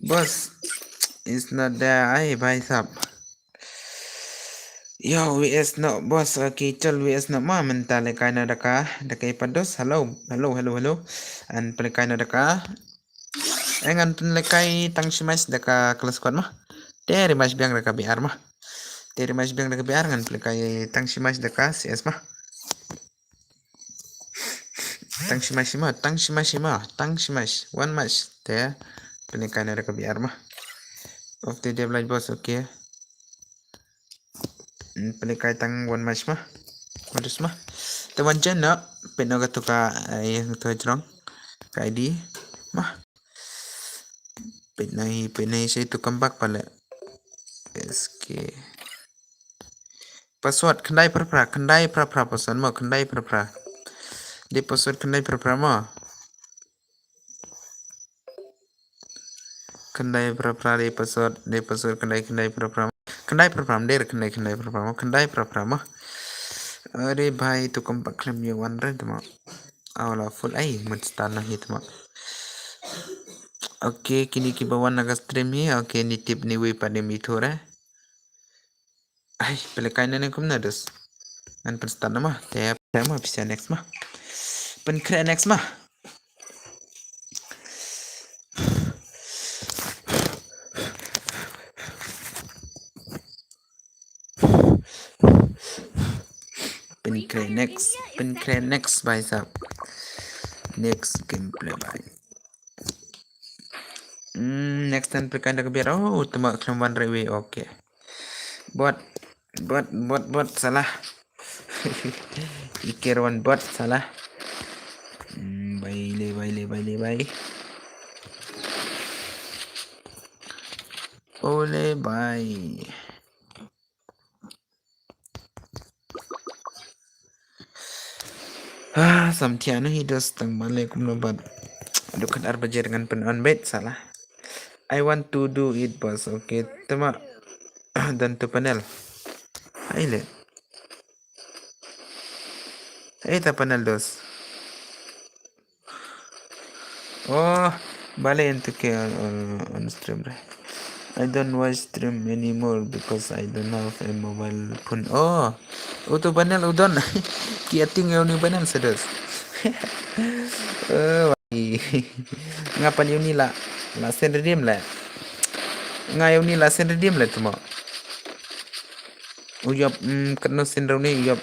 Boss is not there. Ai, bhai sab. Yo, V S no, boss, okay, chal V S no ma, mynta lehkai na da ka, da ka i pat dos. Hello, hello, hello, hello. Ngan pynlehkai na da ka. Eh, ngan pynlehkai tang shi match da ka class squad ma. Te rematch biang da ka B R ma. Te rematch biang da ka B R, ngan pynlehkai tang shi match da ka C S ma. Tang shi match ma, tang shi match ma, tang shi match. One match. Te pynlehkai na da ka B R ma. Of the Dev Light Boss, okay. Hmm, pynlehkai tang one match ma. Modus ma. Te wan jen no, pynlehkai tu ka, eh, tu jrong. Ka I D ma. Pynlehkai, pynlehkai shi tu kambak pale. S K. Password khyndai phra phra, khyndai phra phra password mo, khyndai phra phra. Dei password khyndai phra phra mo. Khyndai phra phra dei password, dei password khyndai, khyndai phra phra. Khyndai phra phra, dei khyndai, khyndai phra phra mo, khyndai phra phra mo. Are bhai, tu kam pak khlem ïa wan re tu mo. Aw la full ai, mut stan na hi tu mo. Okay, kini kiba wan na ka stream hi. Okay, ni tip ni wi pat ni mi thur eh. Ai, pynlehkai na ne kumno dos. Ngan pynstart na ma. Te, te ma, pisa next ma. Pynkhreh next ma. Pynkhreh next, pynkhreh next, bhai sahab. Next gameplay, bhai. Hmm, next time pynlehkai da ka B R. Oh, tama khlem wan re wi. Okay. Bot, bot, bot, bot, salah. Iker wan bot, salah. Hmm, bye le, bye le, bye le, bye. Ole, bye. Ah, samthia no hi dos tang male kumno bad. Dukhat ar bajer ngan pyn on bait salah. I want to do it, boss. Okay, tama. Dan tu panel. Hai le. Hai ta panel dos. Oh, bale ento ke on, on, on stream re. I don't watch stream anymore because I don't have a mobile phone. Oh, utu panel udon. Ki ating uni panel sedos. Oh, wai. Ngapa ni uni la, la sen redim la. Nga ïa uni la send redeem le tuma. U ïap, mm, kano send redeem uni u ïap.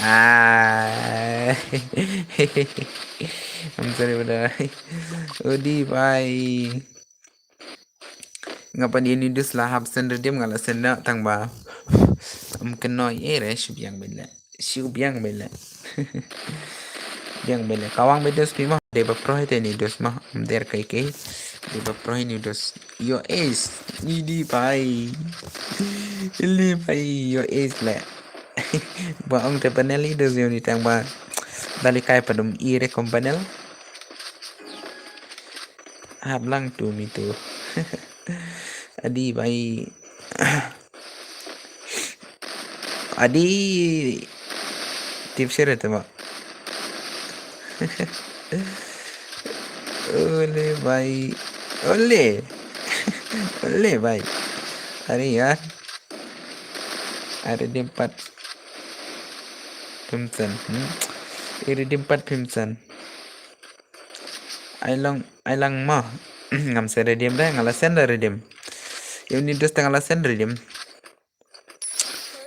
Ah. I'm sorry, brother. Udi bhai. Nga pan uni dus la hap send redeem nga la send na tang ba. Am keno ere shu biang bele. Shu biang bele. Biang bele. Kawang be dus pi ma. Dei ba prohi te ni dus ma. Am der kai kai. Dei ba prohi ni dus. Yo es. Ni di pai. Ili pai yo es le. Ba ong te panel i dus yo ni tang ba. Dali kai padum i re kom panel. Hap lang tu mi tu. Adi bai. Adi. Tip share tu ma. Ole bai. Ole. Ole bai. Ari ya. Ari dimpat. Pimsan. Hmm? Iri dimpat pimsan. Ai long, ai lang mo. Ngam send redeem dei, nga la send redeem. Uni dus tang la send redeem.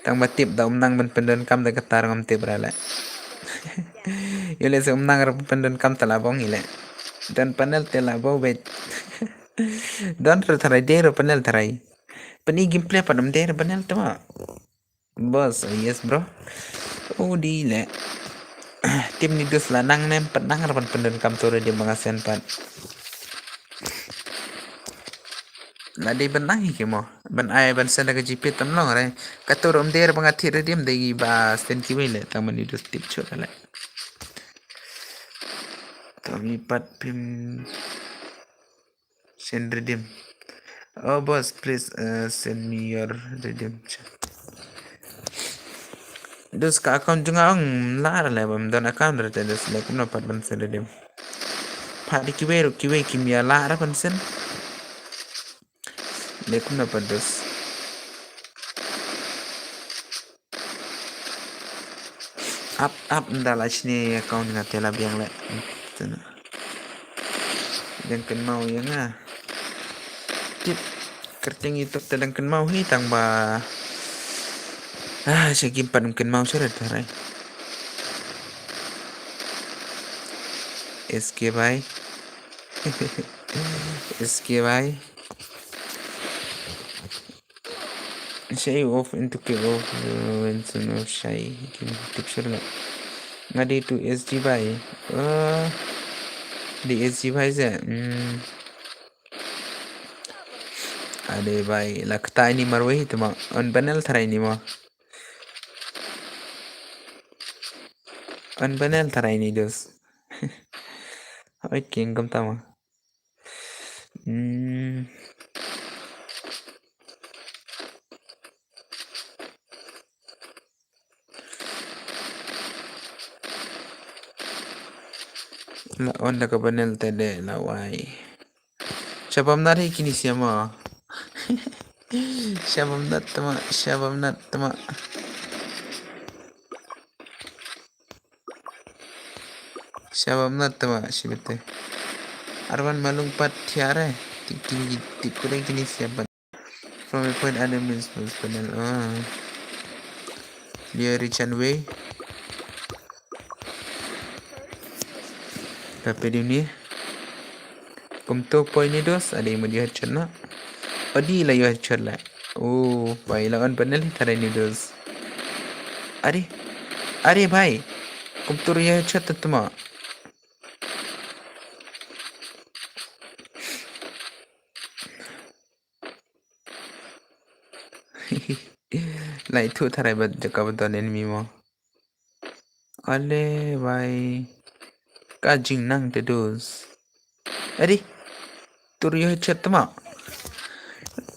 Tang ba tip da um nang ban pyndonkam da kata ngam tip ra le. Yu le se um nang ra pyndonkam ta la bong i le. Don panel te la bong bet. Don ra tharai de ra panel tharai. Pyn i gameplay pat um de ra panel te ma. Boss, oh yes bro. Udi le. Tim ni dus la nang nem pat nang ra ban pyndonkam tu redeem ba nga send pat. La dei ban nang hi ki mo. Ban ai ban send ka G P tam long re. Ka tu rum der ba nga thied redeem dei ba send kiwei le tang ban ni dus tip chut le. Tang i pat pim send redeem. Oh boss, please, uh, send me your redeem. Dus ka account jong nga ong lar le bam don account re te dus le kumno pat ban send redeem. Pat di kiwei ru kiwei kim ïa lar ban send. Le kumno pat dus. Ap ap nda la chini account nga te la biang le. Tena. Dang kynmaw ïa nga. Tip kyrteng YouTube te dang kynmaw hi tang ba. Ah, sha kim pat kynmaw sha ret rai. S K bai. S K bai. Shai off into ke off, uh, when soon of shai. Kim tip shur le. Nga di tu S G bai. Uh, di S G bai se. Hmm. Ade bai la kata ini marwei tu ma. On panel tharai ni ma. On panel tharai ni dus. Oi king kam tama. Hmm. La on da ka panel te de la wai. Shabam nat hi kini siama. Shabam nat tama, shabam nat tama. Shabam nat tama shibete. Arwan malung pat thiare. Tik tik tik kudai kini siapa. From a point other means panel. Ah. Dia Richan Way. Tapi di ni. Kumto point ni dos ada yang mau dihancur nak. Adi la yo hancur la. Oh, bai la on panel tara ni dos. Adi. Adi bai. Kumto ya hancur tetema. Lai thu tharai bat jaka bat don enemy mo. Ale bai. Ka jingnang te dos. Adi. Tur yo headshot tama.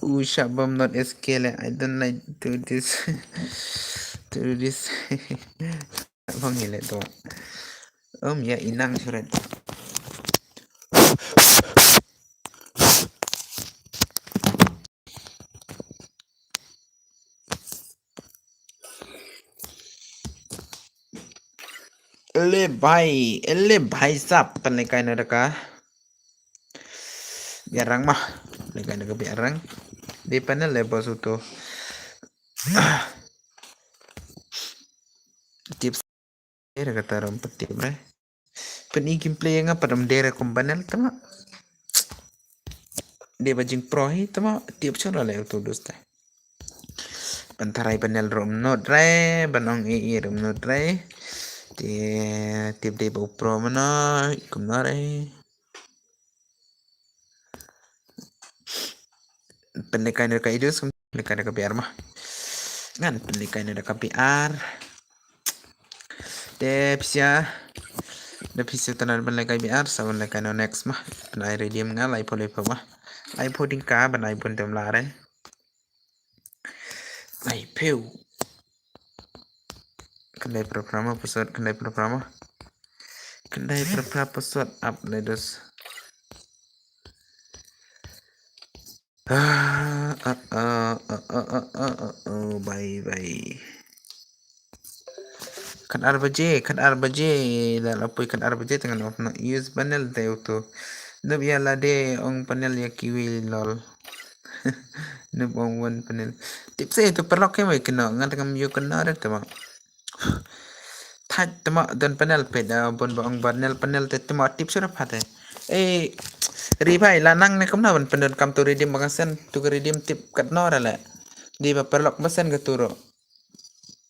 U shabam not S K le. I don't like to this. To this. Bang ile to. Um ya inang surat. Ele bhai, ele bhai sab, pan le kai na daka. Biar rang mah. Ka na ka biar rang. Di panel le bos uto. Tip re kata ram patip re. Pyn i gameplay nga pat ym dei re kum panel tama. Dei ba jingpro hi tama tip chura le uto dosta. Ban tharai panel rum not re, ban ong i i rum not re. Te tip dei ba u pro mana kumno re. Pynlehkai na ka idus, pynlehkai na ka biar ma. Ngan pynlehkai na ka biar. Te pisa da pisa tana pynlehkai biar, sa pynlehkai na next ma. Pynai redeem nga lai pho lai pho ma. Lai pho ding ka pynai pun tem lare. Lai pho. Khyndai pyrpra ma pasot, khyndai pyrpra ma. Khyndai pyrpra pasot ap le dos. Ah, ah, ah, ah, ah, ah, ah, ah, oh, bye, bye. Khat ar baje, khat ar baje, la la poi khat ar baje, tang ngan off na use panel te uto. Nup ya la de ong panel ya kiwi lol. Nup ong wan panel. Tip se tu perlok ke mai keno, ngan tang am yu keno re te ma. Thaj tama don panel pet da bon ba ong panel panel te tama tip sura phate. Eh, ri bhai la nang ne kumna ban pendon kam tu redeem ba ka sen tu ka redeem tip kat no ra le. Di ba perlok ba sen ka tu ro.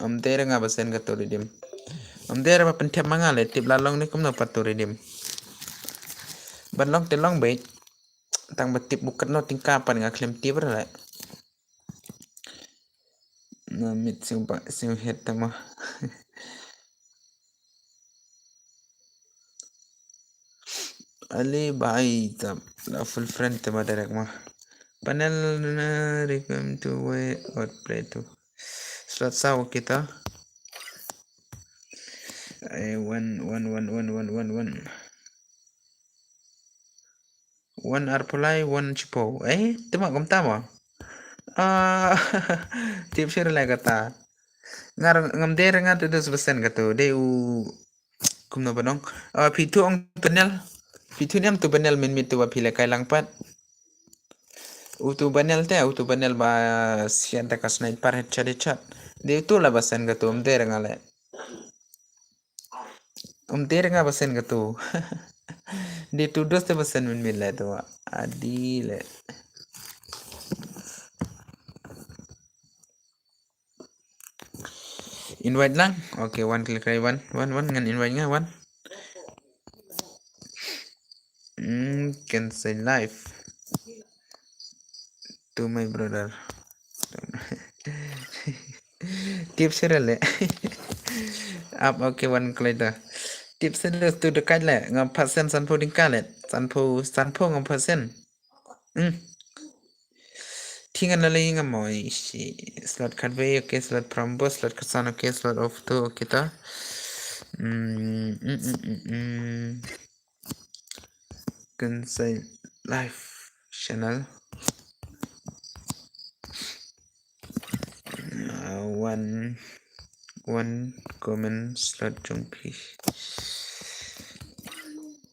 Am te re nga ba sen ka tu redeem. Am te re ba pen tip ma nga le tip la long ne kumna pat tu redeem. Ban long te long be. Tang ba tip bu kat no tingka pan nga klem tip ra le. Na mit sing ba sing het tama. Ali bai tap la full friend tama direct ma. Panel na requiem to way or play to. Slot saw kita. Eh, one, one, one, one, one, one, one. One arpulai, one chipo. Eh, tama kumta ma. Ah, tip sir lai kata. Ngar ngam der ngar tu dus besen katu. De u kumno banong. Ah, pitu ong panel. Pitu niam tu panel min mitu wa pile kai lang pat. Utu panel te, utu panel ba sian ta ka sniper headshot headshot. De utu la basen katu um der ngale. Um der nga basen katu. De tu dos te basen min mil le tu. Adi le. Invite lang. Okay, one click right, one, one, one ngan invite nga one. Hmm, can say live to my brother. Tip sira le. Up, okay, one click da. Tip sira tu dekat le. Ngam percent sanpho dingka le. Sanpho, sanpho ngam percent. Hmm. Tingan lali nga moi si slot khatwei, okay, slot prombo, slot khatsan, okay, slot of two, okay ta. Hmm, hmm, hmm, hmm, hmm. Kan sai live channel. Uh, one, one comment slot jong phi.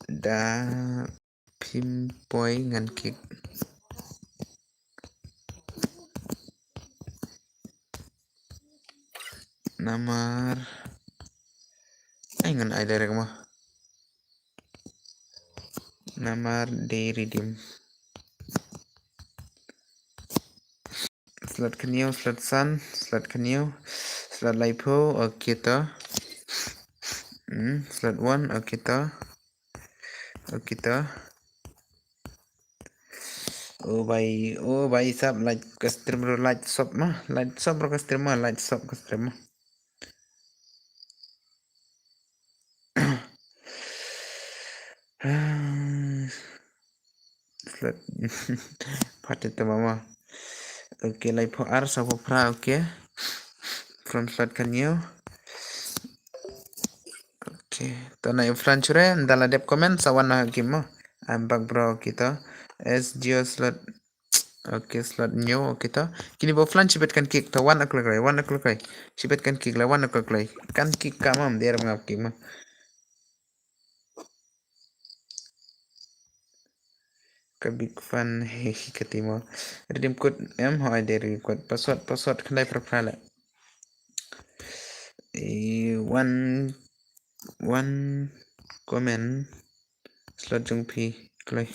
Da Phim poi ngan kick. Namar ai ngan ai direct ma. Namar dei redeem. Slot kniew, slot san, slot kniew, slot laiphew, okay to. Hmm, slot one, okay to. Okay to. Oh bai, oh bai sap light ka stream ro light sop ma, light sop ro ka stream ma, light sop ka stream ma. Slot. Pate te mama. Okay, laiphew ar, sawphew phra, okay. From slot kniew. Okay, to na influence chre, ndala dep comment, sa wan na game mo. I'm back bro, okay to. S G O slot. Okay, slot new, okay to. Kini bo flan shibet kan kick to one o'clock rai, one o'clock rai. Shibet kan kick la one o'clock rai. Kan kick ka mam, der ngap kick ma. Ka big fan he hi ka timo. Redeem code em ho ai de redeem code. Password, password khyndai phra phra le. Eh, one, one comment slot jong phi kloi.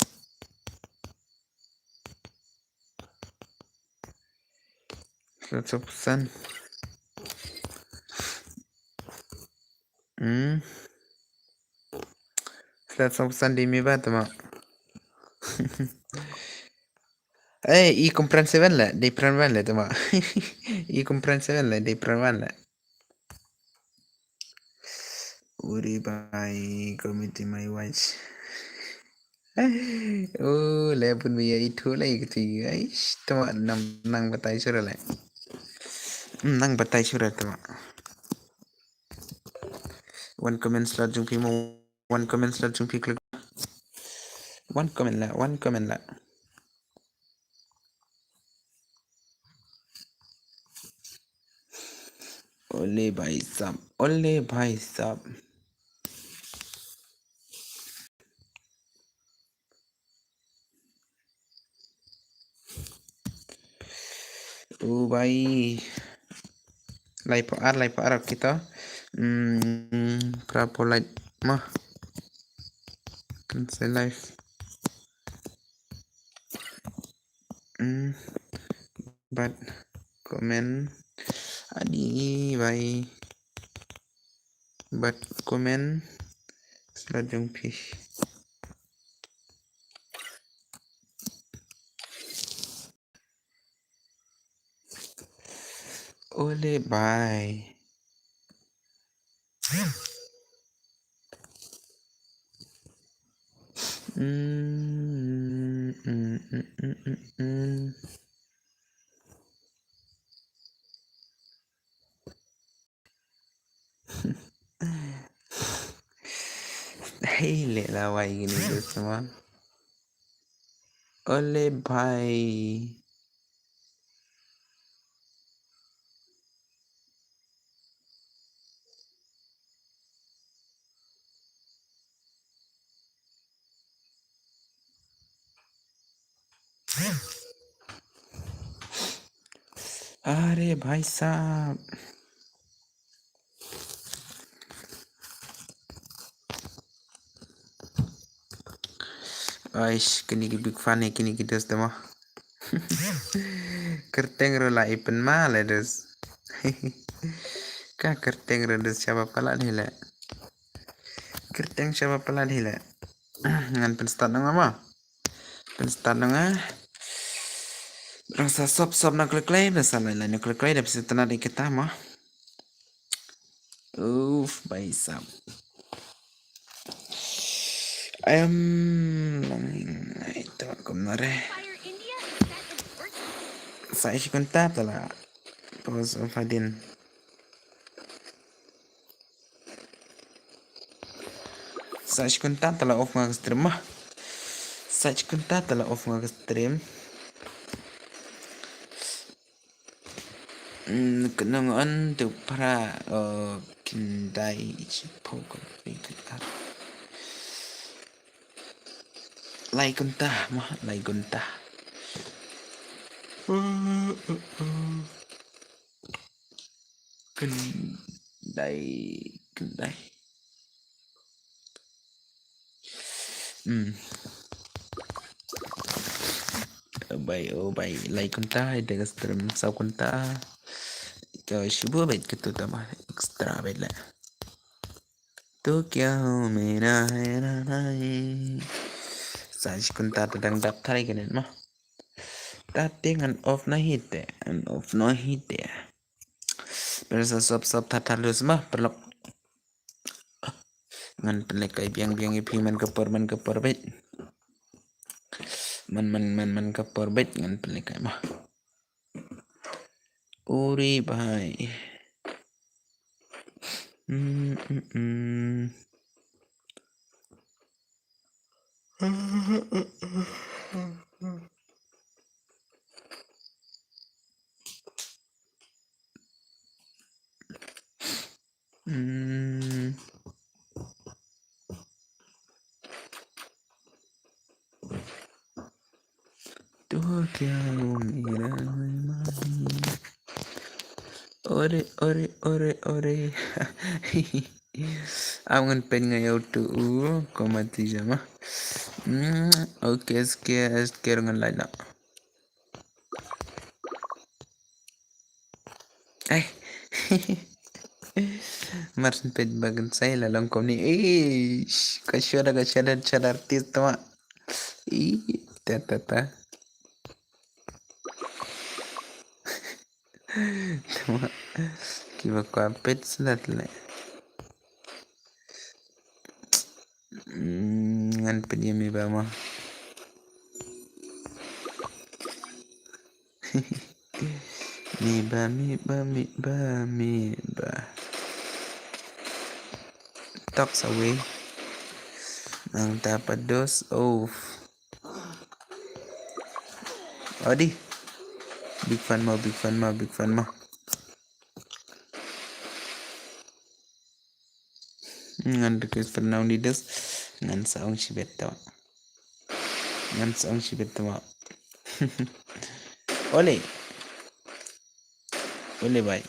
Slot sop san. Hmm. Slot sop san di mi ba tama. Eh, i comprensive le, di pran wan le tama. I comprensive le, di pran wan le. Uri bai committee my watch. Oh, le pun mi ya itu le itu. Ai, tama nang nang batai sura le. Hmm, nang batai sura tama. One comment slot jong phi mo, one comment slot jong phi click. One comment la, one comment la. Ole bhai sahab, ole bhai sahab. Oh bhai. Live ar, live ar kita. Hmm, pra polite mah. Kan saya live. Hmm, but comment adi bhai. But comment slot jong phi. Ole bhai. Mm, mm, mm, mm, mm, mm. Hey, le la wai gini tu semua. Ole bhai. अरे भाई साहब। Aish, kini ki big fan ne, kini ki dos demo. Kyrteng ruh la i pynma le dos. Ka kyrteng ruh dos shaba palat hi le. Kyrteng shaba palat hi le. Ngan pynstart nang ma. Pynstart nang ah. Rang sa sop sop na klik klik, na sa lai lai na klik klik, da pisa tana di kita ma. Uff, bhai sahab. Em, ito kumno re. Sa shi kunta tala. Pause of Hadin. Sa shi kunta tala off nga ka stream ma. Sa shi kunta tala off nga ka stream. Mm, khnang on tu para, oh, khyndai shi phew ka ri ka ar. Lai kunta ma, lai kunta. Khyndai, khyndai. Hmm. Bhai, oh bhai, lai kunta, ida ka stream saw kunta. Ka shu buh beit kito tama extra beit la. Tu kya ho mera hai na nahi. Sa shi kunta ta dang dap thari ka net ma. Ta te ngan off na hi te, ngan off na hi te. Pynsa sop sop tha tha lus ma, pynlok. Ngan pynlehkai biang biang ïa phi man ka por, man ka por beit. Man, man, man, man ka por beit ngan pynlehkai ma. Uri bhai. Mm, mm, mm. Hmm. Too kya ho mera mahi. Ore, ore, ore, ore. Am ngan peit nga ïa utu u, ko mati jama. Hmm, okay, ske, ske ngan lai na. Ai. Mar syn peit ba kan sai la long kumne. Eish, ka shada, ka shada, shada artist ma. Ih, ta, ta, ta. Tama. Kiba kwah peit slat le. Mm, ngan peit ïa me ba ma. Me ba, me ba, me ba, me ba. Tok sa wei. Nang ta pa dos. Oh. Adi. Big fan mo, big fan mo, big fan mo. Ngan request for now leaders. Ngan sa ong shibet tama. Ngan sa ong shibet tama. Ole. Ole bhai.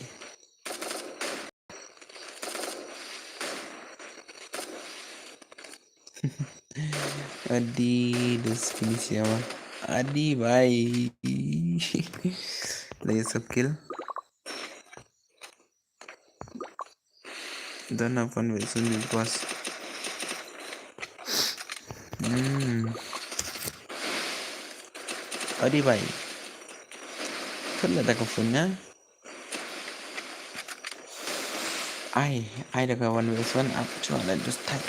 Adi, dos finish ya ma. Adi bhai. Lagi sub kill. Don't have one way soon, big boss. Hmm. Adi bhai. Thot la da ka phone na. Ai, ai da ka one way soon up. Chua la just type.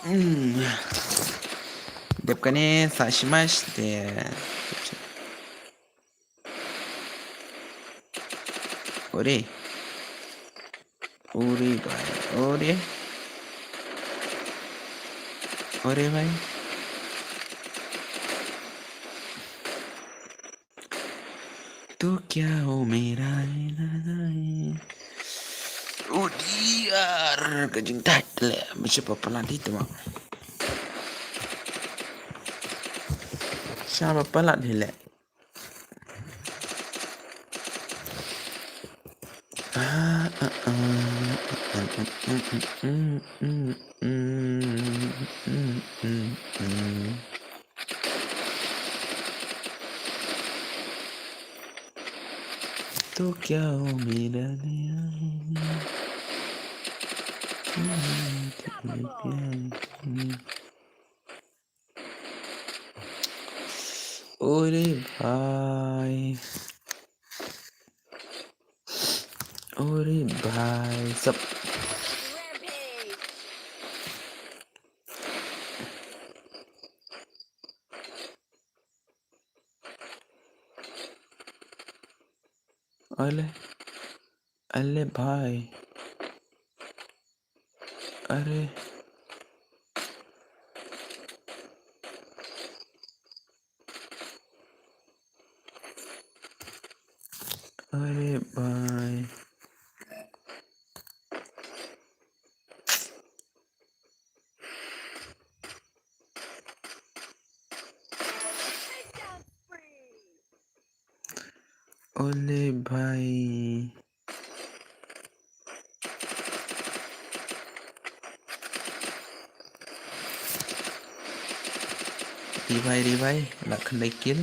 Hmm. Dep kane sa shimash de. Ore. Ore bhai. Ore. Ore bhai. Tu kya ho mera hai na hai. Udi ar ka jingthait le. Mesti papalat hi tama. Sa papalat hi le. तो क्या हो मेरा नया है? अरे भाई, अरे भाई, सब। अरे, अरे भाई। अरे। अरे भाई। Ole bhai. Re bhai, re bhai. Lah khyndai kill.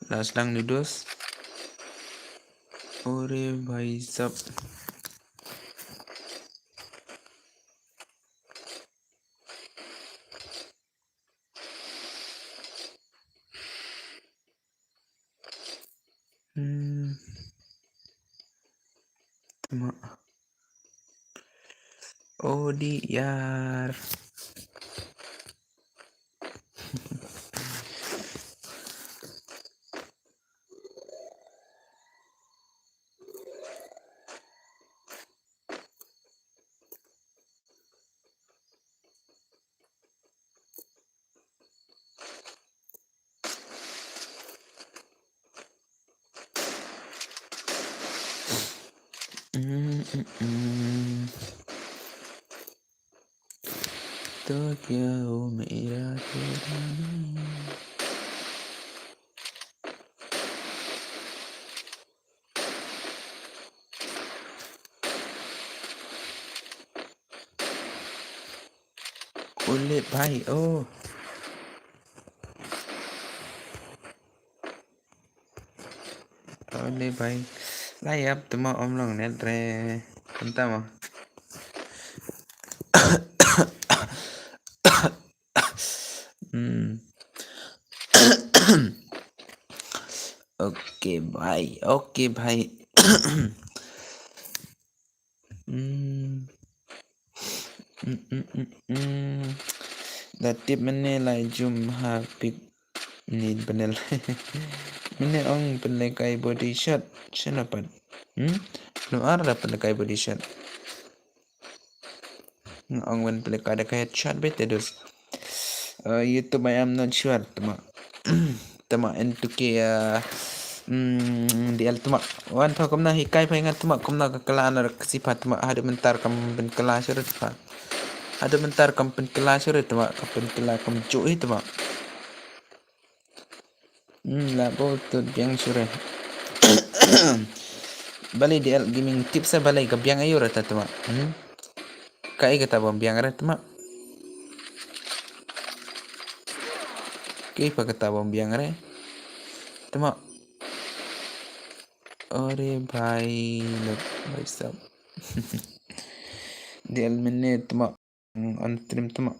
Lah sdang ni dos. Ore bhai sab. Hmm. Tama. Odi yar. Mm, mm, mm. तो क्या हो मेरा तेरा नहीं। Ole bhai, oh. Ole bhai. La ïap te mo, ym long net re. Kumta mo. Hmm. Okay bhai, okay bhai. Hmm. Hmm, hmm, hmm, hmm. Da tip mynne la jum ha pit ni bnel. Mynne ong pynlehkai body shot, shano pat? Hmm? Nang ar da pynlehkai body shot. Nga ong wen pynlehkai da ka headshot beit te dus. Uh, YouTube, I am not sure, tma. Tma, en tu ke, uh, mm, D L tma. Wan pha kumna hikai pha nga tma, kumna ka kylla na ka si pha tma. Haduh mynta kam pynkylla shuh re tma. Haduh mynta kam pynkylla shuh re tma, kam pynkylla kam juh hi tma. Hmm, la bor tu biang shuh re. Balei D L Gaming Tips sa balei ka biang aïu re ta tma. Hmm? Kaei kata bym biang re tma. Kaei pat kata bym biang re. Tma. Ore bhai, look, bhai sab. D L mynne tma. Hmm, on stream tma.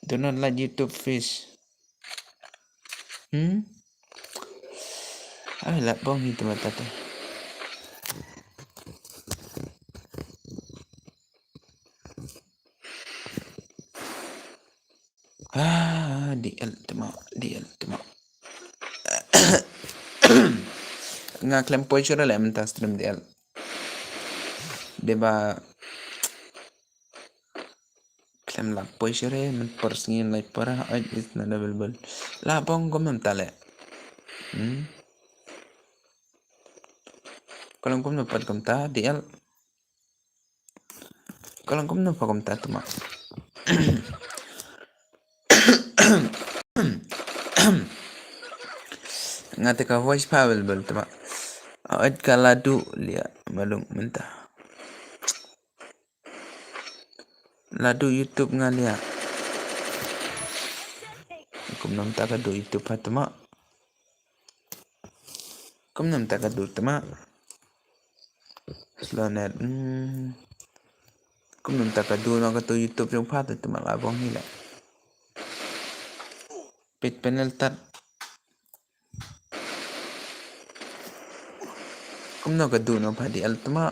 Do not like YouTube fish. Hmm? Ai, la bong hi tma ta te. Ah, D L tma, D L tma. Nga khlem poi shuh re mynta stream D L. Deba khlem lah poi shuh re, mynta por sngi lai por ha, ai, is not available. La bong kumno mynta le. Hmm? Ka long kumno pat kumta, D L. Ka long kumno pat kumta tma. Nga te ka voice pa bel bel tma. Ait ka la duh liah malung mynta. La duh YouTube nga liah. Kumno mynta ka duh YouTube ha tma. Kumno mynta ka duh tma. Slow net. Hmm. Kumno mynta ka duh noh katu YouTube jong pha te tma la bong hi la. Peit panel tat. Kumno ka duh noh pha D L tma.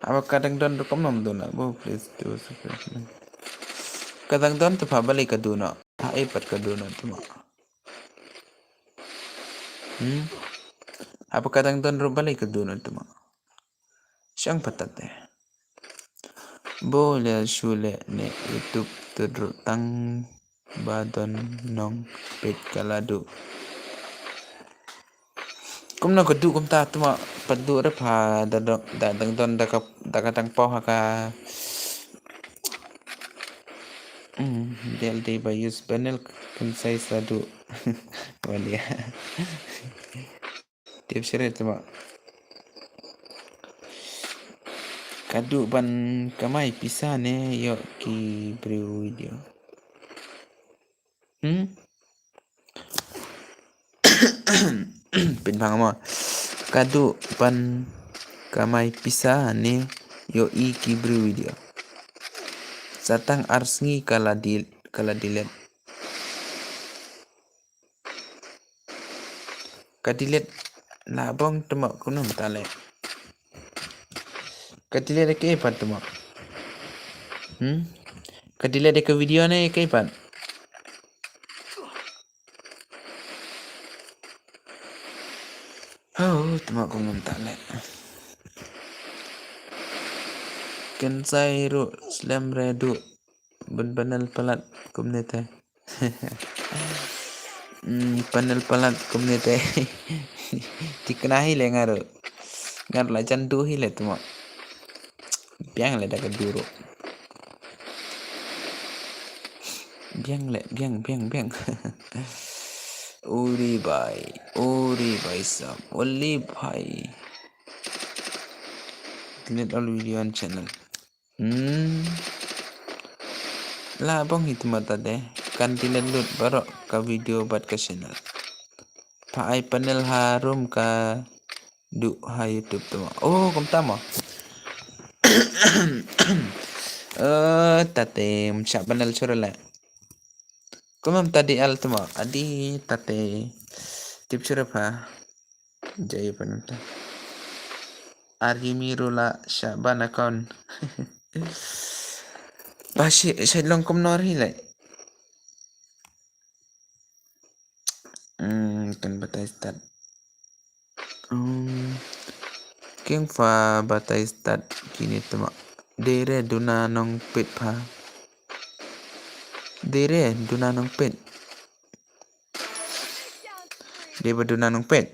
Haba ka dang don ruh kumno ym duh noh. Bo please do subscribe. Ka dang don te pha balei ka duh noh. Haei pat ka duh noh tma. Hmm? Haba ka dang don ruh balei ka duh noh tma. Shong pat te. Bo le shu le ne YouTube tu ruh tang ba don nong peit ka la duh. Kumno ka duh kumta tma pat duh re pha da dang don da ka da ka dang pau ha ka. Hmm, D L dei ba use panel kan size la duh. Walia. Tip seret tma. Ka duh ban kamai pisa ne ïoh ki briew video. Hmm? Pynbang mo. Ka duh ban kamai pisa ne ïoh i ki briew video. Sa tang ar sngi ka la dil ka la delete. Ka delete la bong tma kumno mynta le. Ka delete ïa kaei pat tma. Hmm? Ka delete ïa ka video ne ïa kaei pat. Oh, tma kumno mynta le. Kynsai ruh slem re duh. Ban panel palat kumne te. Hmm, panel palat kumne te. Thikna hi le nga ruh. Nga ruh la jan duh hi le tma. Biang le da ka duh ruh. Biang leh, biang, biang, biang. Uri bhai, uri bhai sahab, uri bhai. Delete all video on channel. Hmm. La bong hi tma ta de. Kan delete lut baroh ka video bad ka channel. Pha ai panel harum ka du ha YouTube tma. Oh, kumta mo. Eh, tate, mcha panel chura le. Kumam tadi al tma. Adi tate. Tip chura pha. Jai panel ta. Arimi rula sha ban account. Ba shi, shi long kum nor hi le. Hmm, kan batai start. Hmm, king fa batai start kini tma. Dere duna nong pit pha. Dere duna nong pit. Dere duna nong pit.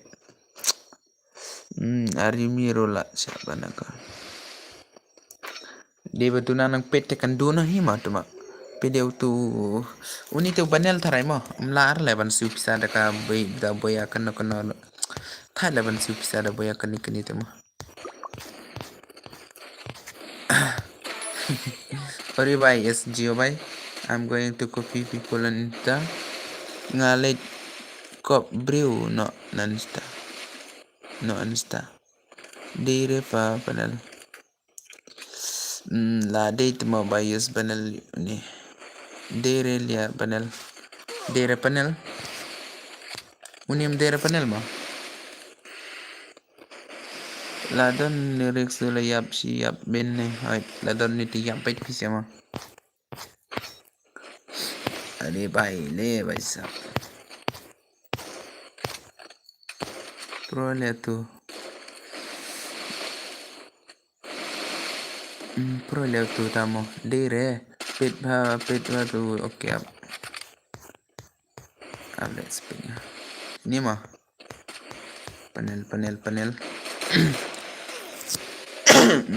Hmm, arimi rula sha ban account. Dei ba duna nang pet te kan duna hi ma tuma. Pet dei utu uni te u banel tharai mo. Mlar le ban siu pisa da ka boi da boi akan no kan no. Thai le ban siu pisa da boi akan ni kani te mo. Ori bai, yes, Gio bai. I'm going to copy people on Insta. Nga leit kop brew no nan Insta. No Insta. Dei re fa panel. Hmm, la dei te mo ba use panel ni. Dei re lia panel. Dei re panel. Uni em dei re panel mo. La don lyrics tu la yap si yap ben ne. Hai, la don ni ti yap pet pisa mo. Ani bai le bai sa. Pro le tu. Hmm, pro le tu tamo. Dei re. Pit ba, pit ba tu. Okay, up. Up, let's pit. Ni ma. Panel, panel, panel.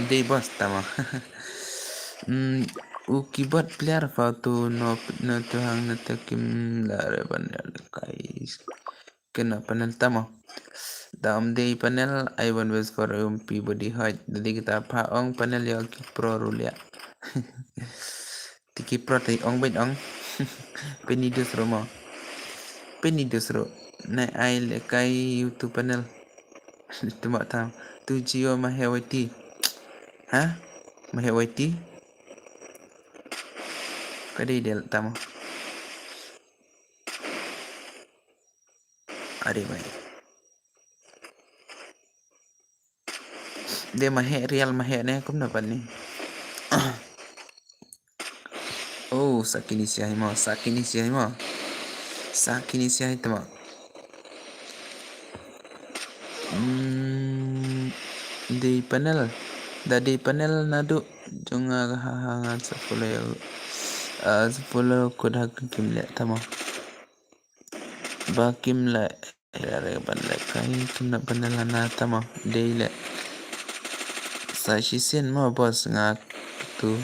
Dei bas tama. Hmm, u keyboard player fa tu no, no tu hang no tu kim la re panel guys. Kena panel tama. Dam dei panel, I want best for um P body height. Jadi kita pha ong panel ya ki pro rulia. Tiki pro te ong bait ong. Peni dus ro mo. Peni dus ro. Nai ai le kai YouTube panel. Tuma tam. Tu jio ma he waiti. Ha? Ma he waiti. Ka dei del tamo. Are bai. De ma he real ma he ne kum na pan ni. Oh, sakini siahi mo, sakini siahi mo. Sakini siahi tama. Hmm, dei panel. Da dei panel nadu. Jong nga ha ha nga sa follow. Ah, sa follow kod ha kim le tama. Ba kim le. Ira re ban le kai kumna panel hana tama dei le. Sa shisien mo boss nga tu.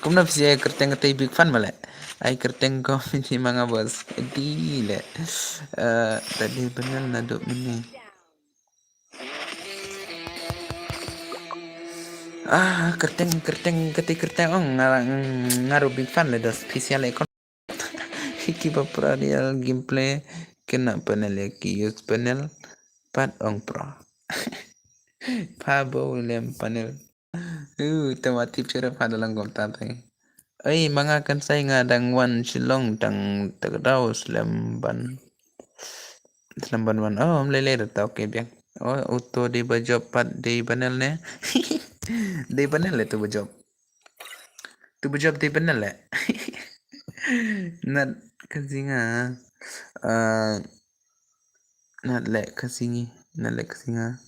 Kumna psi ai kerteng kata big fan male. Ai kerteng ko ni manga boss. Dei le. Eh, tadi panel nadu mini. Ah, kerteng, kerteng, kata kerteng ong nga, nga ru big fan le da special icon. Hiki ba pro real gameplay kena panel ya ki use panel pat ong pro. Pa bo lem panel. Uh, tama tip chera pa dalang gom ta tai. Oi, manga kan sai nga dang wan Shillong dang takdau slem ban. Slem ban wan. Oh, mlele da tau ke biang. Oh, uto di ba job pat di panel ne. Di panel itu ba job. Tu ba job te panel le. Nat ka singa. Ah, nat le ka singi. Nat le ka singa.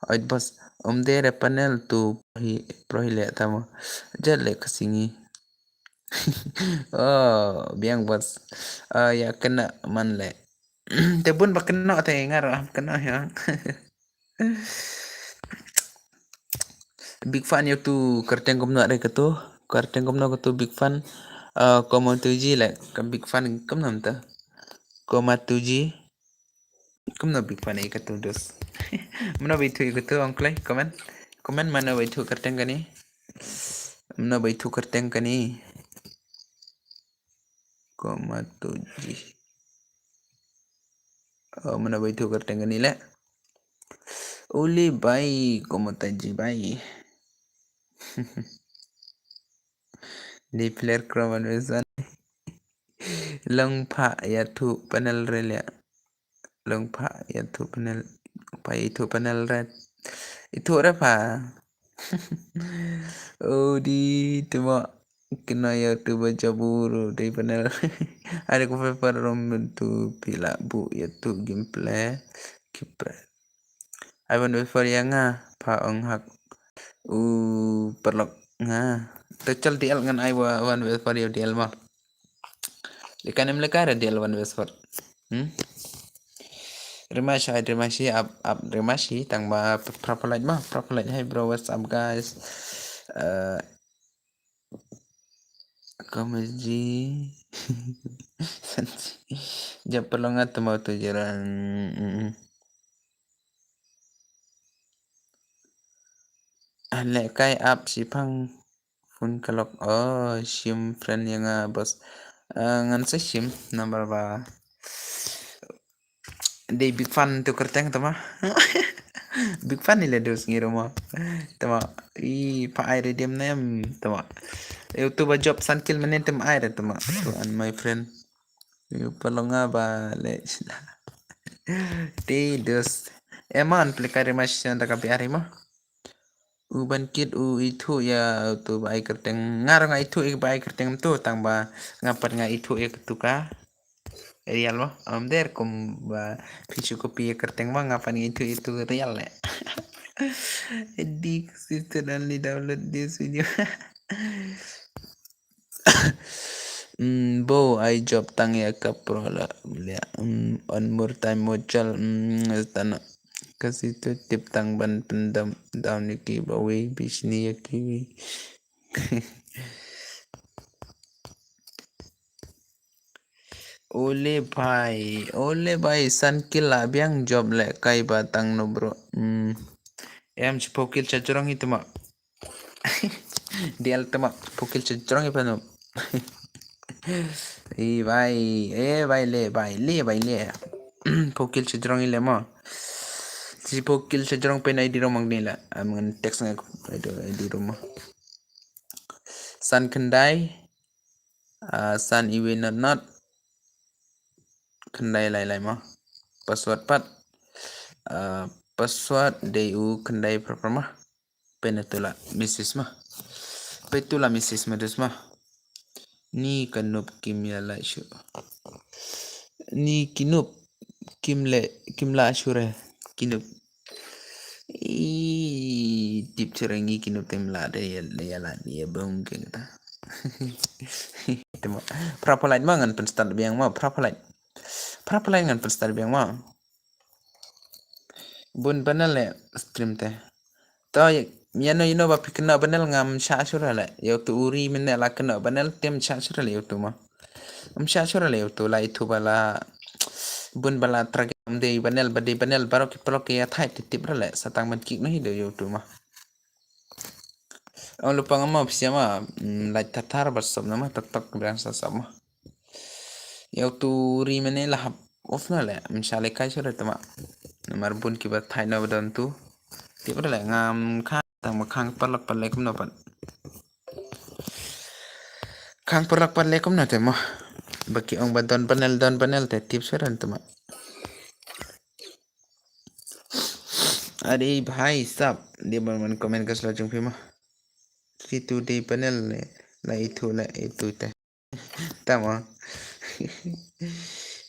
Oi boss. Om dere panel tu hi pro hi le tamo. Jat le ka singi. Oh, biang boss. Ah, ya kena man le. Te bun ba kena te ngar ah kena ya. Big fan ya tu kerteng kumno re ka tu. Kyrteng kumno katu big fan. Uh, Komatuji le ka big fan kumno mynta. Komatuji. Kumno big fan ïa katu dos. Mano ba ithuh ïa katu ong kloi comment. Comment mano ba ithuh kyrteng kane. Mano ba ithuh kyrteng kane. Komatuji. Oh, mano ba ithuh kyrteng kane le. Uli bai, Komatuji bai. Di player Chrome Amazon. Long pha ïathuh panel re le. Long pha ïathuh panel. Pha ïathuh panel re. Ithuh re pha. Oh, di tuma kena ïa tu ba jabur di panel. Ada ku paper rom tu pila bu ïathuh gameplay. Kipre. Ai wan before ïa nga pha ong hak u paralok nga. Te chal D L ngan ai wa wan before ïa D L ma. Lekan em leka re D L wan before. Hmm? Rimashi ai rimashi ap ap rimashi tang ba proper light ma proper light. Hey bro, what's up guys? Uh, Komatuji. Jap pelong at mau tu jalan. Leh kai ap sipang phone kalok. Oh, shim friend ïa nga boss. Ah, ngan sa shim number ba. Dei big fan tu kyrteng tama. Big fan ni le dos ngi roma. Tama. I pa ai redim nem tama. Ïa tu ba job san kil menen tem ai re tama. Tu an my friend. Ïa palonga ba le. Ti dos. Eman plika rima shisha da ka biar rima. U ban kit u ithuh ïa tu ba ai kyrteng. Nga ruh nga ithuh ïa ba ai kyrteng tu tang ba nga pat nga ithuh ïa tu ka. Real mo. Am der kum ba phi shu copy ïa kyrteng mo nga pat nga ithuh ïa tu real le. Di sister only download this video. Mm, bo ai job tang ïa ka pro la. Mm, on more time mo chal. Mm, tana. Kasi tu tip tang ban pyndam down ïa ki ba wei bishni ïa ki wei. Ole bhai, ole bhai, san kila biang job le kai ba tang no bro. Hmm. Em chi pokil cha jrong hi tuma. Dial tuma pokil cha jrong hi panu. I bhai, e bhai le, bhai le, bhai le. Pokil cha jrong hi le ma. Chi pokil cha jrong pen I D rom ang ni la. Am ngan text nga I D rom ma. San khyndai. Ah, san iwi not not. Khyndai lai lai ma. Password pat. Ah, password dei u khyndai proper ma. Penatula missis ma. Petula missis ma dus ma. Ni kanup kim ïa la shu. Ni kinup kim le kim la shu re. Kinup. I tip churang i kinup tem la de ya la de ya bong ke ta. Temo. Prapalait ma ngan pen start biang ma prapalait. Prapalait ngan pen start biang ma. Bun panel le stream te. To ya no ino ba pikna panel ngam sha sura le. Yo tu uri men la kena panel tem sha sura le yo tu ma. Am sha sura le yo tu la itu bala. Bun bala tragam de panel ba de panel barok ki prok ya thai tip le satang man kik no hi de yo tu ma. Ong lupa ngam ma psia ma, mm, like tatar ba sop nama tok tok biang sa sop ma. Ïa tu ri mene la hap off na le, mm, sha le kai sore tama. Namar bun ki ba thai na ba don tu. Tip le ngam kha tang ma khang parlok parle kum na pat. Khang parlok parle kum na te ma. Ba ki ong ba don panel don panel te tip sore tama. Are bhai sab, dia ban man comment ka sla jong phi ma. Ki tu dei panel le, la itu le itu te. Tama.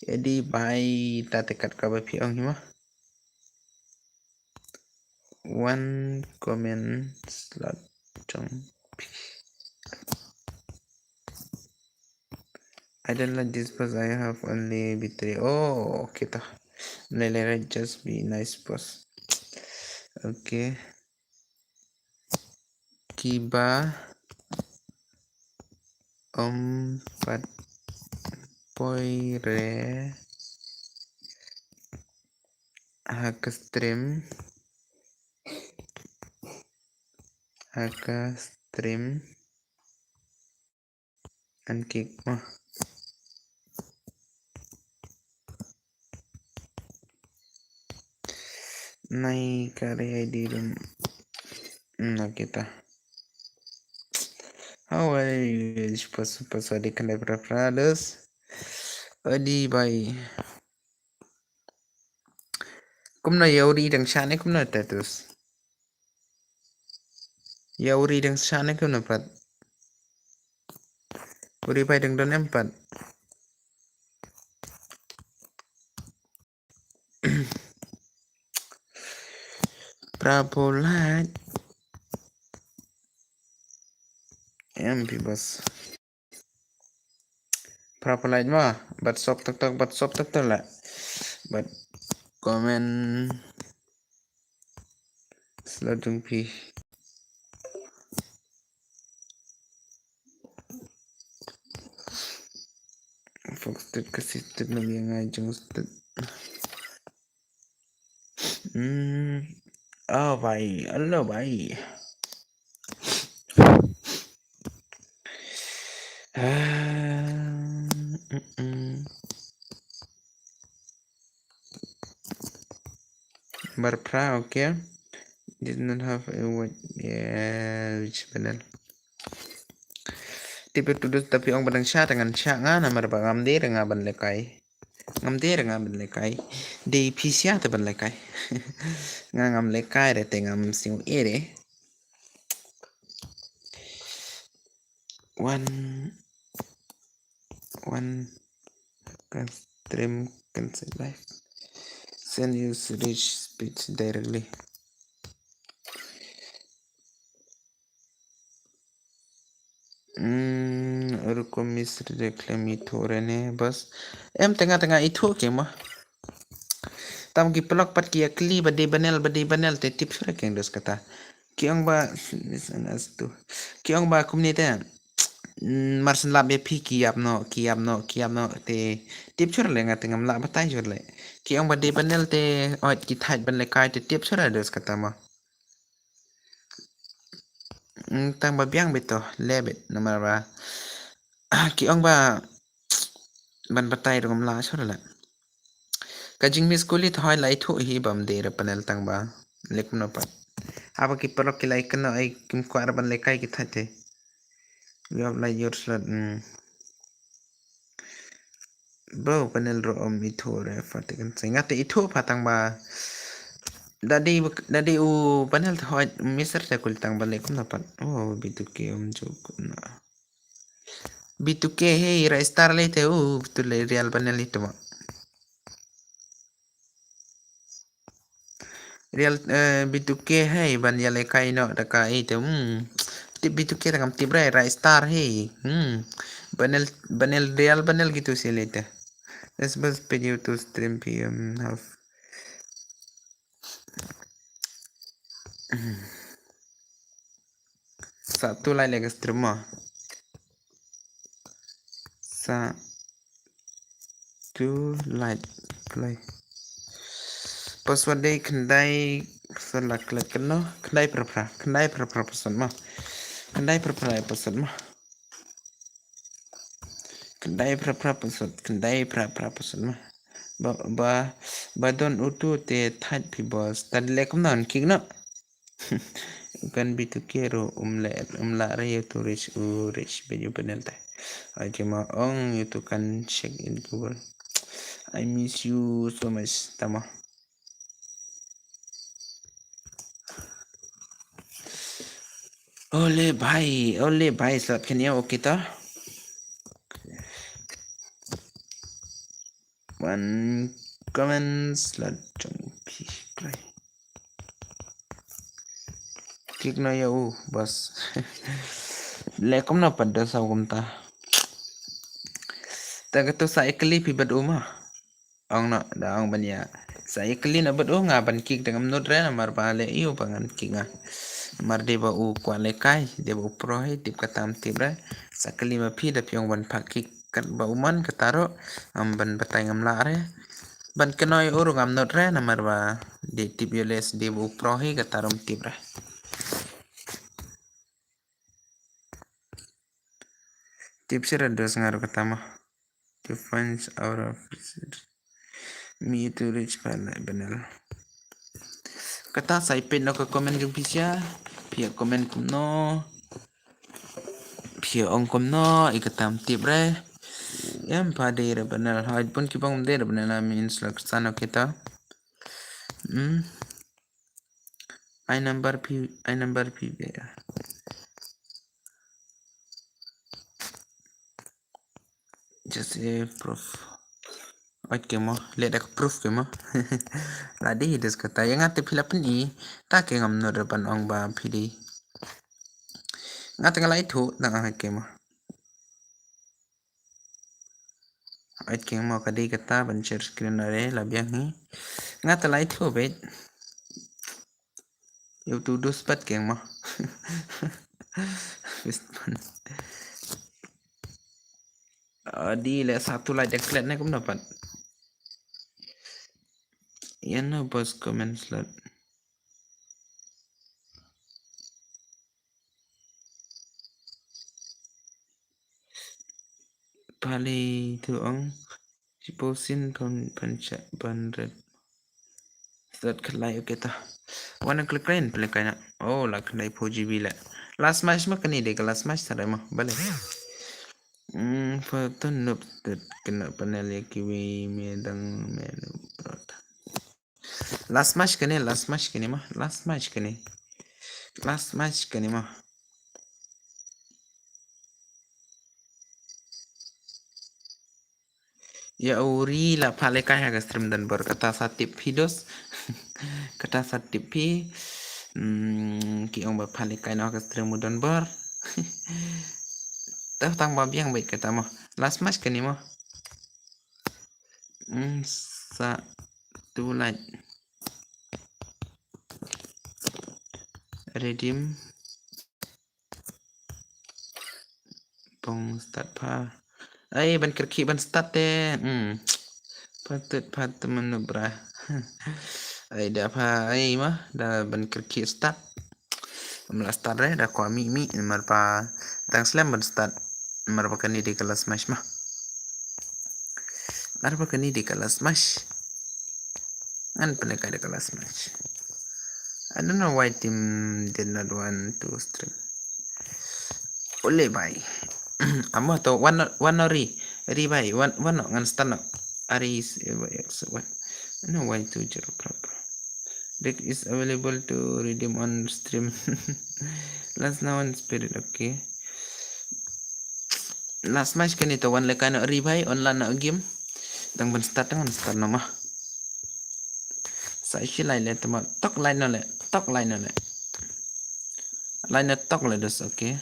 Edi bhai ta te kat ka ba phi ong hi ma. One comment slot jong phi. I don't like this boss, I have only B three. Oh, okay ta. Lele, just be nice boss. Okay. Kiba Ym pat poi re ha ka stream, ha ka stream. An kick mo. Nai kare I D dum. Na kita. How are you? Pas pas adi kandai pra pra dus. Adi bai. Kumno ya uri dang shane kumno tatus. Ya uri dang shane kumno pat. Uri bai dang don em pat. Prapolat. M P bas. Prapolat ma. Bat sop tok tok, bat sop tok tok la. Bat comment. Sladung pi. Fox tet kasi tet na biang ai jong tet. Hmm. Oh bai, hello bai. Ah, mm, mm. Number pra, okay. Did not have a what, yeah, which panel. Tipe tudus tapi ong badang sha tangan sha nga namar ba ngam de nga ban lekai. Ngam de nga ban lekai. De pisia te ban lekai. Nga ngam lekai re te ngam sing ere. One, one can stream, can say live. Send you reach speech directly. Hmm, rukom misri de klem ithu rene bas. Em tenga tenga ithu ke ma. Tam ki pelok pat ki akli ba de banel, ba de banel te tip sure keng dos kata. Ki ong ba, misunderstood. Ki ong ba kumni te. Mm, mar sen lap ya phi ki yap no, ki yap no, ki yap no te tip sure le nga te ngam lap batai sure le. Ki ong ba de banel te oi ki thaj ban le kai te tip sure dos kata ma. Mm, tang ba biang bit to, le bit namar ba. Ki ong ba ban batai rukom la sure le. Ka jingmis kuli thoi lai thu hi bam de re panel tang ba. Lek no pat. Haba ki parok ki lai kena ai kim kwar ban lekai ki thate. Yop lai yor slot. Hmm. Bo panel ro om ithu re fatikan singate ithu patang ba. Dadi dadi u panel thoi mister te kul tang ba lek no pat. Oh, bitu ke om juk na. B two K hei, rai star le te u, tu le real panel itu ma. Real, eh, B two K hei, ban ya le kai no da ka itu. Hmm. Tip B two K tangam tip rai, rai star hei. Hmm. Panel, panel real panel gitu sih le te. Let's bus video to stream P M half. Hmm. Sa tu lai le ka stream ma. Sa tu lai play. Password dei khyndai, password la klet kano, khyndai phra phra, khyndai phra phra password ma. Khyndai phra phra password ma. Khyndai phra phra password, khyndai phra phra password ma. Ba, ba, ba don utu te thait phi boss. Tad le kumno kick no. Kan B two K ro um le, um la re YouTube reach, u reach video panel te. Ai ke ma ong YouTube kan check in Google. I miss you so much. Tama. Ole bhai, ole bhai, slot kania okay ta. One comment slot jong phi krai. Kik na ya u bas. Le kom na pada sa kom ta. Ta ka tu sa ekli phi bad u ma. Ong no, da ong ban ya. Sa ya kli na bad u nga ban kik dang am nut re namar ba le iu ba ngan kik nga. Namar dei ba u kwah lehkai, dei ba u pro hi, tip kata ym tip re. Sa kylli ma phi da phi ong ban phah kick katba u mon kata ruh, ym ban batai ngam lah re. Ban kynnoh ïa u ruh ngam nud re, namar ba dei tip ïa u leh dei ba u pro hi kata ruh ym tip re. Tip shisha dos nga ruh kata mo. To find our officer. Me to reach pha lai banal. Kata sa ïa peit noh ka comment jong phi sha. Phi ïa comment kumno. Phi ïa ong kumno, ïa kata ym tip re. Em pha dei re banal. Hoi bun ki bang ym dei re banal, am in slok san, okay ta. Hmm. I number phi, I number phi be. Just a proof. Oi ke mo, leh da ka proof ke mo. La dei hi des kata, ïa nga te phi la pyni, ta ke ngam nud re ban ong ba phi dei. Nga te nga la ithuh, dang oi ke mo. Oi ke mo, ka dei kata ban share screen re, la biang hi. Nga te la ithuh beit. Ïa utu u dus pat keng mo. Fist bump. Ah, dei leh sa tu lai dang klet ne kumno pat. Ïa no boss comment slot. Pali tu ong. Sipo sin phan phan cha ban red. Slot khlai, okay ta. Wan klik khlai pele kaina. Oh, la khlai four G B la. Last match ma kane dei ka last match ta dei ma. Bale. Hmm, photo nup tet kena panel ïa kiwi me dang me nup. Last match kane, last match kane ma, last match kane. Last match kane ma. Ïa u ri la pha lehkai ha ka stream don bor, kata sa tip phi dos. Kata sa tip phi. Hmm, ki ong ba pha lehkai noh ha ka stream u don bor. Tah tang ba biang beit kata mo. Last match kane mo. Hmm, sa tu lai. Redeem. Pong start pha. Ai, ban kyrkieh ban start te. Hmm. Patut pha temen bra. Ai, da pha, ai ma, da ban kyrkieh start. Ym lah start re, da kwah mih mih, namar ba dang slem ban start. Namar ba kane dei ka last match ma. Namar ba kane dei ka last match. Ngan pynlehkai da ka last match. I don't know why team did not want to stream. Ole bai. Amo to wan wan ri ri bai wan wan ngan start noh. Ari is what. No why two zero pro pro. Deck is available to redeem on stream. Last now on spirit, okay. Last match kane to wan lehkai noh ri bai on la noh game. Dang ban start ngan start noh ma. Sa shi lai le tama tok lai noh le tok lai noh le. Lai noh tok le dos, okay.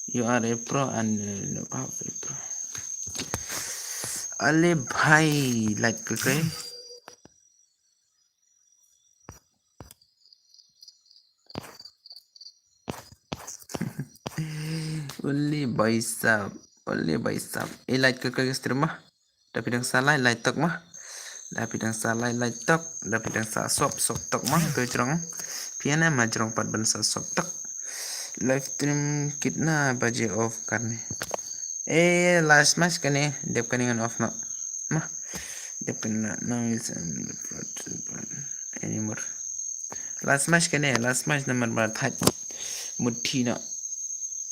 You are a pro and uh, no power a pro. Ale bhai like ke. Only bhai sahab, only bhai sahab. Eh, like ke ke stream ma. Da phi dang sa like, like tok ma. Da phi dang sa like, like tok. Da phi dang sa sub, sub tok ma. Tu jrong. Phi ne ma jrong pat ban sa sub tok. Live stream kitna baje off karne? Eh, last match kane, dep kane ngan off ma. Ma. Dep kane na, now is um, anymore. Last match kane, last match number bar thait. Muthi na.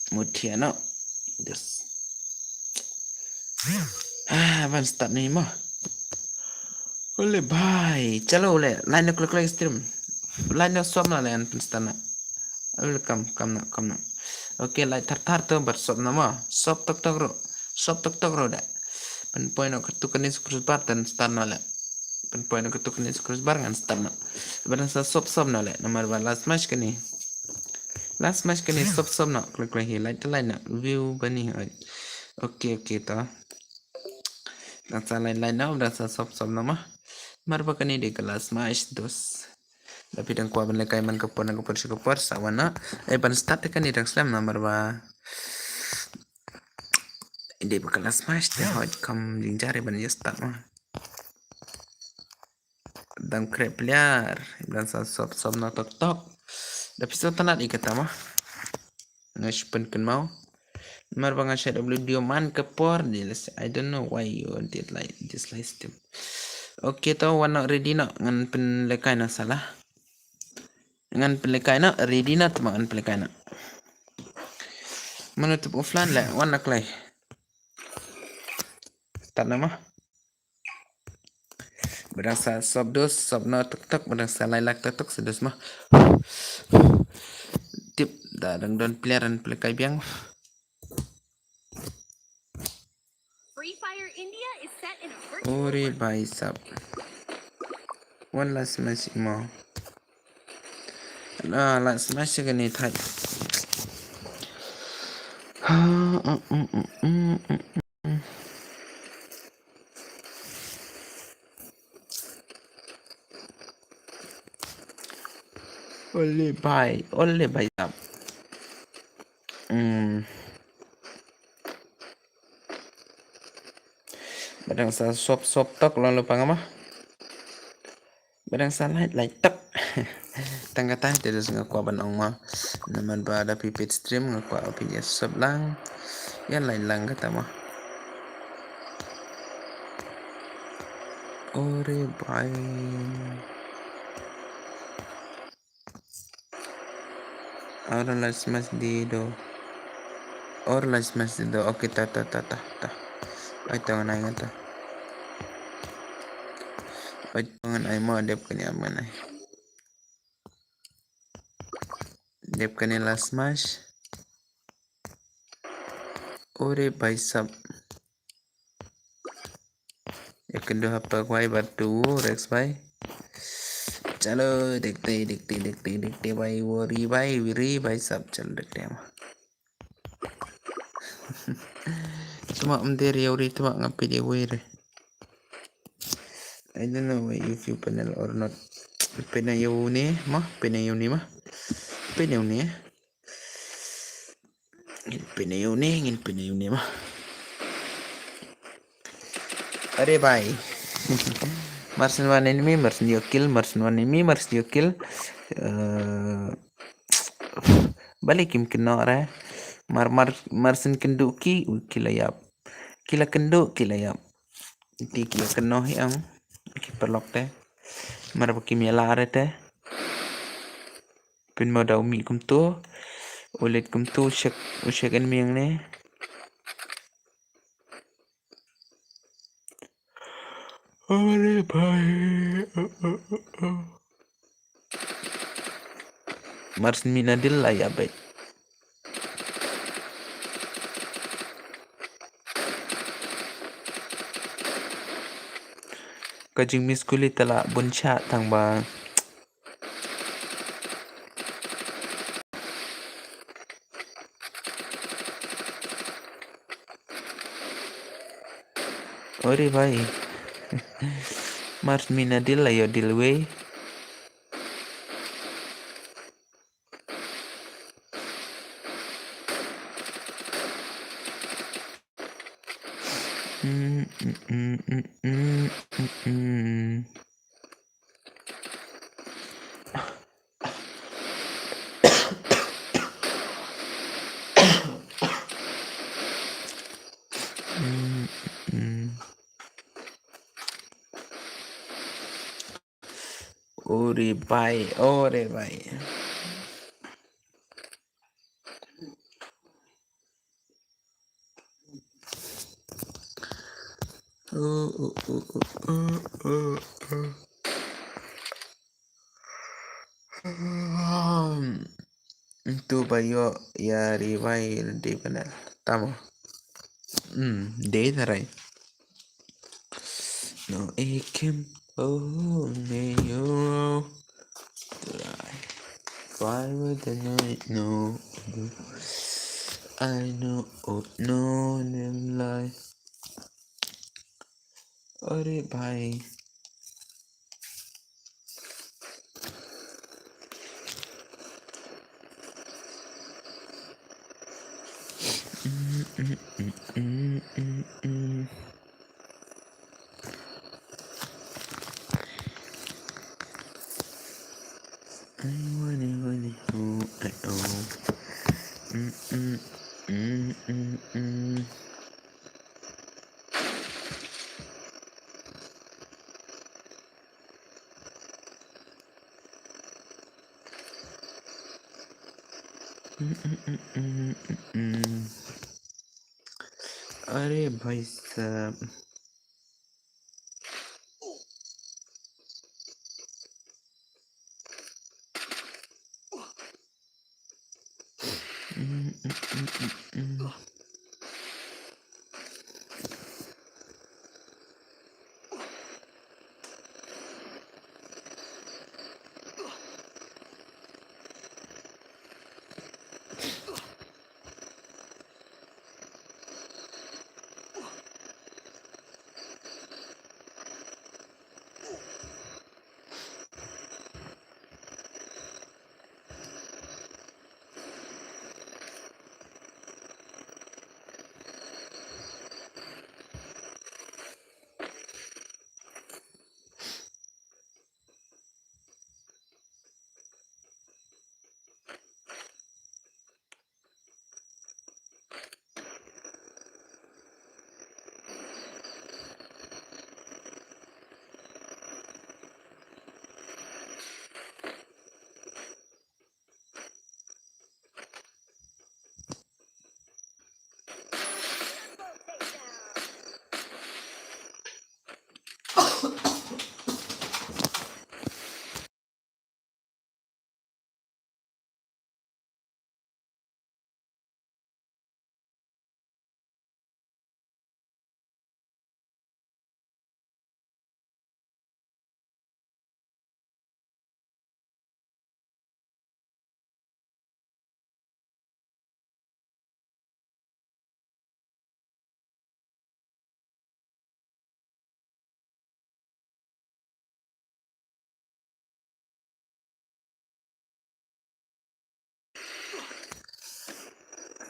Muthi na. Yes. Ah, ban start ni ma. Ole bhai, chalo le, line no klik klik stream. Line no swap na le an pyn start na. Ole kam, kam na, kam na. Okay, lai thar thar to bar swap na ma. Swap tok tok ro. Swap tok tok ro da. Pyn point no katu kani subscriber tan start na le. Pyn point no katu kani subscriber ngan start na. Ban sa swap swap na le. Namar ba last match kani. Last match kani swap swap na. Klik klik hi, lai te lai na. View bani. Okay, okay to. Dang sa lai lai na, dang sa sop sop na ma. Mar ba kani dei ka last match dos. Da phi dang kwah ban lehkai man ka por na ka por sha ka por sa wan noh. Eh, ban start te kane dang slem namar ba dei ba ka la smash te hooid kam jynjar ban ïa start ma. Dang khreh player, dang sa sop sop noh tok tok. Da phi sngewtynnat ïa kata ma. Nga shu pynkynmaw. Namar ba nga shait upload video man ka por de la, I don't know why you did like this live stream. Okay to wan noh, ready noh, ngan pynlehkai noh sala. Ngan pynlehkai noh, ready noh, tma ngan pynlehkai noh. Mano tip offline leh, wan noh kloi. Start noh ma. Ba dang sa sop dus, sop noh tok tok, ba dang sa lai lak tok tok sa dus ma. Tip, da dang don player, ngan pynlehkai biang. Free Fire India is set in a virtual Ore world. Bhai sab. Wan la smash mo. La, la smash kane thait. Ha, mm, mm, mm, mm, mm. Ole bhai, ole bhai sab. Hmm. Ba dang sa sop sop tok long lo pang ma. Ba dang sa lait lait tok. Tang kata te dus nga kwah ban ong ma. Namar ba da phi peit stream nga kwah phi ïa sop lang. Ïa lait lang kata ma. Ore bhai. Ora la smash di do. Ora la smash di do. Okay, ta ta ta ta ta. Ai to ngan ai ngan ta. Ai to ngan ai mo, dep kane am ngan ai. Dep kane la smash. Ore bhai sab. Ïa kynduh haba kwai bad tu Rex bhai. Chalo, dekte, dekte, dekte, dekte bhai, wori bhai, wiri bhai sab, chalo dekte ma. Tuma um der ya wori tuma nga pide wori. I don't know if you panel or not. Pina yuni ma, pina yuni ma. Pina yuni. Ngin pynïoh ne, ngin pynïoh ne ma. Are bhai. Marsin wan enemy, marsin yo kill, marsin wan enemy, marsin yo kill. Eh, balik kim kynnoh re. Mar, mar, marsin kynduh ki, u ki la ïap. Ki la kynduh, ki la ïap. Ti ki la kynnoh hi ang. Ki paralok te. Mar ba kim ïa la re te. Pynmada u mih kumto. U leit kumto u shek, u shek en miang ne. Are bhai. Mars mina dil la ya bai. Ka jingmiss kuli tala bun cha tang ba. Ore bhai. Mars mina dil ayo dil wei. Mm, mm, mm, mm, mm, mm, mm. Mm, mm. Ore bhai, ore bhai. Oh, oh, oh, oh, oh, oh, oh. Hmm. Tu ba ïoh ïa ri bai di panel. Tamo. Hmm, dei tharai. No, it can oh me yo. Why would the night know? I know, oh, no, them lie. Are bhai. I wanna, wanna, oh, I, oh. Mm, mm, mm, mm, mm. Mm, mm, mm, mm, mm, mm. अरे भाई साहब।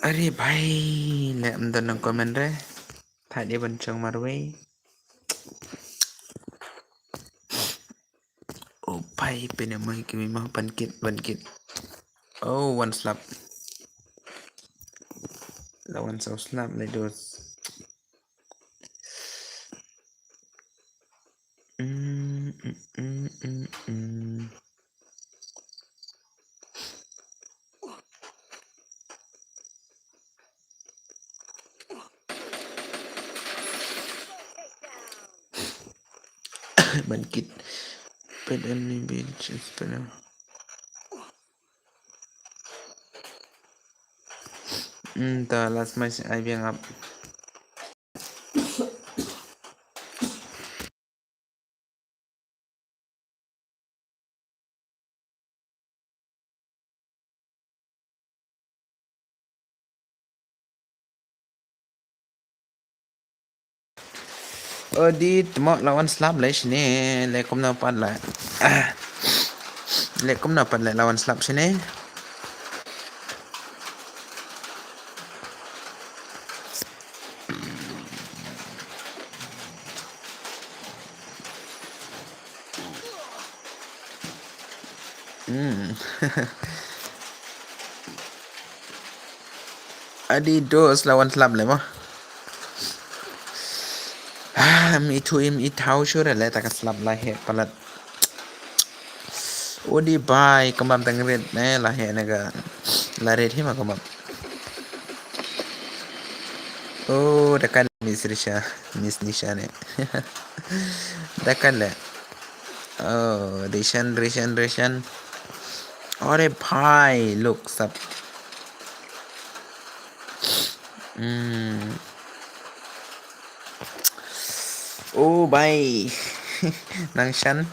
अरे भाई, leh ym don nang comment re. Thait ïa ban shong marwei. Oh, pai, pynïamai ki mih ma ban kit, ban kit. Oh, wan slap. La wan saw slap le dos. Mm, mm, mm, mm, mm. Ban kit. Pet enemy beach is better. Hmm, ta last match ai biang ap. O di tmo la wan slap le shine le kumno pat la. Le kumno pat le la wan slap shine. Hmm. Adi dos lawan slap le mo. Ah, mi tu im i thau sure le ta ka slap la he palat. Odi bai kemam tang red ne la he ne ka la red hima kemam. Oh, da kan Miss Risha, Miss Nisha ne. Da kan le. Oh, Rishan, Rishan, Rishan. Are bhai, look sab. Hmm. Oh, bhai. Nang shan.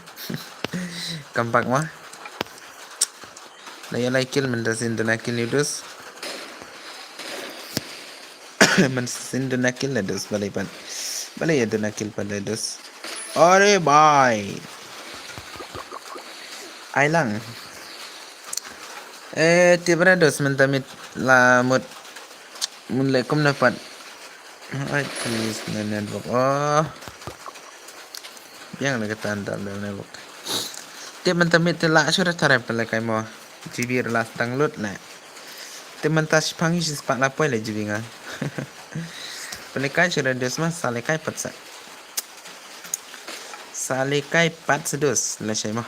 Kampak ma. Lai lai kill mynta sin duna kill ni dus. Mynta sin duna kill la dus balai pan. Balai ya duna kill pan la dus. Are bhai. Ai lang. Eh, tibra dus mynta mit la mut. Mun leh kumno pat. Ai, please, na network. Oh. Biang leh kata, ynda leh network. Te mynta miet te lah shuh tharai pynlehkai mo. G B ruh la tang lut leh. Te mynta shiphang hi shispah la poi leh G B nga. Pynlehkai shuh dos ma, sa lehkai pat sa. Sa lehkai pat sa dos, lashai mo.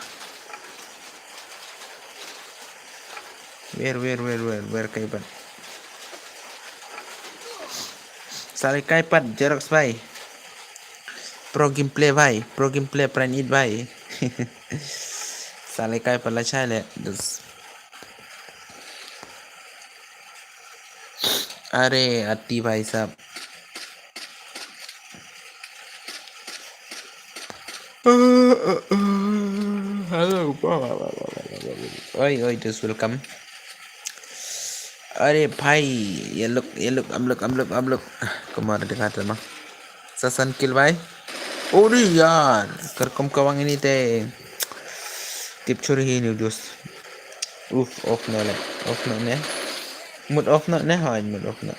Wer, wer, wer, wer, wer kai pat. Sa lehkai pat, Xerox bhai. Pro gameplay bhai, pro gameplay, Prime It bhai. Sa lehkai pat, lashai leh. Dos. Are, ati bhai sahab. Hello. Oi, oi, just welcome. Are bhai, ye look, ye look, am look, am look, am look. Kumar dekha tha ma. Sa san kill bhai. Ori yaar, kar kum kawang ini te. Tip churi hi ni dus. Uf, off no le, off no ne. Mut off no ne, hai, mut off no.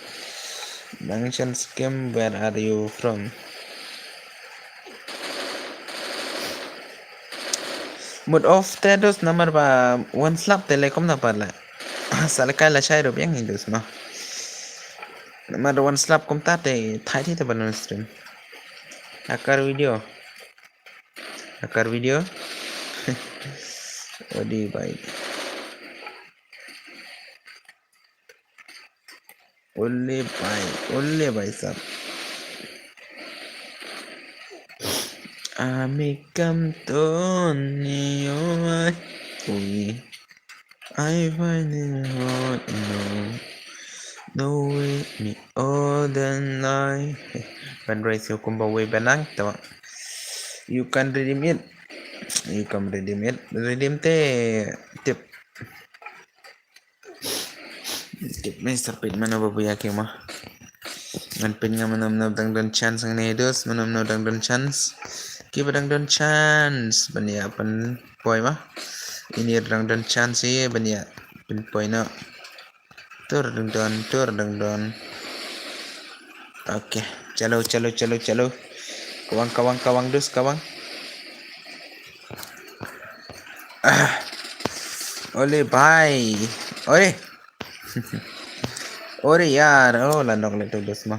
Nang chan scam, where are you from? Mut off te dus namar ba wan slap te le kumno pat le. Sa lehkai lashai ruh biang hi dus ma. Namar wan slap kumta te thai te ban stream. Akar video. Akar video. Odi bhai. Ole bhai. Ole bhai sahab. Ami kam to ni oi. Ui. I find it hard, no. No way, me all the night. Ban raise ïa kumba wei ban nang, tama. You can redeem it. You can redeem it. Redeem te tip. Tip me sarpit mano ba buya ki ma. Ngan pyn nga mano mano dang don chance ngan ne dos, mano mano dang don chance. Ki ba dang don chance ban ïa pyn poi ma. Ini dang don chance ïa ban ïa pyn poi no. Tur dang don, tur dang don. Okay, chalo, chalo, chalo, chalo. Kawang, kawang, kawang, dus, kawang. Ah. Ole bhai. Ole. Ole yaar, oh, la nok le tu dus ma.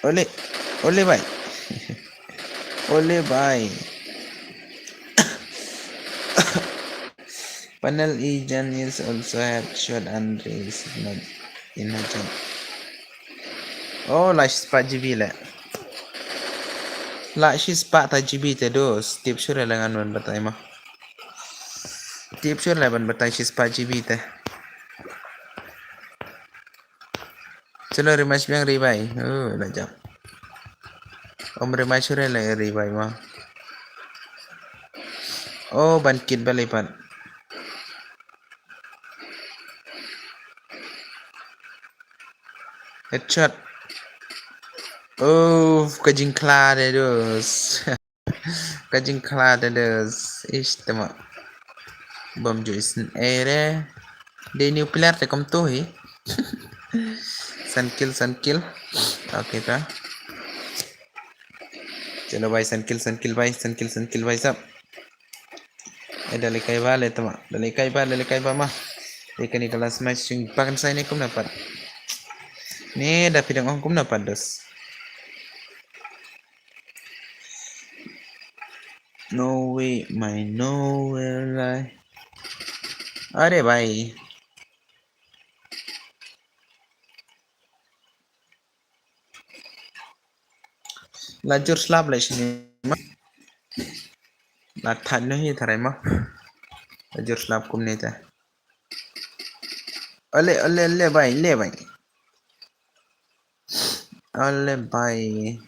Ole, ole bhai. Ole bhai. Panel Ijan is also headshot and is not in a jump. Oh, la shispah G B le. La shispah ta G B te dos. Tip sure la ngan wan batai ma. Tip sure la ban batai shispah G B te. Chalo, rematch biang ri bhai. Oh, la jam. Om rematch re le ri bhai ma. Oh, ban kit bale pat. Headshot. Oh, ka jingkhla de dos. Ka jingkhla de dos. Ish, tama. Bom jo isn ere. De nuclear te kom to hi. San kill, san kill. Okay ta. Chalo bhai, san kill, san kill bhai, san kill, san kill bhai sahab. Eh, da lehkai ba le tama, da lehkai ba, da lehkai ba ma. Eh, kani ka last match jingpang sai ne kumno pat. Ne da phi dang ong kumno pat dos. No way, my no way, lai. Are bhai. La jur slap le shini ma. La thad no hi tharai ma. La jur slap kumne ta. Ole, ole, ole bhai, le bhai. Ole bhai.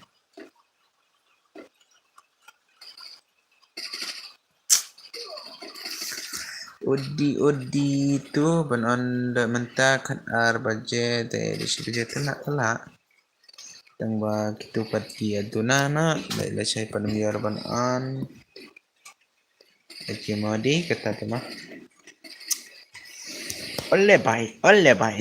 Odi, odi tu ban on da mynta khat ar baje te, da shi baje te la, la. Tang ba kitu pat ki aduna na, la, la shai pat ym ïoh ban on. Eki modi kata te ma. Ole bhai, ole bhai.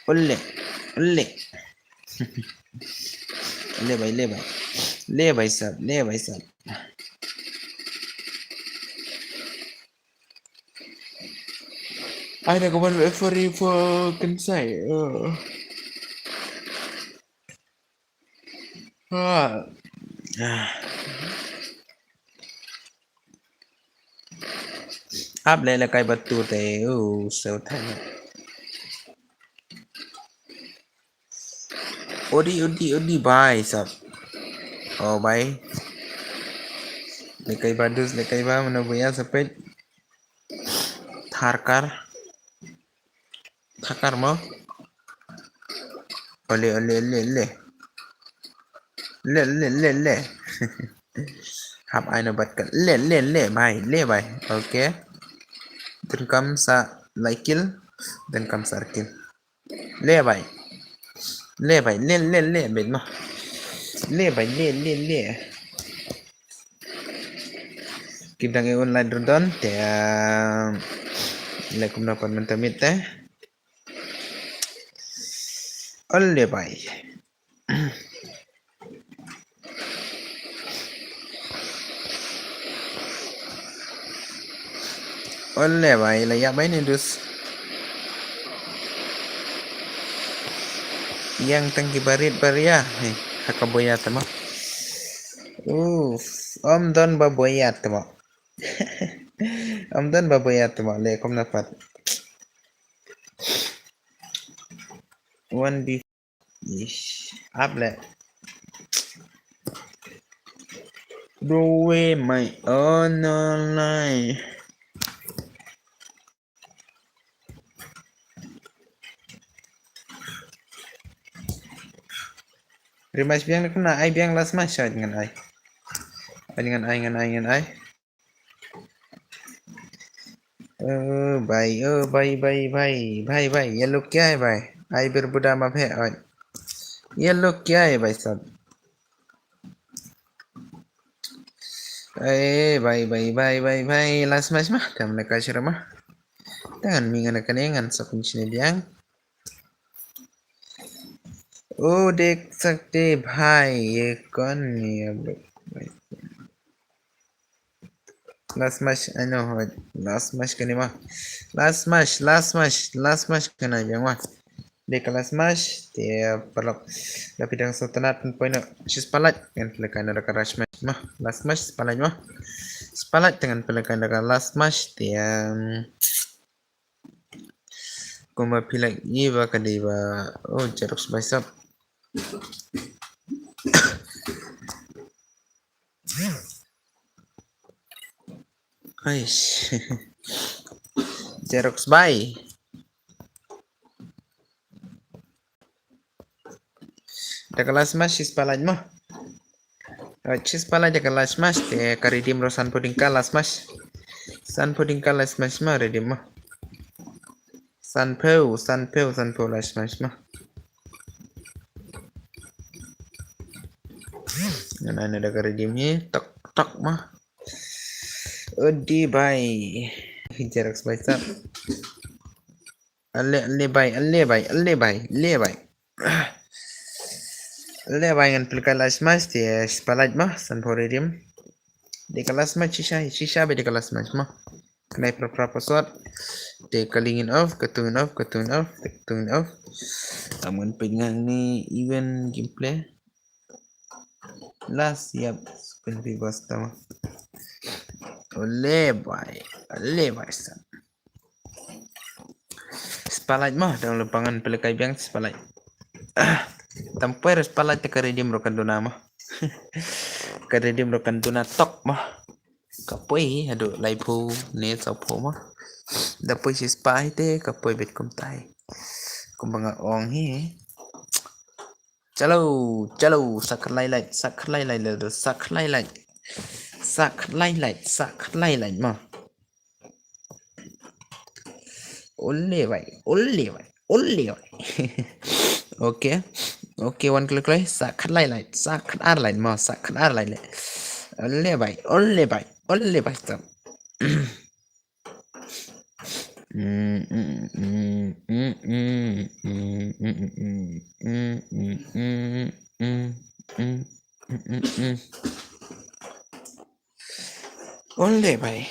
Ole, ole. Le bhai, le bhai. Le bhai sahab, le bhai sahab. Ai da ka ban for for kan sai. Oh. Ah. Ah. Ap le le kai batu te u seu thai. Odi odi odi bhai sahab. Oh bhai. Le kai badus le kai ba mana buya sapet. Tharkar. Thakar mo. Ole ole ole ole. Le le le le. Hap ai no bat kan. Le le le bhai, le bhai. Okay. Dun kam sa laikil. Dun kam sa arkil. Le bhai. Le bhai, le le le bet mo. Le bhai, le le le. Ki dang e online rudon te. Le kumno pan mynta mit te. Ole bhai. Ole bhai, la ïa bhai ne dus. Ïa tang ki barit baria. Hei, ha ka boya te mo. Uf, om don ba boya te mo. Om don ba boya te mo, le kumno pat. One B. Ish, ap le. Doe mai online. Rematch biang na kena ai biang last match ai ngan ai. Ai ngan ai ngan ai ngan ai. Oh bhai, oh bhai, bhai, bhai, bhai, bhai, ye lok kya hai bhai? Ai bir buda ma phe, oi. Ye lok kya hai bhai sahab? Eh, bhai, bhai, bhai, bhai, bhai, last match ma, kam na ka shira ma. Tangan mi ngan ka ne ngan sa pun sini biang. Oh, dek sakte bhai, ye kon ye bhai. Last match, I know, last match kane ma. Last match, last match, last match kane biang ma. Dek last match, te paralok. Tapi dang sa tynat pun point no. Shi spalait, kan pele kane da ka last match ma. Last match spalait ma. Spalait dengan pele kane da ka last match, te, um, kumba pele i ba ka dei ba. Oh, Xerox bhai sahab. Aish. Xerox bhai. Da ka last match shi spalait mo. Shi spalait da ka last match te ka redeem ruh sanphew tyngka last match. Sanphew tyngka last match mo redeem mo. Sanphew, sanphew, sanphew last match mo. Ngan ai na da ka redeem hi tok tok mo. Odi bhai. Xerox bhai sahab. Ale ale bhai, ale bhai, ale bhai, ale bhai. Ale bhai ngan pele ka last match te spalait mo sanphew redeem. Dek last match shisha, shisha bha dek last match mo. Kane pra pra password. Te ka link in off, ka tung in off, ka tung in off, ka tung in off. Amun pyngang ni event gameplay. Last yap kun pi basta mo. Ale bhai, ale bhai sahab. Spalait mo, dang lupa ngan pele kai biang spalait. Tam poi spalait te ka redeem ruh kan duna mo. Ka redeem ruh kan duna tok mo. Ka poi haduh laiphew ne sawphew mo. Da poi shi spalait te ka poi bet kumtai. Kumba nga ong hi. Chalo, chalo, sa khlai lait, sa khlai lait, sa khlai lait. Sa khlai lait, sa khlai lait mo. Ole bhai, ole bhai, ole bhai. Okay. Okay, wan khlai khlai, sa khlai lait, sa khlai lait mo, sa khlai lait. Ole bai, ole bai, ole bai sap. Ole bai.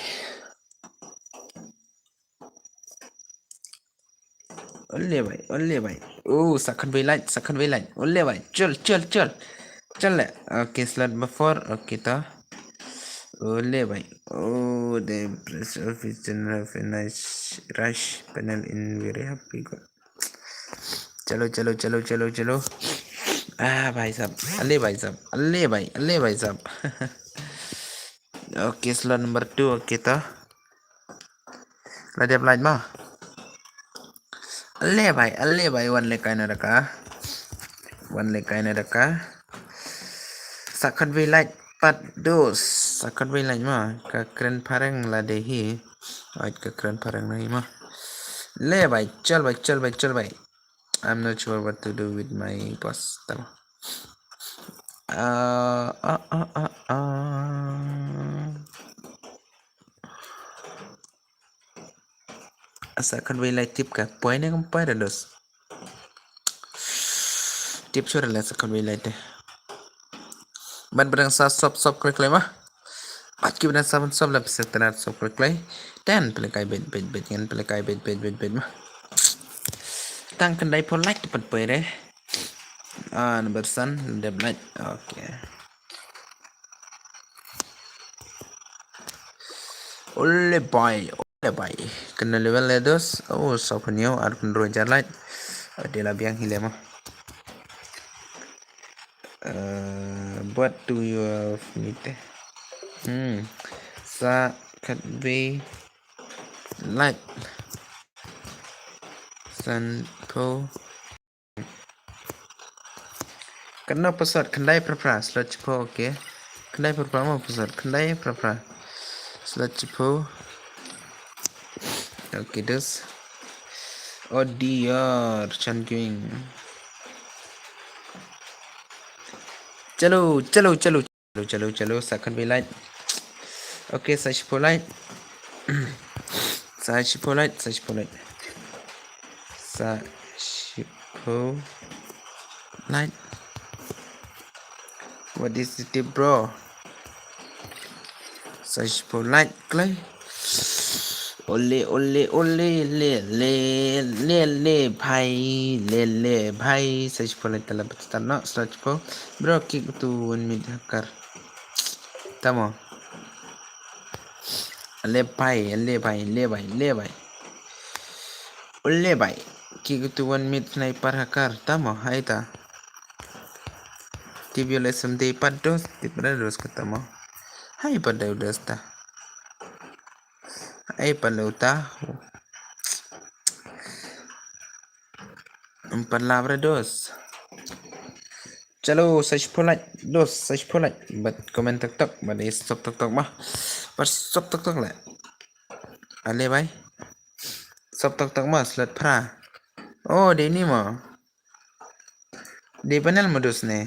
Ole bai, ole bai. Oh, sa khatwei like, sa khatwei like. Ole bai, chal, chal, chal. Chal le. Okay, slot ba four. Okay, to. Ole bai. Oh, the press office general have a nice rush panel in very happy. Chalo, chalo, chalo, chalo, chalo. Ah, bhai sahab. Ale bhai sahab. Ale bhai, ale bhai sahab. Okay, slot number two. Okay, to. La dep like mo. Ale bai, ale bai, wan lehkai noh da ka. Wan lehkai noh da ka. Sa khatwei like pat dos. Sa khatwei like mo. Ka kren phareng la dei hi. Ait, ka kren phareng na hi mo. Le bai, chal bai, chal bai, chal bai. I'm not sure what to do with my boss. Tama. Ah, ah, ah, ah, ah. Sa khatwei like tip ka poi ne kam poi da dos. Tip sure la sa khatwei like te. Ban barang sa sop sop klik klik ma. Pat ki barang sa ban sop la pisa tenar sop klik klik. Ten pelekai bet bet bet ngan pelekai bet bet bet bet ma. Tang khyndai phew like te pat poi re. Ah, number san dep like. Okay. Ole bai, ole bai. Kane level le dos. Oh, sa phew hynñiew, ar phew hynriew hajar like. Ade la biang hi le ma. Uh, what do you have me te? Hmm. Sa khatwei like. San phew. Kano password khyndai phra phra slot shiphew, okay. Khyndai phra phra mo password khyndai phra phra slot shiphew. Okay, dos. Oh dear, chan going. Chalo, chalo, chalo. Chalo, chalo, chalo, sa khatwei like. Okay, sa shiphew like. Sa shiphew like, sa shiphew like. Sa shiphew like. What is the tip, bro? Sa shiphew like, klai. Ole, ole, ole, le, le, le, le, bhai, le, le, bhai. Sa shiphew like, tala betul no, sa shiphew. Bro, kick to one mid hacker. Tamo. Le bhai, le bhai, le bhai, le bhai. Le bhai. Kick to one mid sniper hacker. Tamo, hai ta. Tip yo le sem de pat dos, tip pada dos ka tamo. Hai pada dos ta. Hai pada uta. Empat labra dos. Chalo, sa shiphew like, dos, sa shiphew like. Bad comment tok tok, bad is sop tok tok ma. Bad sop tok tok le. Ale bai. Sop tok tok ma, slot phra. Oh, dei ni ma. Dei panel modus ne.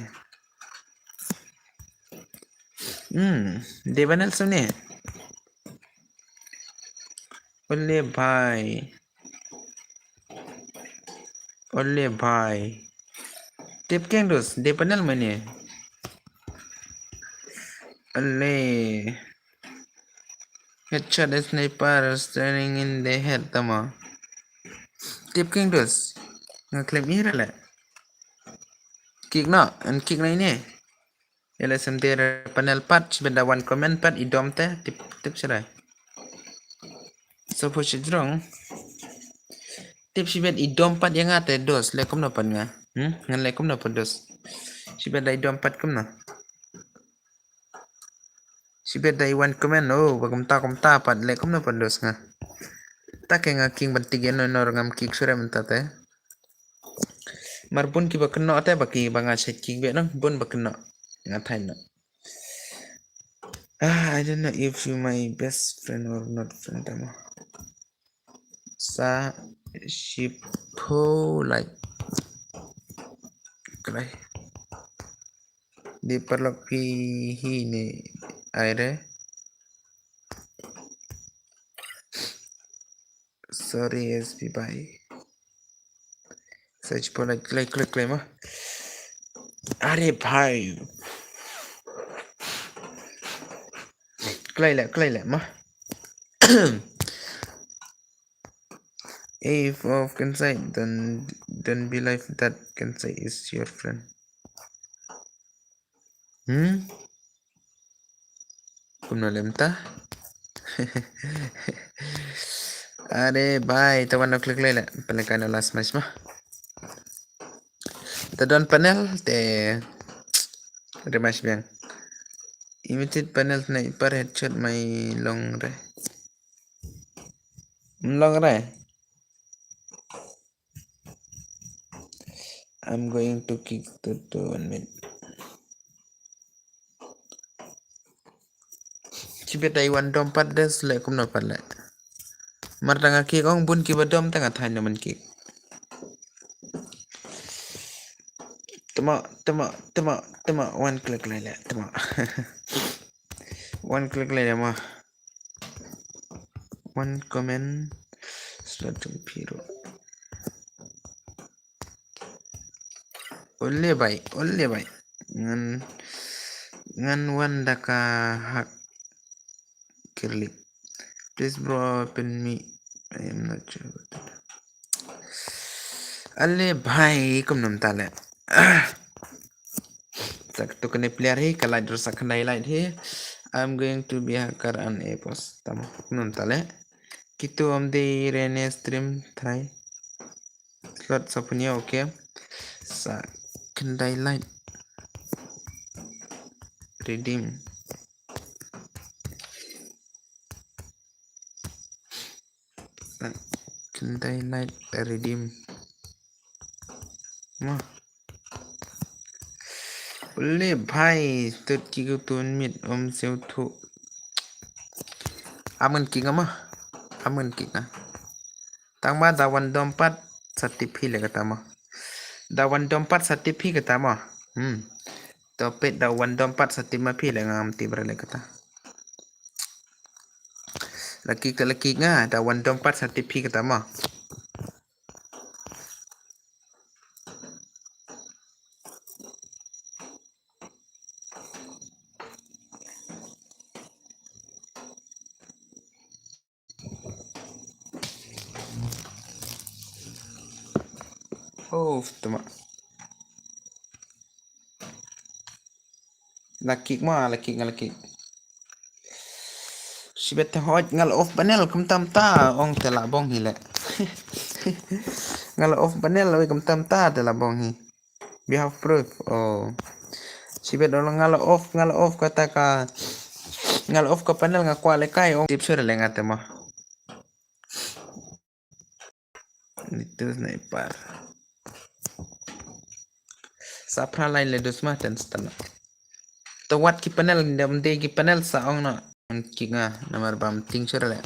Hmm, dei panel sum ne. Ole bhai. Ole bhai. Tip keng dos, dei panel mane. Ole. Headshot sniper standing in the head tama. Tip keng dos. Nga claim ira le. Kick no, and kick no ini. Ele sem der panel pat, shibet da one comment pat, i dom te, tip, tip shirai. So, phu shidrong. Tip shibet i dom pat ïa nga te dos, le kumno pat nga. Hmm? Ngan le kumno pat dos. Shibet da i dom pat kumno. Shibet da i one comment, oh, ba kumta kumta pat, le kumno pat dos nga. Ta ke nga king ban tik ïa no, no, ngam kick sure mynta te. Mar bun ki ba kynnoh te ba ki ba nga shait kick beit no, bun ba kynnoh. Nga thaiñ no. Ah, I don't know if you my best friend or not friend tama. Sa shiphew like. Krai. Dei paralok phi hi ne. Aire. Sorry, S P bhai. Search for like, like, like, like, ma. Are bhai. Klai la, klai la, ma. If of Kensai, then, then believe that Kensai is your friend. Hmm? Kumno lem ta? Are bhai, ta wan click le le. Pele ka na last match ma. Ta don panel te rematch biang. Imitate panel na ipar headshot mai long re. Long re. I'm going to kick to, to one minute. Chibet ai wan dom pat des le kumno pat le. Mar tanga kick ong bun kiba dom tanga thai naman kick. Tama, tama, tama, tama, one click le le, tama. One click le le ma. One comment. Slot to piro. Ole bai, ole bai. Ngan, ngan wan da ka hack. Kirlik. Please bro, open me. I am not sure what to do. Ale bhai, kumno mynta le. Sak tu kene player hi, ka light rusak khyndai light hi. I'm going to be hacker and a post. Tama, kumno mynta le. Kitu am de rene stream try. Slot sa punya, okay. Sa khyndai light. Redeem. Sa khyndai light redeem. Ma. Ole bhai, tut ki ku tun mit om seu thu. Amen ki nga ma. Amen ki nga. Tang ma da wan dom pat sa tip hi le kata ma. Da wan dom pat sa tip hi kata ma. Hmm. To pet da wan dom pat sa tip ma phi le ngam tip ra le kata. Laki ka laki nga da wan dom pat sa tip hi kata ma. Oh, tama. Laki ma, laki nga laki. Sibet hoj ngal off panel kum tam ta ong te la bong hi le. Ngal off panel oi kum tam ta te la bong hi. We have proof. Oh. Sibet ol ngal off, ngal off kata ka. Ngal off ka panel nga kwa le kai ong tip sure le nga te ma. Nitu sniper. Sa phra lai le dus ma ten stana. To wat ki panel, ndam de ki panel sa ong na. Ki nga namar bam ting sure le.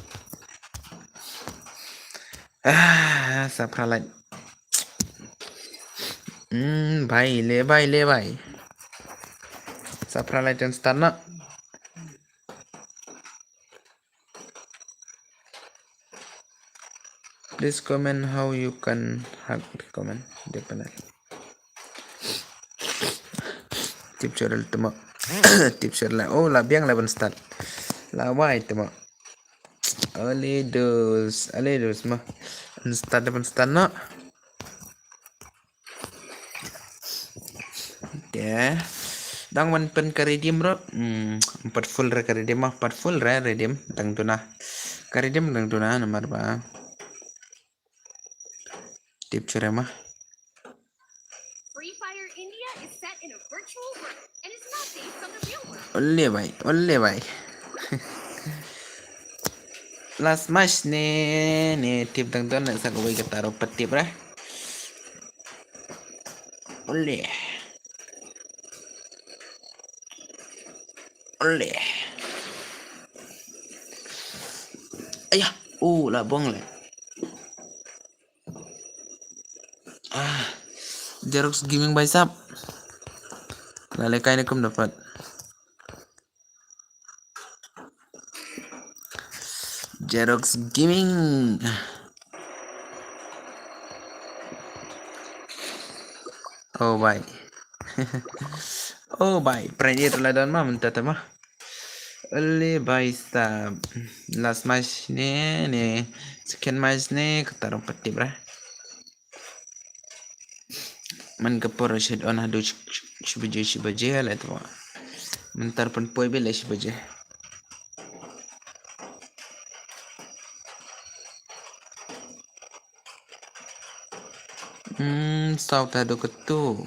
Ah, sa phra lai. Hmm, bhai, le bhai, le bhai. Sa phra lai ten stana. Please comment how you can hack the comment the panel. Tip chorel tuma. Tip chorel. Oh, la biang la ban start. La wai tuma. Ale dos, ale dos ma. Start ban start na. Okay. Dang wan pen ka redeem ro. Hmm, empat full re ka redeem ah, empat full re redeem dang tuna. Ka redeem dang tuna nomor ba. Tip chere ma. Free Fire India is set in a virtual world and is not based on the real world. Olle bhai, olle bhai. Last match ne, ne tip dang don sa ko ka taro patip re. Ole. Ole. Ayah, oh, la bong le. Ah, Xerox Gaming bhai sahab. La le kai ne kum dapat. Xerox Gaming. Oh bhai. Oh bhai, pran ïa la don ma mynta ta ma. Ole bhai sahab. Last match ne ne, second match ne, kata ruh pat tip ra. Man ka por shet on haduh shi baje, shi baje la tu. Mynta pynpoi beit la shi baje. Hmm, saw ta do ketu.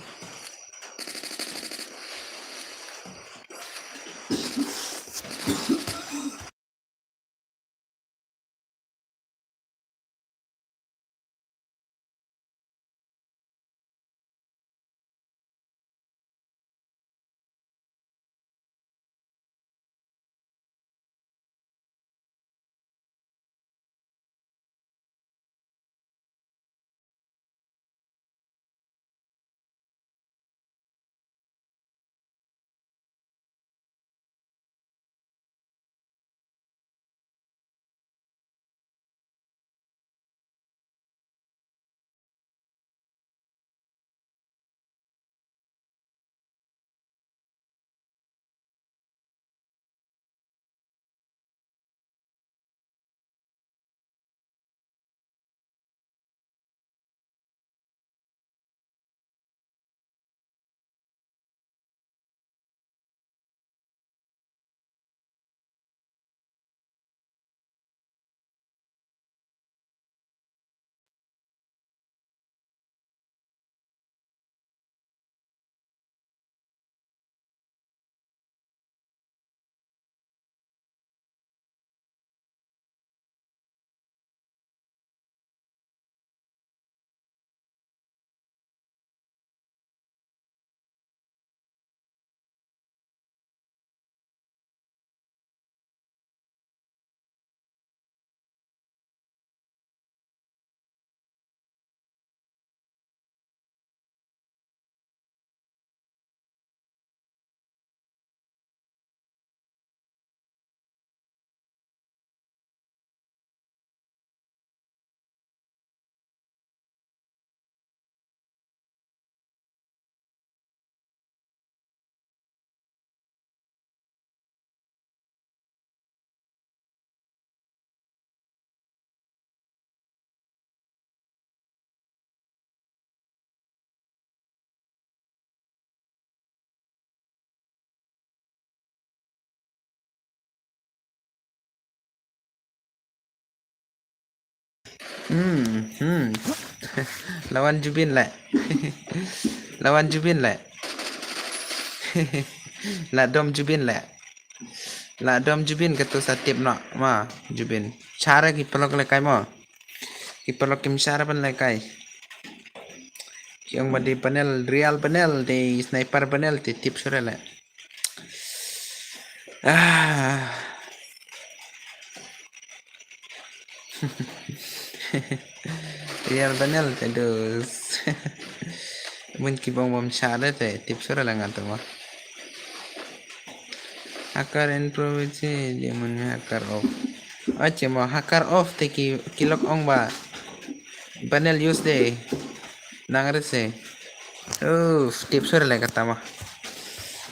Hmm, hmm. Lawan Jubin leh. Lawan Jubin leh. La dom Jubin leh. La dom Jubin katu sa tip noh ma Jubin. Share ki paralok lehkai mo. Ki paralok kim share ban lehkai. Ki ong ba dei bundle, real bundle, dei sniper bundle, te tip shuh re leh. Ah. Real bundle te dus. Bun ki bong bom share te tip shuh re leh nga tu mo. Hacker in pro che, je mun hacker off. Ache mo hacker off te ki, ki lok ong ba bundle use de. Nang re se. Uff, tip shuh re leh kata mo.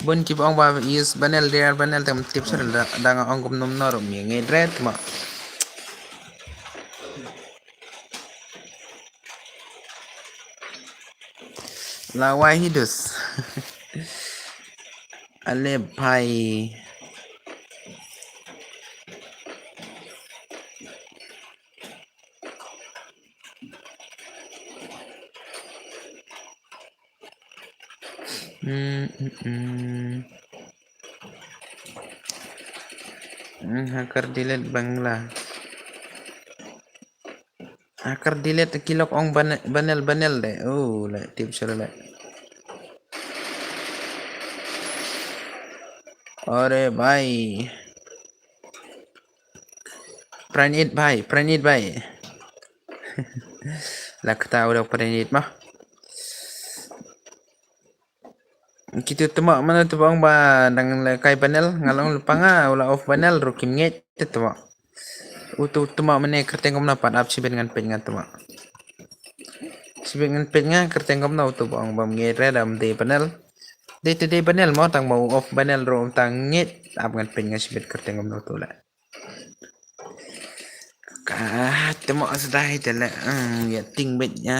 Bun ki ong ba use bundle, real bundle te tip shuh re leh, dang ong kumno kumno ruh mi ngi dret mo. La wai hi dus. Ale bhai. Hmm, hmm, hmm. Hmm, hacker delete Bangla. Hacker delete ki lok ong bundle, bundle, bundle de. Oh, leh tip shuh re leh. Are bhai. Pran ïa bhai, pran ïa bhai. La kata u dei pran ïa mo. Kitu te mo, mano te ba ong ba dang lehkai bundle, nga la ong lypa nga u la off bundle ruh kim ngeit te mo. Utu tuma mane kyrteng kumno pat ap shibit ngan peit nga tuma. Shibit ngan peit nga kyrteng kumno utu ba ong bam ngi re dam dei panel. Dei te dei panel mo tang ba u off panel ro tang ngit ap ngan peit nga shibit kyrteng kumno utu le. Ka tuma sdai te le ya ting beit ya.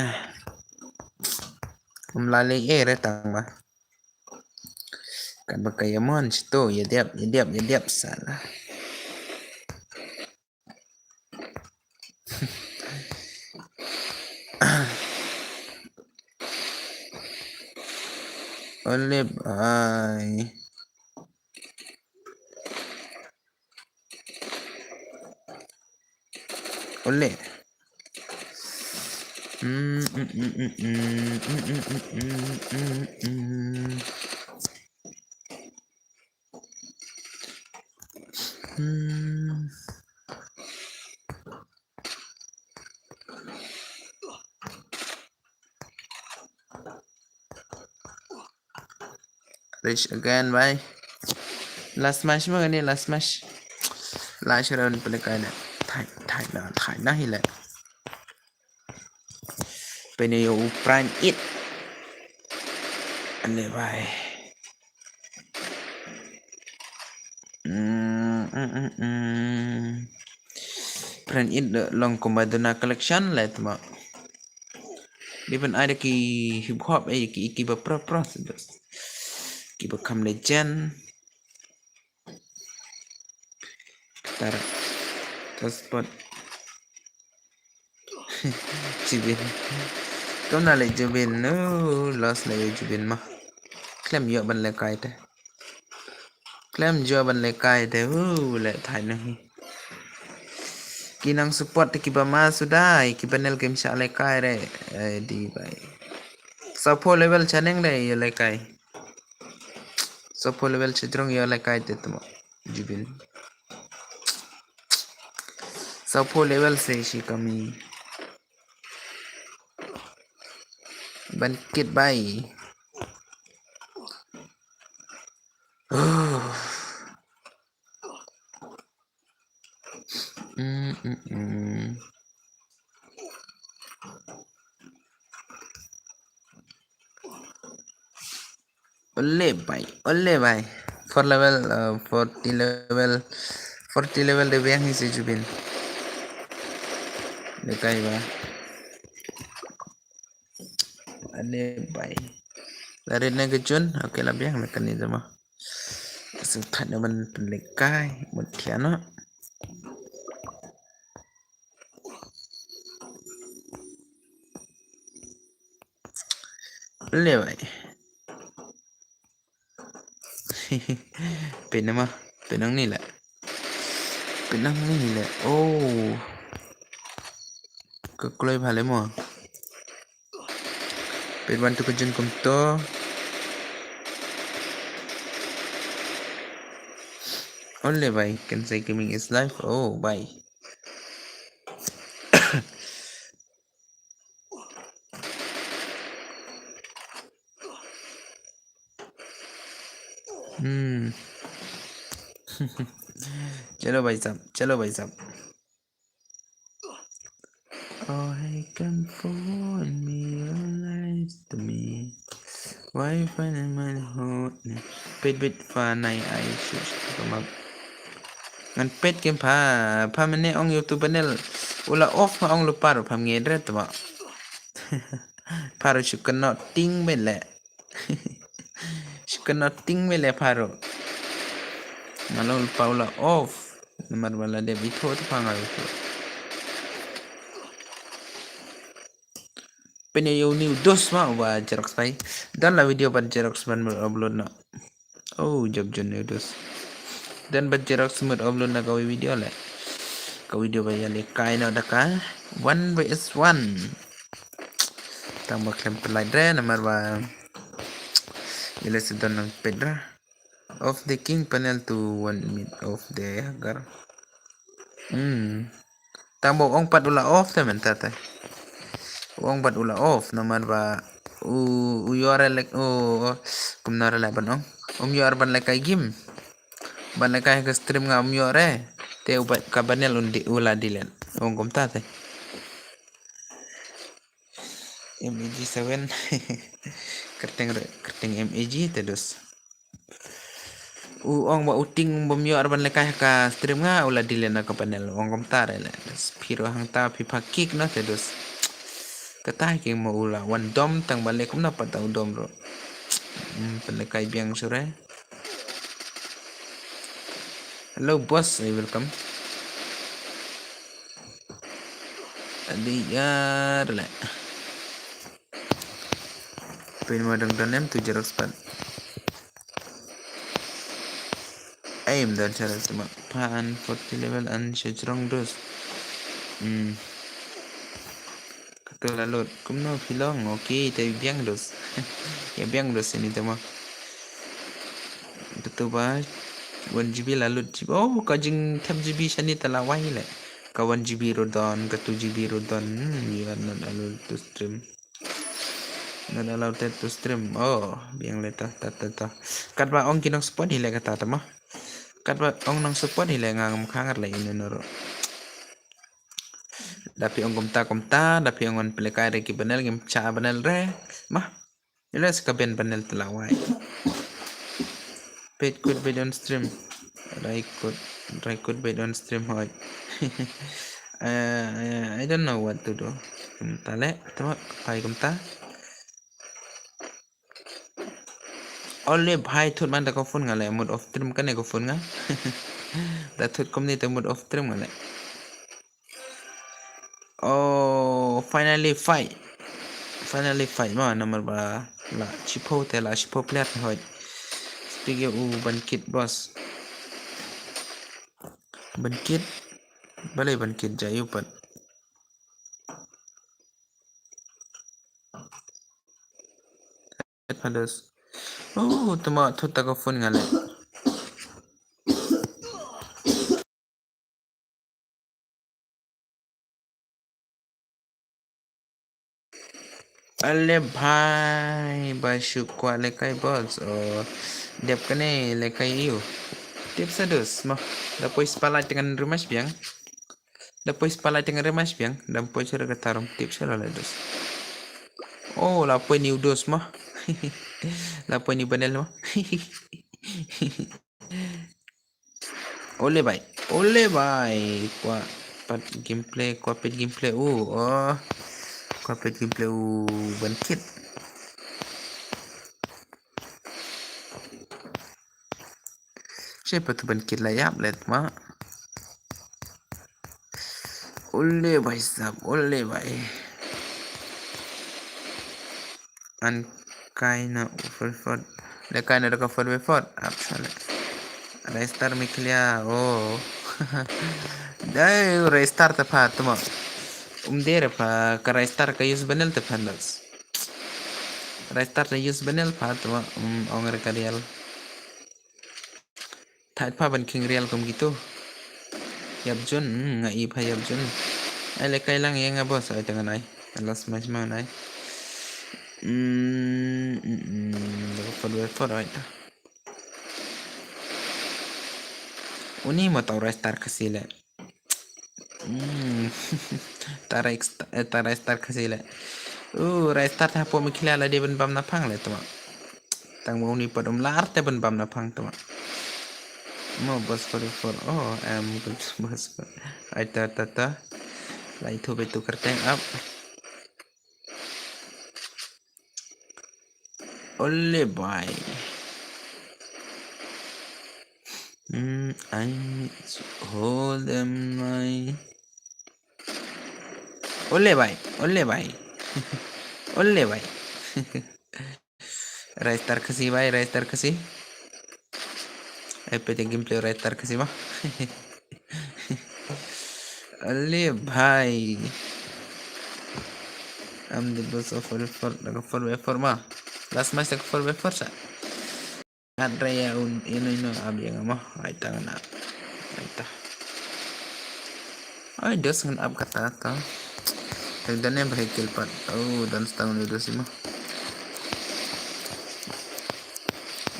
Um la le e re tang ba. Kan ba ka yamon shito ya diap ya diap ya diap sala. Olive ai. Ole. Rich again, bhai. Last match ma kane, last match. Last round pele kai na. Thai, thai na, thai na hi le. Pene yo u prime it. Ane bhai. Mm, mm, mm, mm. Prime it long kumba duna collection le tma. Dei ban ai da ki hip hop eh ki ki ba pro pro. Ki ba kham legend. Tara. Transport. Jubin. Kam na le Jubin. No, lost le Jubin ma. Klem yo ban le kai te. Klem jo ban le kai te. Uh, le thai na hi. Ki nang support te ki ba ma sudai ki panel game sha le kai re. Eh, di bai. Sa pho level chaneng le yo le kai. Sa pho level chedrong yo le kai te tmo. Jubin. Sa pho level se shi kami. Ban kit bai. Mm, mm, mm. Ole bai, ole bai. Four level, uh, forty level, forty level de biang hi si Jubin. Dekai ba. Ole bai. Lari ne kejun, oke la biang le kani jama. Sing thad ne ban pendekai, mutiana. Le bai. Penama, penang ni la. Penang ni la. Oh. Ke kloi bhale mo. Pet one to kejun kumto. Ole bai, can say gaming is life. Oh, bai. Hmm. Chalo bhai sahab, chalo bhai sahab. Oh, hey, come phone me, your lies to me. Why you finding my heart? Pet bit fa nai ai shoot come up. Ngan pet kem pha, pha mene ong YouTube channel. Ula off ma ong lupar pha ngedre twa. Paro shu kano ting bele. Shu kano ting bele paro. Ngalong lupa ula off. Namar bala de bitho tu pha ngal tu. Pene yo new dos ma ba Xerox pai. Dan la video ban Xerox ban upload na. Oh, job jon new dos. Dan ban Xerox mut upload na kawi video le. Ka video ba ya le kai na daka. One vs one. Tang ba klem pelai dre namar ba. Ile sedon nang pedra. Of the king panel to one mid of the hagar. Hmm. Tang ba ong pat ula off te menta te. Ong pat ula off namar ba u u yore lek u kumno re le ban ong. Um yor ban lekai game. Ban lekai ke stream nga um yore. Te u ba, ka bundle un di, u la delete. Ong kumta te. M A G seven. Kyrteng re, kyrteng M A G te dus. U ong ba u Ting bym ïoh ar ban lehkai ha ka stream nga, u la delete na ka bundle. Ong kumta re le. Dus phi ruh hangta phi pha kick noh te dus. Kata ki mo u la wan dom tang ba leh kumno pat u dom ruh. Hmm, pynlehkai biang shuh re. Hello boss, I welcome. Adi yar le. Pin ma dang danem tu jerok spat. Aim dan cara sama pan forty level an sejrong dus. Hmm. Kata la lut. Kumno phi long? Okay, te biang dus. Ïa biang dus ini te mo. Kata ba one G B la lut G B. Oh, ka jingthep G B shane te la wai le. Ka one G B ruh don, ka two G B ruh don. Hmm, you are not allowed to stream. Not allowed to stream. Oh, biang le ta, ta, ta, ta. Katba ong ki nongsupport hi le kata te mo. Katba ong nongsupport hi le nga ngam khangat le ine nuru. Da phi ong kumta kumta, da phi ong ngan pynlehkai re ki bundle, ngim shah bundle re. Mo. Ila sa ka ban bundle te la wai. Pet kut bed on stream. Rai kut, rai kut bed on stream hoi. Eh, eh, I don't know what to do. Kumta le, te mo, pai kumta. Ole bhai, thut man da ka phone nga le, mode off stream kane ka phone nga. Da thut kumne te mode off stream nga le. Oh, finally fight. Finally fight mo, namar ba la shiphew te, la shiphew player te hoi. Speak u ban kit boss. Ban kit. Balei ban kit ja ïa u pat. Fathers. Oh, te mo thut ta ka phone nga le. Ale bhai, ba shu kwah lehkai boss. Oh, dep kane lehkai ïa u. Tip sa dus mo. Da poi spotlight te ngan rematch biang. Da poi spotlight te ngan rematch biang. Da poi shuh ka tarum tip shuh la dus. Oh, la poi new dus mo. La poi new bundle mo. Ole bhai, ole bhai. Kwah pat gameplay, kwah peit gameplay. Uh, oh. Kwah peit gameplay u ban kit. Che pat u ban kit la ïap let ma. Ole bhai sahab, ole bhai. An kai na u forward. Le kai na da ka forward forward. Ap sale. Rai star mi khlia. Oh. Dai rai star ta pha tuma. Um dere pha ka rai star ka use banel ta pha ndas. Rai star ta use banel pha tuma. Um ong re ka real. Thait pha ban king real kum gitu. Yap jun, hmm, nga i pha yap jun. Ai le kai lang ïa nga boss ai tang nai. Last match ma nai. Hmm, hmm, hmm, da ka forward forward ai ta. Uni ma tau rai star Khasi le. Hmm. Tarai sta-, eh, tarai star Khasi le. Uh, rai star ta hapo mi khlia la de ban bam na phang le tuma. Tang mo uni pat um lar te ban bam na phang tuma. Mo boss forward forward. Oh, em good boss. Ai ta ta ta. Lai thu be tu kerteng up. Ole bhai. Hmm, I hold them my. Ole bhai, ole bhai. Ole bhai. Rai star Khasi bhai, rai star Khasi. Ai pete gameplay rai star Khasi ma. Ale bhai. I'm the boss of forward forward, da ka forward forward ma. Last match da ka forward forward sa. Ngat raya un ino ino ab yang ma. Ai tang na. Ai ta. Ai dos ngan ab kata ta. Tang dane bhai kill pat. Oh, dan stang ni dos ma.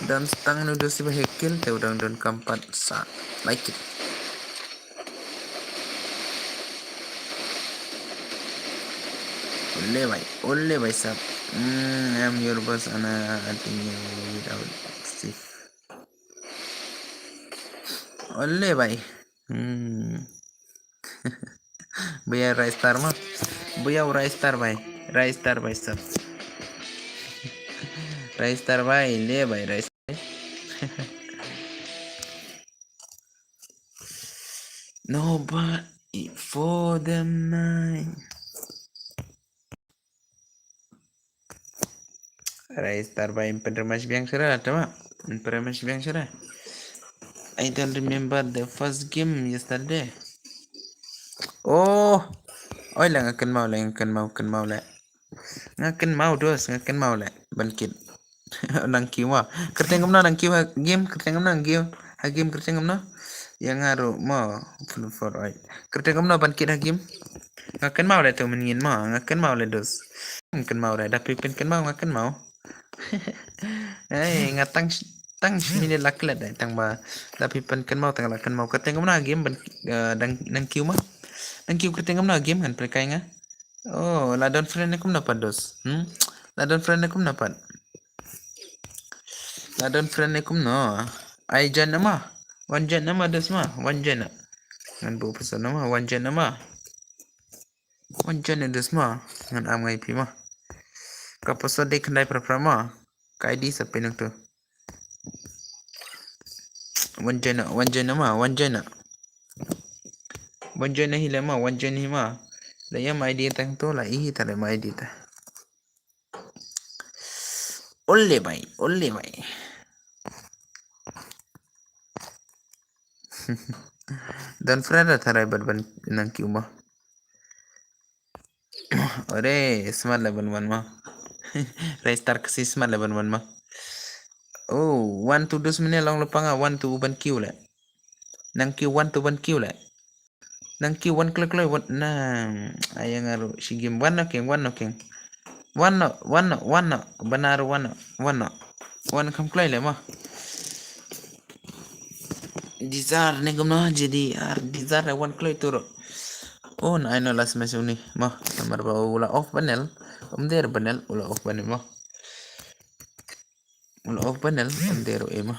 Dan stang ni dos bhai kill te udang don kampat sa. Like it. Ole bhai, ole bhai sahab. Hmm, I'm your boss and I think you without safe. Ole bhai. Hmm. Bhaiya Ristar ma. Bhaiya Ristar bhai. Ristar bhai sahab. Ristar bhai, le bhai Ristar. Nobody for the night. Ristar bhai, em pynrem biang shuh ra, tama? Em pynrem biang shuh ra. I don't remember the first game yesterday. Oh, oi la nga kynmaw la, nga kynmaw, kynmaw la. Nga kynmaw dos, nga kynmaw la. Ban kit. Nang kiew ma. Kyrteng kumno nang kiew ha game, kyrteng kumno nang kiew ha game, kyrteng kumno. Ïa nga ruh ma. Full for right. Kyrteng kumno ban kit ha game. Nga kynmaw la tu mynnin ma, nga kynmaw la dos. Nga kynmaw la, da phi pynkynmaw nga kynmaw. Ai, nga tang, tang minit la klet dei, tang ba da phi pynkynmaw tang la kynmaw. Kyrteng kumno ha game ban, eh, dang, nang kiew ma. Nang kiew kyrteng kumno ha game ngan pynlehkai nga. Oh, la don friend ne kumno pat dos. Hmm? La don friend ne kumno pat. La don friend ne kumno. Ai join na ma. Wan join na ma dos ma. Wan join na. Ngan buh password na ma. Wan join na ma. Wan join na dos ma. Ngan am ngai phi ma. Ka password dei khyndai phra phra ma. Ka I D sa pynang tu. Wan join na, wan join na ma, wan join na. Wan join na hi le ma, wan join hi ma. La ïa ma I D tang tu la i hi ta le ma I D ta. Ole bhai, ole bhai. Don friend da tharai bad ban nang kiew ma. Ore, smart le ban wan ma. Ristar kasi smart le ban wan ma. Oh, one to dos mane long le panga, one to ban kiew le. Nang kiew one to ban kiew le. Nang kiew wan kloi kloi wan na. Ai nga ruh shi game wan no keng, wan no keng. Wan no, wan no, wan no. Bana ruh wan no, wan no. Wan kham kloi le ma. Desire ne kumno jedi ar Desire wan kloi tu ruh. Oh, na ai no last match uni ma. Namar ba u la off banel. Um der banel u la off banel ma. U la off banel um der u e ma.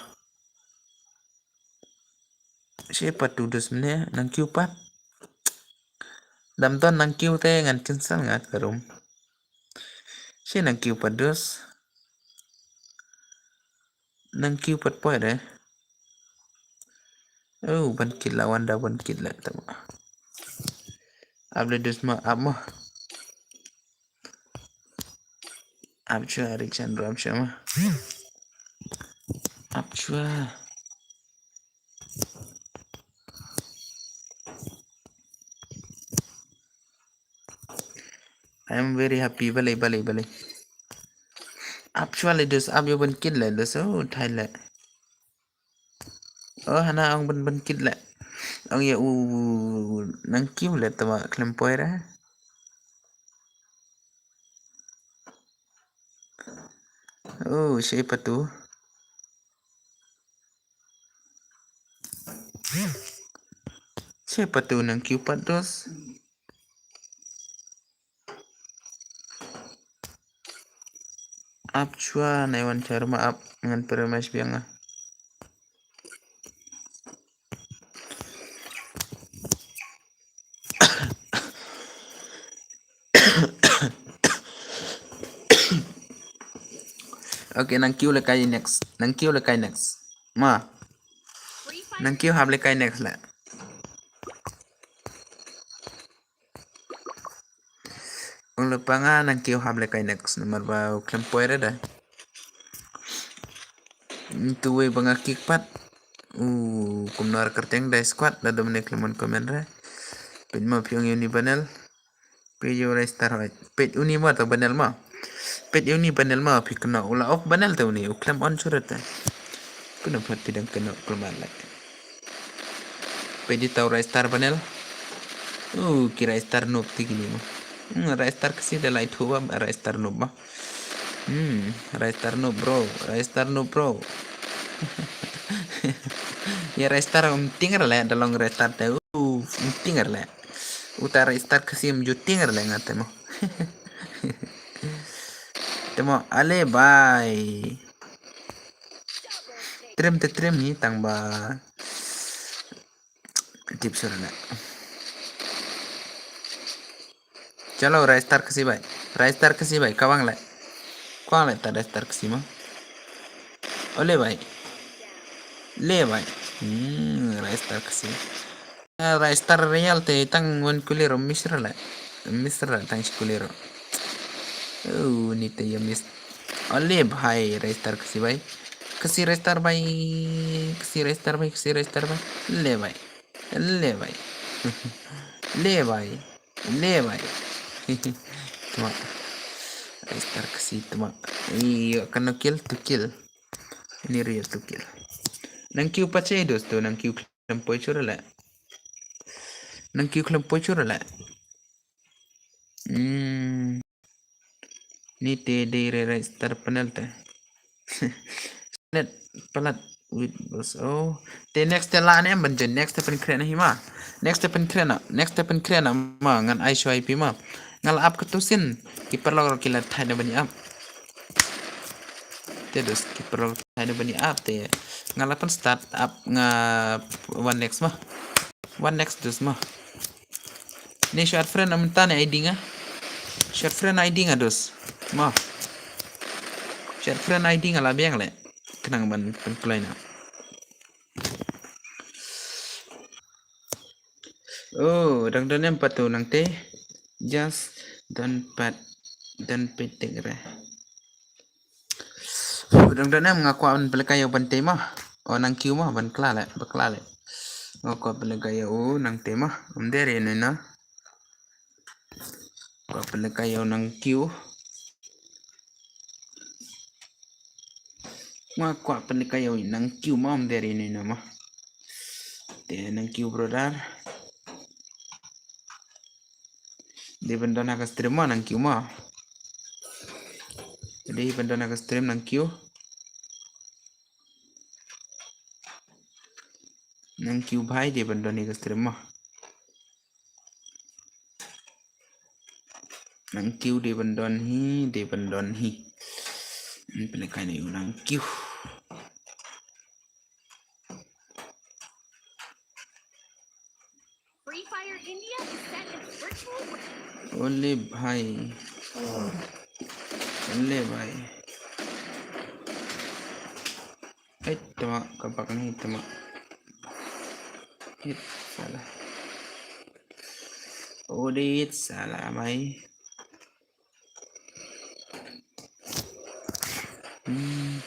Shi pat tu dos mane nang kiew pat. Dam ton nang kiew te ngan cancel nga ka room. Shi nang kiew pat dos. Nang kiew pat poi re. Oh, ban kit la wan da ban kit la tama. Ap le dos ma ap ma. Ap chwa Alexander ap chwa ma. Ap chwa. I am very happy. Balei, balei, balei. Ap chwa le dos, ap ïa ban kit le dos, oh, thai le. Oh, hana ong ban ban kit le. Ong ïa u nang kiew le tama khlem poi re. Oh, shi pat tu. Shi pat tu nang kiew pat dos. Ap chwa nai wan char ma ap ngan pyrmash biang nga. Okay, nang kiew le kai next. Nang kiew le kai next. Ma. Nang kiew hap le kai next le. Ong le panga nang kiew hap le kai next namar ba u khlem poi re da. Ntu wei ba nga kick pat. U kumno ar kyrteng dai squad da dom ne khlem on comment re. Peit ma phi ong uni banel. Peit uni Ristar hoi. Peit uni ma ta banel ma. Peit uni banel ma phi kena u la off banel ta uni u khlem on surat ta. Kena pat phi dang kena klemar le. Peit di tau Ristar banel. Uh, ki Ristar noob ti kini ma. Hmm, Ristar kasi da lai thu ba Ristar noob ma. Hmm, Ristar noob bro, Ristar noob bro. Ïa Ristar um tinger le da long Ristar te. Uh, um tinger le. Uta Ristar kasi um ju tinger le nga te mo. Te mo, ale bhai. Trim te trim hi tang ba. Tip sur na. Chalo, Rai Star Khasi bhai. Rai Star Khasi bhai, kwang le. Kwang le ta Rai Star Khasi mo. Ole bhai. Le bhai. Hmm, Rai Star Khasi. Ah, Rai Star Real te tang wan kuliro misra le. Misra tang shi kuliro. Oh, ni te ya mis. Ole bhai, Rai Star Khasi bhai. Khasi Rai Star bhai. Khasi Rai Star bhai, Khasi Rai Star bhai. Le bhai. Le bhai. Le bhai. Le bhai. Tuma. Rai Star Khasi tuma. Iyo, kano kill, two kill. Ni rio two kill. Nang kiu pache dos tu, nang kiu klem poi chura le. Nang kiu klem poi chura le. Hmm. Ni te dei re Rai Star panel te. Net palat with boss. Oh. Te next te la ne ban jen next te pen kren hi ma. Next te pen kren na. Next te pen kren na ma ngan ai shoi pi ma. Ngal ap ka tu sin. Ki paralok ki la thai ne ban ap. Te dos ki paralok thai ne ban ap te. Ngal ap start up nga one next ma. One next dos ma. Ni short friend am tane I D nga. Short friend I D nga dos. Ma. Short friend I D nga la biang le. Kenang ban pen klai na. Oh, dang don em patu nang te. Just don pat don pitik re. Oh, dang don em nga kwah ban pelekai yo ban te ma. Oh, nang kiu ma ban kla le, ban kla le. Nga kwah pelekai yo nang te ma. Am deri ni na. Kwah pelekai yo nang kiu. Nga kwah pynlika ïa u nang kiu ma, ym dei ri ne na ma. Te nang kiu brother. Dei ban don ha ka stream ma nang kiu ma. Dei ban don ha ka stream nang kiu. Nang kiu bhai dei ban don ha ka stream ma. Nang kiu dei ban don hi, dei ban don hi. Pynlika ïa u nang kiu. Free Fire India is set in virtual world. Ole bhai. Ole bhai. Eh, tama, ka bak ni, tama. Hit, salah. Ole, salah, bhai. Hmm.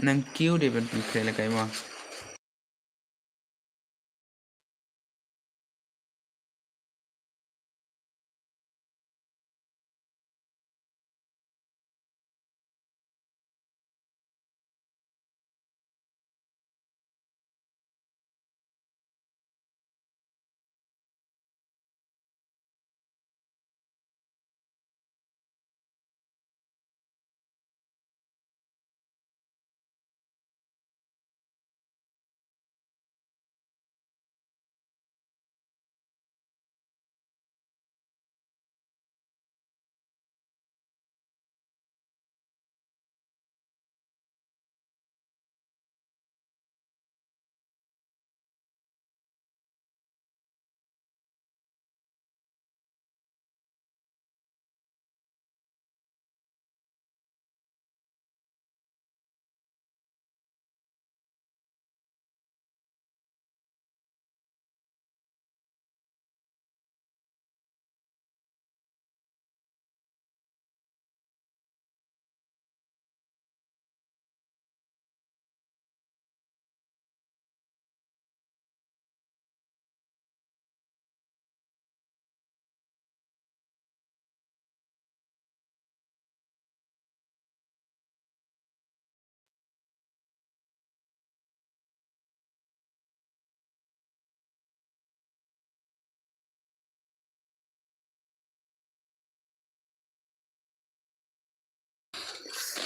Nang kiu dei ban pynkhreh lehkai ma.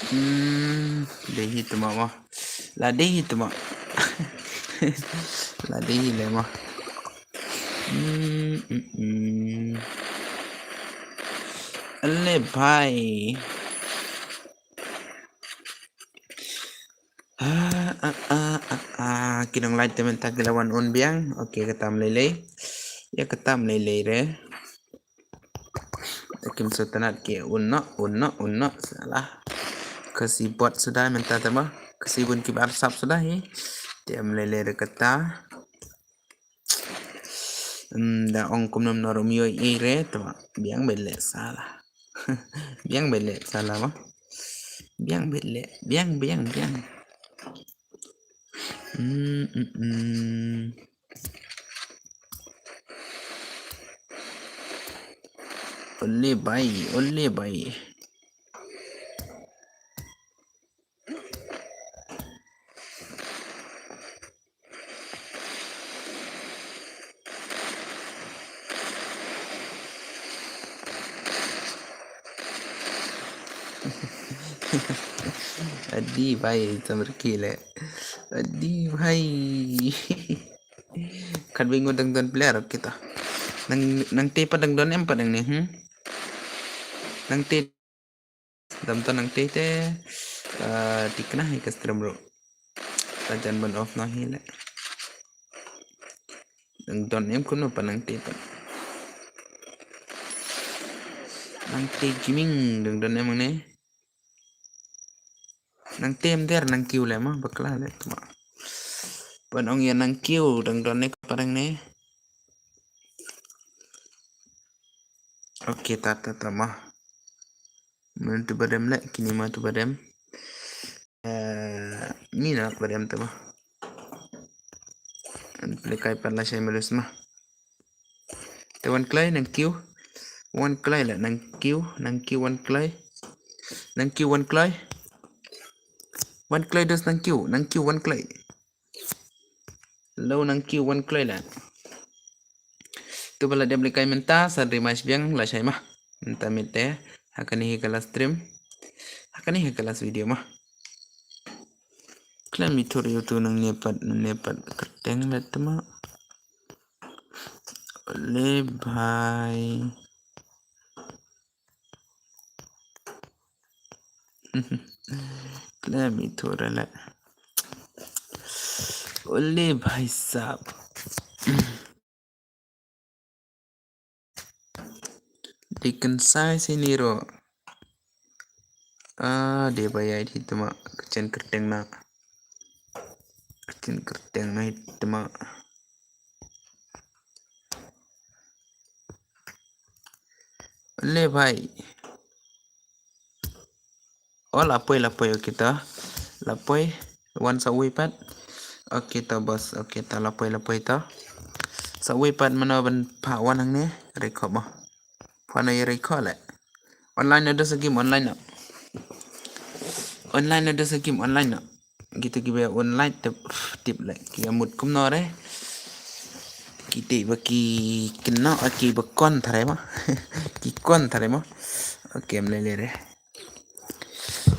Hmm, dei hi tuma mo. La dei hi tuma. La dei hi le mo. Hmm, hmm, hmm. Ale bhai. Ah, ah, ah, ah, ah. Ki nonglait te mynta ki la wan un biang. Okay, kata ym lei lei. Ïa kata ym lei lei re. Kim sngewtynnat ki un noh, un noh, un noh. Salah. Khasi bot suda mynta te mo. Khasi bun ki ba arsap suda hi. Te ym lei lei re kata. Hmm, da ong kumno kumno ruh ym ïoh ei re, to biang beit leh salah. Biang beit leh salah mo. Biang beit leh, biang, biang, biang. Hmm, hmm, hmm. Ole bhai, ole bhai. Adi bhai, samar ki le. Adi bhai. Khat bynta dang don player kita. Nang, nangta pat dang don em pat nangne, hmm? Nangta Dam to nangta te, ah, thikna hi ka stream ruh. Ka jan ban off noh hi le. Dang don em kumno pat nangta pat. Nangta gaming dang don em hangne. Nangta em der nang kiew le mo bakla le tuma. Ban ong ïa nang kiew dang don ne ka parang ne. Okay, ta, ta, ta, ma. Mano tu ba dem le, kine ma tu ba dem. Eh, mina ba dem ta ma. An pele kai pan la shai malus ma. Te wan klai nang kiew. Wan klai la nang kiew, nang kiew wan klai. Nang kiew wan klai. Wan klai dos nang kiew, nang kiew wan klai. Lo nang kiew wan kloi la. Tu ba la dep lehkai mynta sa dei mas biang la shai ma. Mynta mynta ha kane hi ka la stream. Ha kane hi ka la video ma. Khlem i thur ïa utu nang ne pat, nang ne pat kyrteng la tma. Le bhai. Khlem i thur la. Ole bhai sahab. Dei kynsai sini ro. Ah, dei ba ïa hi tma ka chen kyrteng na. Ka chen kyrteng na hi tma. Le bhai. Oh, la poi, la poi, okay to. La poi, wan sa wi pat. Okay to, boss, okay to, la poi, la poi to. Sa wi pat mano ban pha wan hangne, record mo. Pha no ye record le. Online no dos game, online no. Online no dos game, online no. Kita ki ba online tip, tip le. Ki amut kumno re. Kita ba ki kena, ki ba kon thare mo. Ki kon thare mo. Okay, em le le re.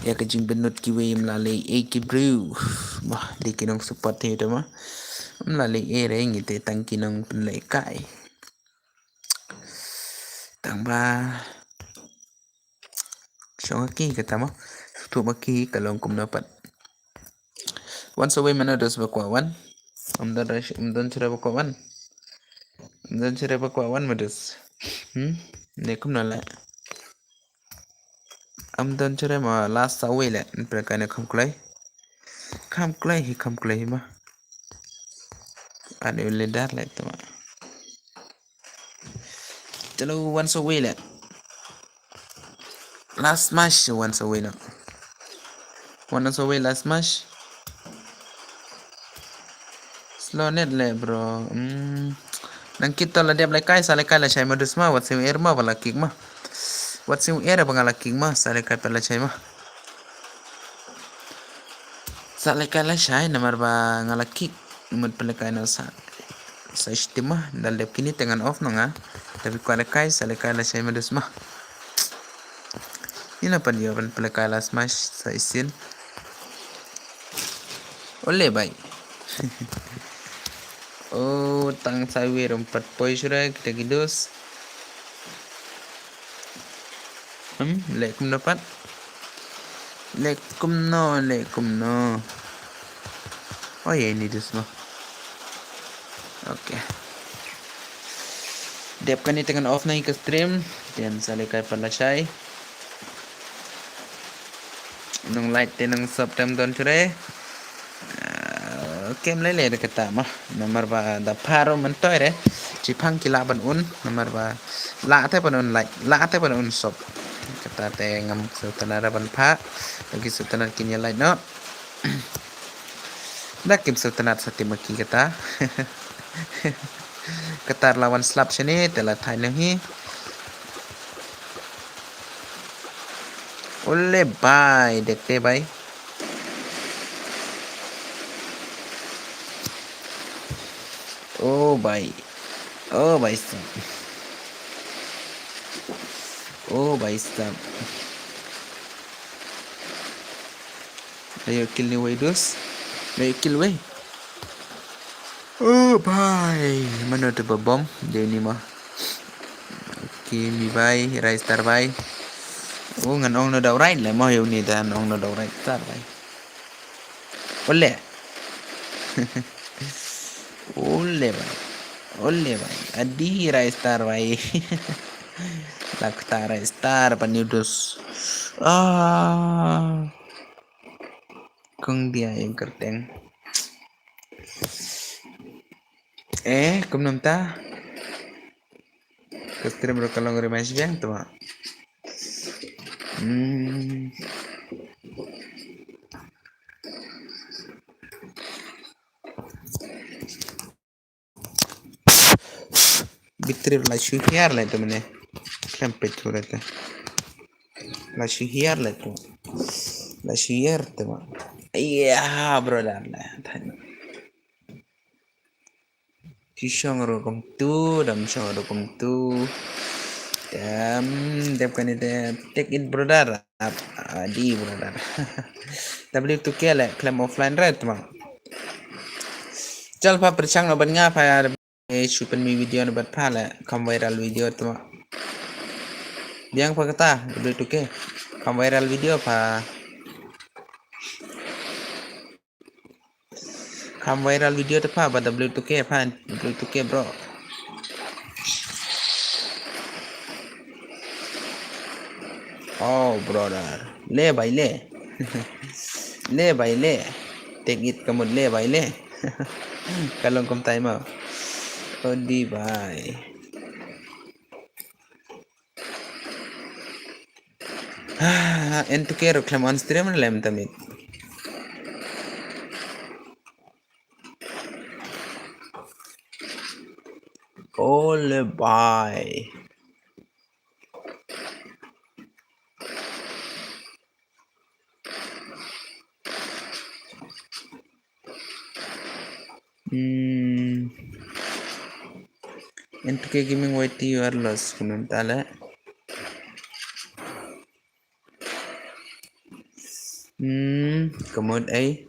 Ïa ka jingpynlut kiwei ym la lei ei ki briew. Bah, dei ki nong support hi da ma. Ym la lei ei re ngi te tang ki nong pynlehkai. Tang ba shong ki kata ma. Sutu ma ki ka long kumno pat. Wan sa wei mano dos ba kwah wan. Ym don, ym don chira ba kwah wan. Ym don chira ba kwah wan ma dos. Hmm? Ne kumno la. Am don chere ma last sa wei le, pele kai ne kham kloi. Kham kloi hi, kham kloi hi ma. Ani le dar le tma. Chalo, wan sa wei le. Last match, wan sa wei no. Wan sa wei last match. Slow net le, bro. Hmm. Nang kito la dep lehkai, sa lehkai la shai ma dus ma, wat sing er ma, ba la kick ma. Wat sing er ba nga la kick ma, sa lehkai pa la shai ma. Sa lehkai la shai, namar ba nga la kick. Mut pa lehkai na sa. Sa shtim ma, dal dep kini te ngan off no nga. Tapi kwa lehkai, sa lehkai la shai ma dus ma. Ina pan ïa pan pele kai la smash sa isin. Ole bai. Oh, tang sa wir um pat poi shurai kita ki dos. Hmm, leh kumno pat. Leh kumno, leh kumno. Oh, ïa ini dus mo. Okay. Dep kane te ngan off na ïa ka stream. Te ngan sa leh kai pat lashai. Nong like te nong sub tem don shurai. Ah, kem lei lei da kata mo. Namar ba da pharo man toi re. Chi phang ki lah ban un. Namar ba lah te ban un like. Lah te ban un sub. Kata te ngam sutana ra ban pha. Lagi sutana kin ïa like no. Da kim sutana sa tim ki kata. Kata la wan slap shane te la thai nang hi. Ole bai, dek te bai. Oh bai. Oh bai sab. Oh bai sab. Ayo kill ni wei dus. Ayo kill wei. Oh bai. Mano te ba bom. Dia ni mah. Okay, mi bai, rai star bai. Oh, ngan ong no dau rai le mo ïa uni da ngan ong no dau rai star bai. Ole. Ole bai. Ole bai. Adi rai star bai. Lakta rai star paniudus. Ah. Kong dia yang kerteng. Eh, kumno mynta? Ka stream ruh ka long rimai shibang tu ma. Hmm. Bitri la shu hiar la tu mane. Klem pet tu la tu. La shu hiar la tu. La shu hiar tu ma. Iya, brother la. Thank you. Ki shong ruh kumtu, dam shong ruh kumtu. Dam, dep kane de, take it brother. Ap, adi brother. W two K le, klem offline re, tma. Chal pha pyrshang no ban nga pha ya, eh, shu pynmih video no bad pha le, kham viral video tma. Biang pha kata, W two K. Kham viral video pha. Kham viral video te pha ba W two K pha, W two K bro. Oh brother, le bai le. Le bai le. Take it ka mut le bai le. Ka long kumtai ma. Odi bai. Ah, N two K ruh khlem on stream lem tamit. Ole bai. Hmm. N two K Gaming Y T, you are lost. Kumno tale. Hmm, ka mut ei.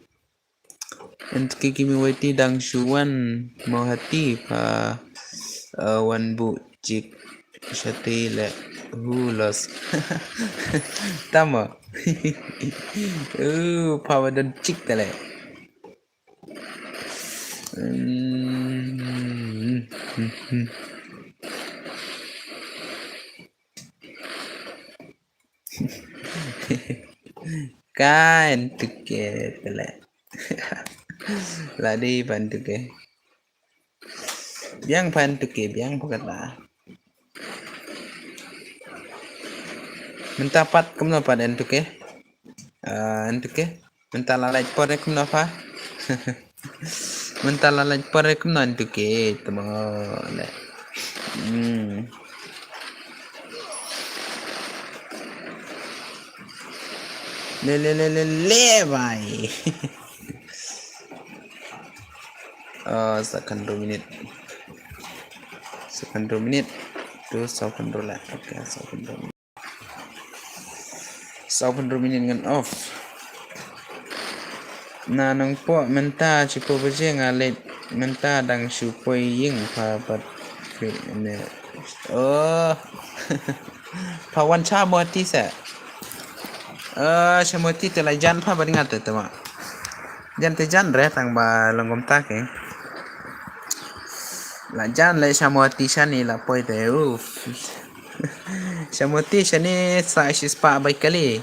N two K Gaming Y T dang shu wan mo hati pha, uh, wan bu chik shati le hu los. Tama. Uh, pha wa don chik tale. Hmm. Ka N two K tele. Ladi pha N two K. Biang pha N two K, biang pha kata. Mynta pat kumno pat N two K. Ah, N two K. Mynta la lait por ne kumno pha. Mynta la lait por ne kumno N two K tmo le. Hmm. Le le le le le bai. Ah, second two minute. Second two minute. Tu second two la. Okay, second two minute. Saw phew hynriew minit ngan off. Na nang pok mynta shiphew baje nga leit mynta dang shu poi ïing pha pat kri ne. Oh. Pha wan sha Moti se. Eh, sha Moti te la jan pha bad nga te te ma. Jan te jan re tang ba long kumta ke. La jan le sha Moti shane la poi te. Uf. Sha Moti shane sa shispah bai kali.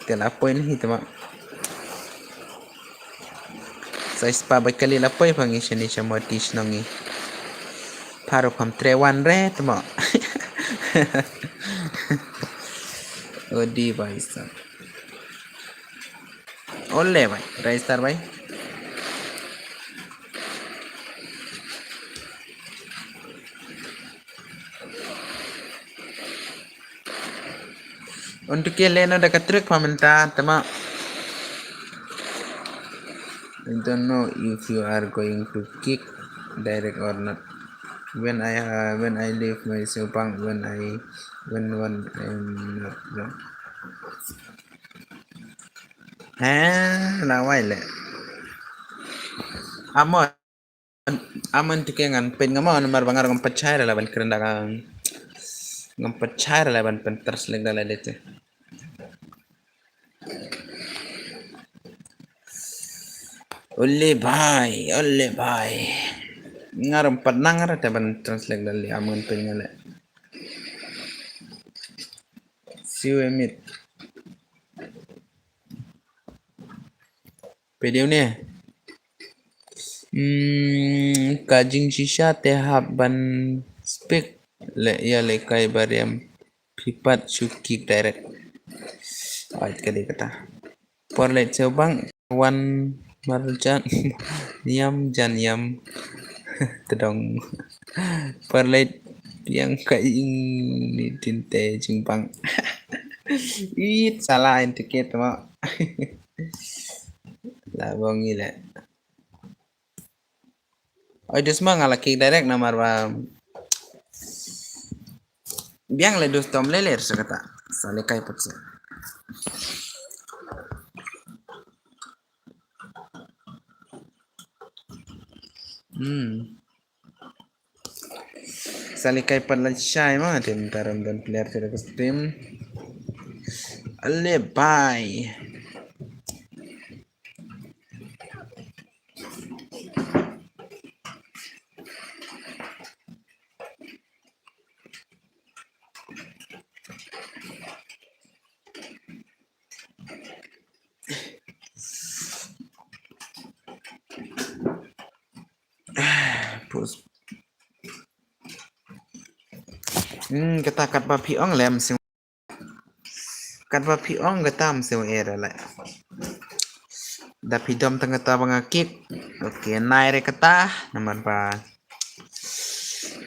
Te la poi nahi te ma. Sa shispah bai kali la poi pha ngi shane sha Moti shnong ngi. Pha ruh pham trei wan re te ma. Odi bai sa. Ole bai, register bai. Untuk ke leno da ka trick pha mynta te ma. I don't know if you are going to kick direct or not. When I, uh, when I leave my Shewbank, when I, when, when I'm not wrong. He, la wai le. Amo, amo ntu ke ngan pyn ngam namar ba nga ruh ngam pat shai re la ban kren da ka. Ngam pat shai re la ban pyn translate da la dei te. Ole bhai, ole bhai. Nga ruh ngam pat nang re te ban translate da le amo ngan pyn ngam le. Siu emit. Phi dei une. Hmm, ka jingshisha te hap ban speak. Le ïa le kai bariam. Phi pat shu kick direct. Ai ka dei kata. Por leit Shewbank wan marjan niam jan niam. Tedong. Por leit piang ka ing ni tinte jingbank. It salah in tiket ma. La bong ile. Oi dus ma nga la kick direct namar ba biang le dus tom le ler sa kata. Sa le kai put sa. Hmm. Sa le kai pat la shai ma tim taram don player te da ka stream. Ale bye. Pus. Hmm, kata kat ba phi ong lem sing. Kat ba phi ong kata am sing era la. Da phi dom tang kata ba nga kick. Okay, nai re kata namar ba.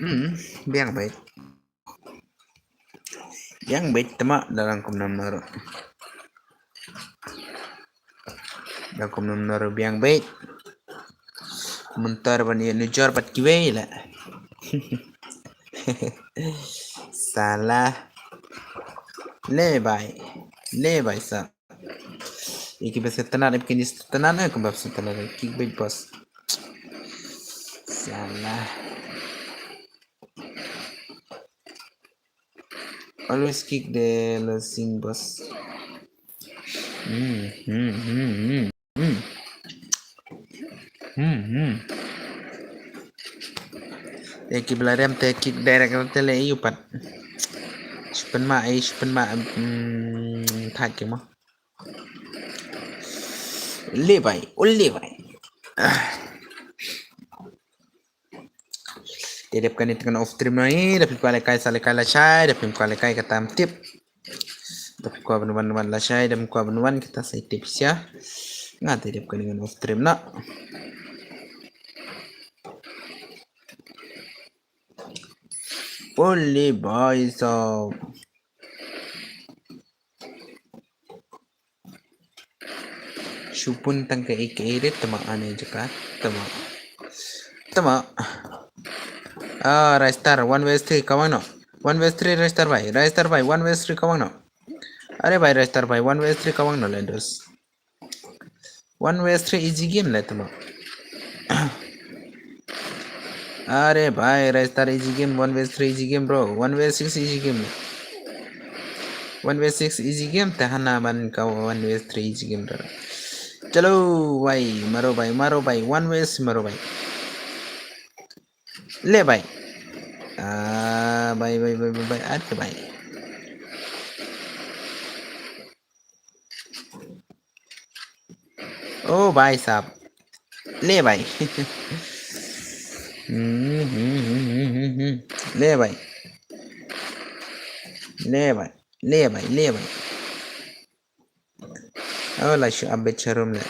Hmm, biang bait. Biang bait te ma da lang kum nam naru. Da kum nam naru biang bait. Mentor ban ïa nujor pat kiwei la. Salah. Le bai. Le bai sa. Iki bas tenan ip kini tenan eh kembab tenan kick bait bos. Salah. Always kick the losing boss. Hmm, hmm, hmm, hmm, hmm. Hmm, hmm. Te ki bla rem te kick direct te le yu pat. Shupen ma ai shupen ma hmm thak ki mo. Lebai, oh lebai. Te dep kane tngan off stream na i, da phi kwah le kai sa le kai la shai, da phi kwah le kai ka tam tip. Da phi kwah ban wan wan la shai, da phi kwah ban wan kita sa i tip sha. Nga te dep kane ngan off stream na. Ole bhai sahab. Shu pun tang ka ike ire tama ane jaka tama. Tama. Ah, Ristar, one versus three, kawang no. One versus three, Ristar bhai. Ristar bhai, one versus three, kawang no. Are bhai, Ristar bhai, one versus three kawang no le dos. One versus three easy game le tuma. Are bhai, Ristar easy game, one versus three easy game bro. One versus six easy game. One versus six easy game, te hana ban ka one versus three easy game bro. Chalo bhai, maro bhai, maro bhai, one versus maro bhai. Le bhai. Ah, bhai, bhai, bhai, bhai, bhai, are bhai. Oh, bhai sahab. Le bhai. Hmm, hmm, hmm, hmm, hmm, hmm. Le bhai. Le bhai. Le bhai, le bhai. Oh, la shu update sharum le.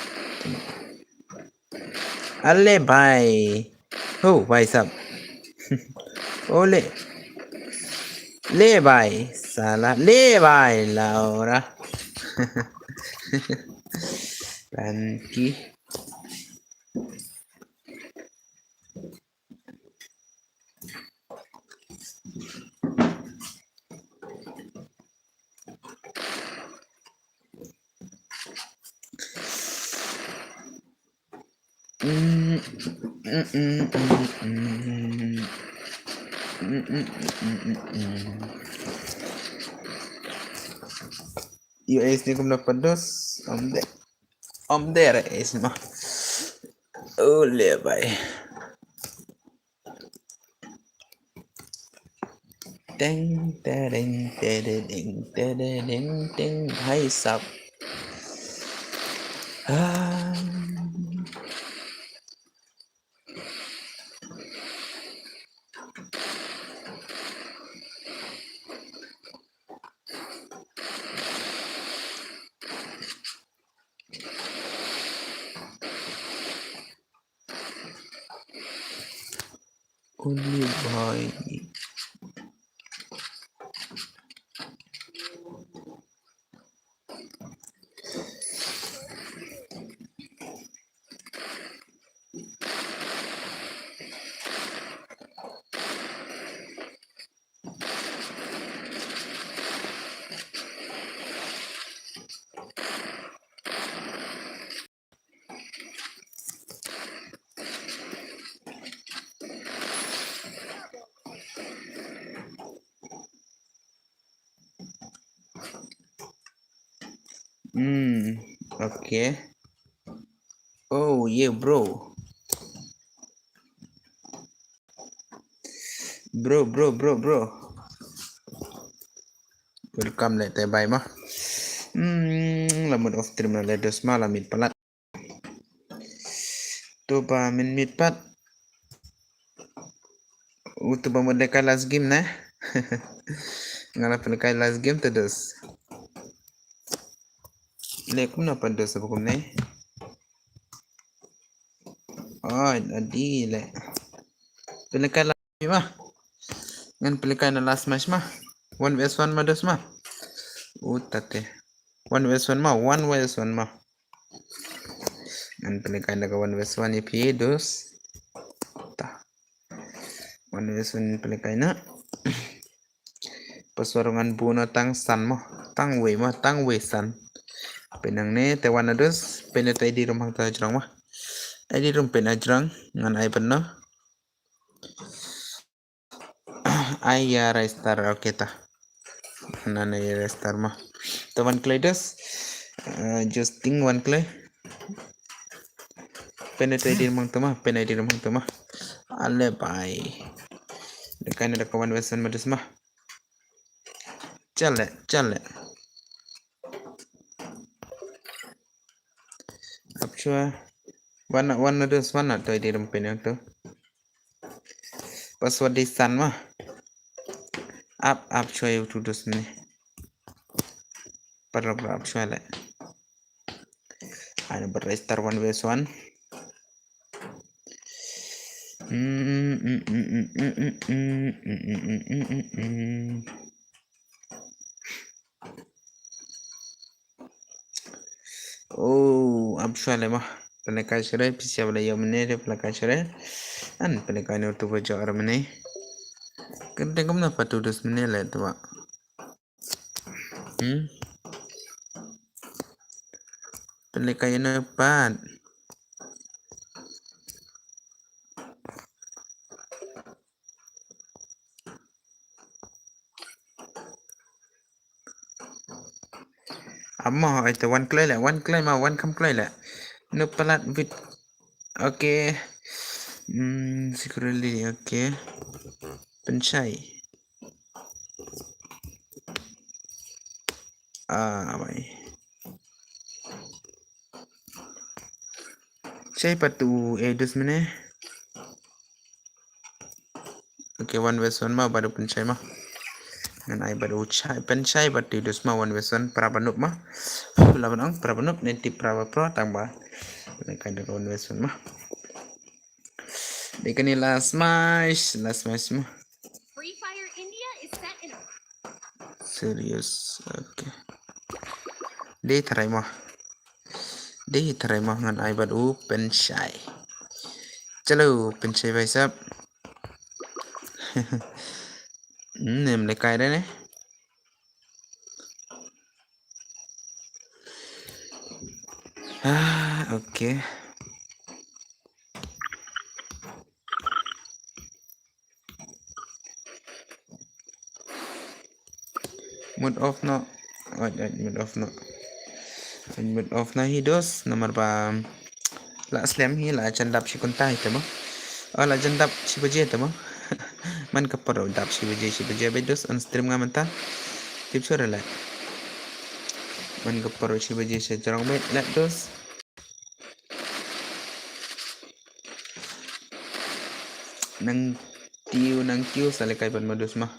Ale bhai. Oh, bhai sahab. Oh, le. Le bhai. Sala. Le bhai. Laura. Ranki. Io, es ni kumna pados. Om de. Om de, es ma. Ole bhai. Teng, teng, teng, teng, teng, teng, teng. Hai sahab. Ah. Only by Hmm, okay. Oh, yeah, bro. Bro, bro, bro, bro. Welcome le te bhai ma. Hmm, la mut off stream na le dos ma la mit palat. To ba min mit pat. U to ba mut de kai last game ne. Nga la pynlehkai last game te dos. Le kumno pat dos ba kumne. Oi, adi le. Pynlehkai last game ma. Ngan pynlehkai na last match ma. One versus one ma dos ma. Utate. One versus one ma, one versus one ma. Ngan pynlehkai na ka one versus one ïa phi dos. Ta. One versus one pynlehkai na. Password ngan buh na tang san mo. Tang wei mo, tang wei san. Pynang ne te wan na dos, pynne te I D room hangta jrong mo. I D room pynne jrong, ngan ai pynno. Ai ïa Ristar, okay ta. Nane ïa Ristar mo. Te wan klei dos. Eh, just ting wan klei. Pynne te I D room hangta mo, pynne I D room hangta mo. Ale bhai. Dekai na deka wan versus one ma dos mo. Chale, chale. Ap chwa. Wan na, wan na dos, wan na to I D room pynne to. Password di san mo. Ap, ap chwa ïa u tu dos ne. Paralok ap chwa le. Ai na ba Ristar one versus one. Oh, ap chwa le mo. Pynlehkai shuwa, pisa bala ïa mene de pynlehkai shuwa. An pynlehkai no tu ba jor mene. Kenteng kumno pat tu dos mene le tu ba. Hmm? Lehkai ïano pat. Amo, ai te wan kloi leh, wan kloi ma, wan kham kloi leh. No palat bit. Okay. Hmm, secretly, okay. Pynshai. Ah, bai. Shai pat u Eidos mynne. Okay, one versus one ma, bad u pynshai ma. Ngan ai bad u shai, pynshai bad u Eidos ma, one versus one, para ba noob ma. Lah ban ong para ba noob, ne tip para ba pro, tang ba. Lehkai da one versus one ma. Dei kane last match, last match ma. Free Fire India is set in a Serious. Okay. Dei tharai mo. Dei tharai mo, ngan ai bad u pynshai. Chalo, pynshai bhai sahab. Hmm, em lehkai re ne. Ah, okay. Mute off noh. Oi, oi, mute off noh. Oi, mute off noh hi Dos, namar ba la slem hi, la jan dap shi kynta hi te mo. Oh, la jan dap shi baje te mo. Man ka por dap shi baje, shi baje ba Dos, on stream nga mynta. Tip shuh re leh. Man ka por shi baje shi jrong ba leh Dos. Nang tiu, nang tiu, sa lehkai pat ma Dos ma.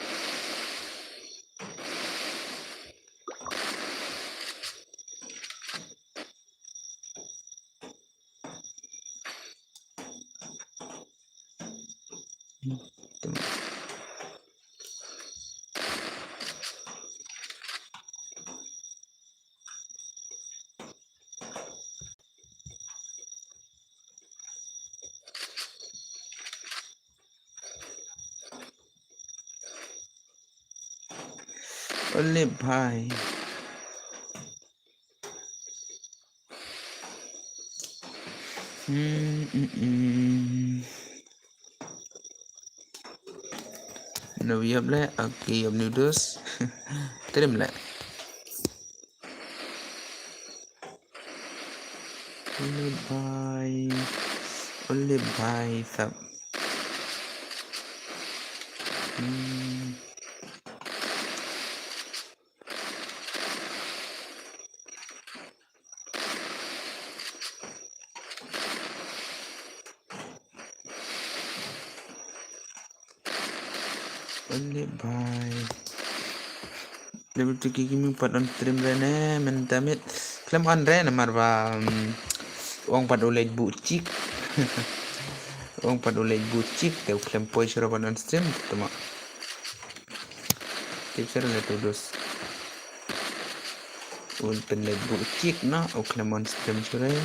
Ole bhai. Hmm, hmm, hmm. No, ïap leh, okay, ïap noodles. Trim leh. Ole bhai. Ole bhai sahab. Hmm. Ole bhai. Level two ki gaming pat on stream re ne, mynta miet. Khlem on re namar ba, um, u ong pat u leit buh chick. U ong pat u leit buh chick, te u khlem poi shuh ruh pat on stream, te mo. Tip shuh re leh tu Dos. Un pynleit buh chick noh, u khlem on stream shuh re.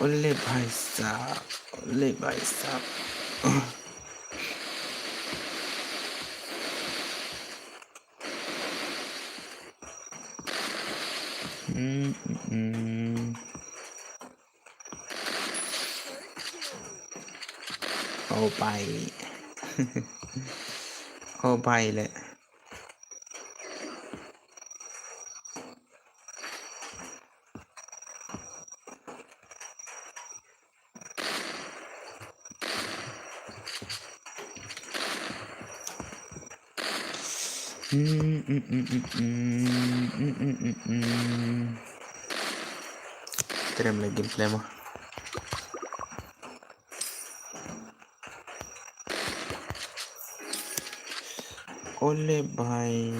Ole bhai sahab, ole bhai sahab. Hmm, hmm, hmm. Oh bhai. Oh bhai leh. Trim leh gameplay mo. Ole bhai.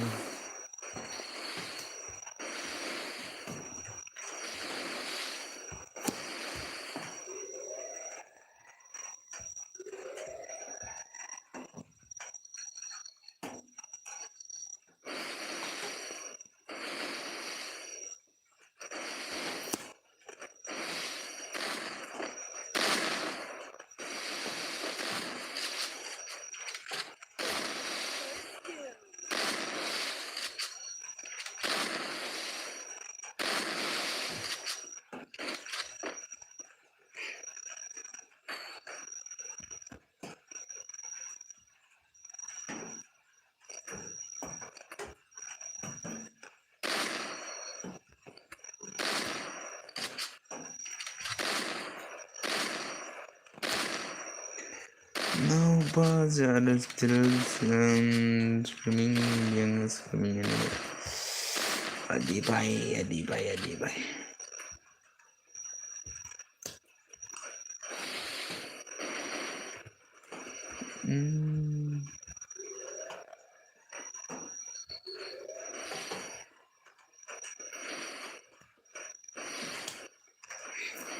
Ba za ada still, um, streaming, yang streaming ini. Adi bai, adi bai, adi bai. Hmm.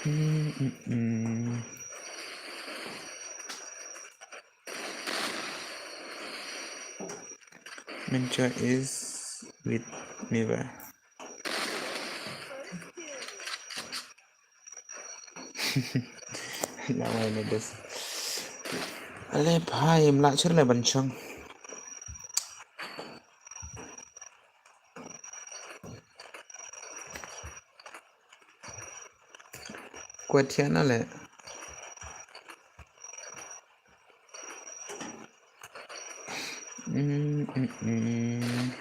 Hmm, hmm, hmm. Mencha is with me ba. Lawai ne des. Ale bhai, em lah chur le ban chong. Kwat thiah na le. Mm, mm, mm.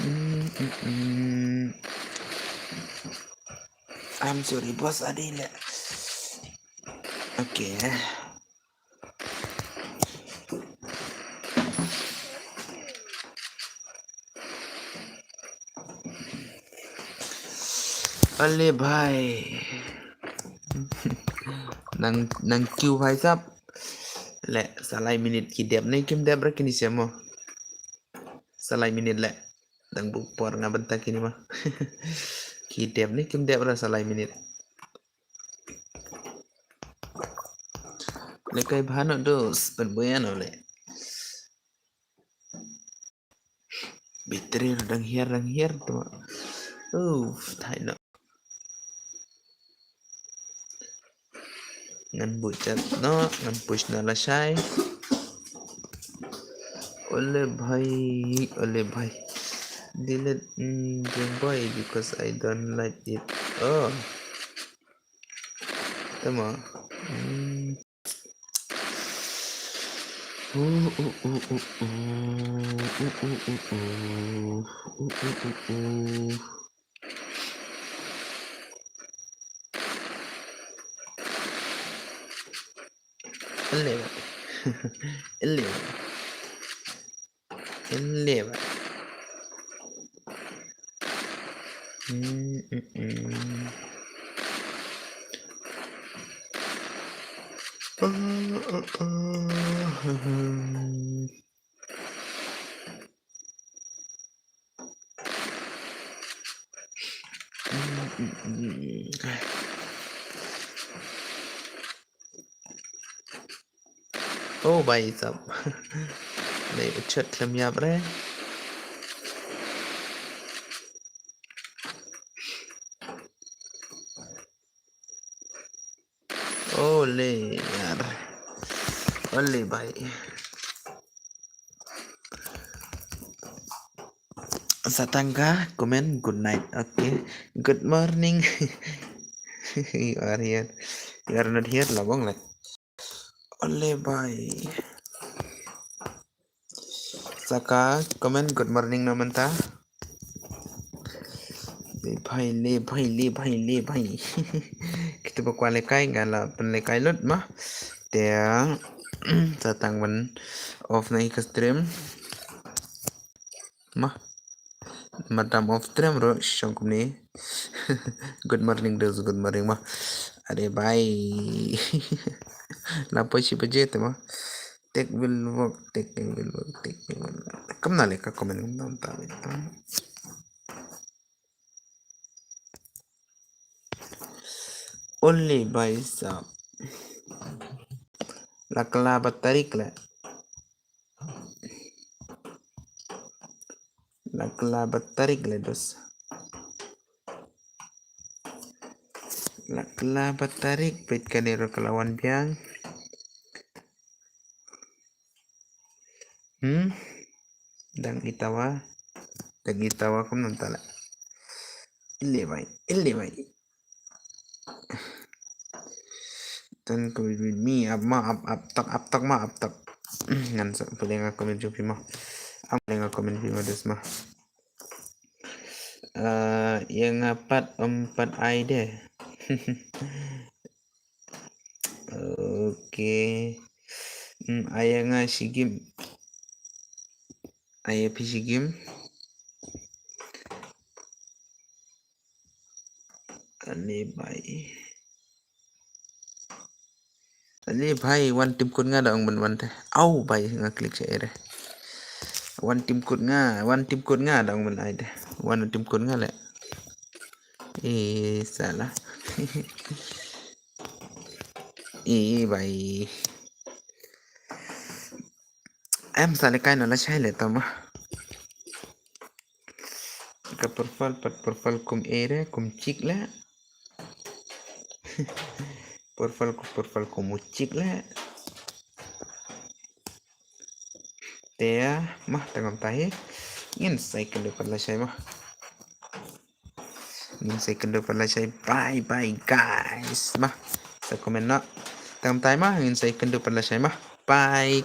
Mm, mm, mm. I'm sorry, boss, adi le. Okay. Ale bhai. Nang, nang queue bhai sab. Le, sa lai minit ki dep ne kim dep ra kini semo. Sa lai minit le. Dang buk por nga bynta kini ma. Ki dep ne kim dep ra sa lai minit. Le kai bha no dos, pynboi ano le. Battery dang hiar, dang hiar tu. Uf, thai no. Ngan buh chat no, ngan push no lashai. Ole bhai, ole bhai. Delete, mm, Game Boy because I don't like it. Oh. Tama. Hmm. Uh, uh, uh, uh, uh. Uh, uh, uh, uh. Uh, uh, uh, uh. Ele. Ele. Ele ba. Hmm, hmm, hmm. Oh, oh, oh. Hmm, hmm, hmm. Oh, bai sap. Dei u chat khlem ïap re. Ole yar. Ole bai. Sa tang ka comment good night. Okay. Good morning. You are here. You are not here, labong leh. Ole bai. Sa ka comment good morning na mynta. Le bai, le bai, le bai, le bai. Kita ba kwah lehkai nga la pynlehkai lut ma. Te sa tang ban off na hi ka stream. Ma. Madan off stream ruh shong kumne. Good morning, dos, good morning ma. Are bye. La poi shi baje te ma. Tech will work, tech will work, tech will work. Kam na leh ka comment kam tam ta. Ole bhai sahab. La kylla ba tarik leh. La kylla ba tarik leh dos. La kylla ba tarik, peit kane ruh ka la wan biang. Hmm? Dang itawa. Dang itawa kumno tala. Ile bai, ile bai. Don't go with me, ap ma, ap, ap tak, ap tak ma, ap tak. Ngan sa, pule nga comment jong phi ma. Am pule nga comment phi ma des ma. Eh, ïa nga pat, em, pat ai de. Okay. Hmm, aya nga shigim. Aya phi shigim. Ale bai. Ale bai, wan tim kut nga da ong ban wan te. Au bai, nga click sha ere. Wan tim kut nga, wan tim kut nga da ong ban ai te. Wan tim kut nga le. Eh, salah. Eh, bai. Em, sa le kai na la shai le tama. Ka profile, pat profile kum ere, kum chik le. Profile, kum profile kum chik le. Te, ma, tangam tahi. Ngin sa ïakynduh pat la shai ma. Ngin sa ïakynduh pat la shai. Bye bye guys. Ma, sa comment na. Tangam tahi ma, ngin sa ïakynduh pat la shai ma. Bye.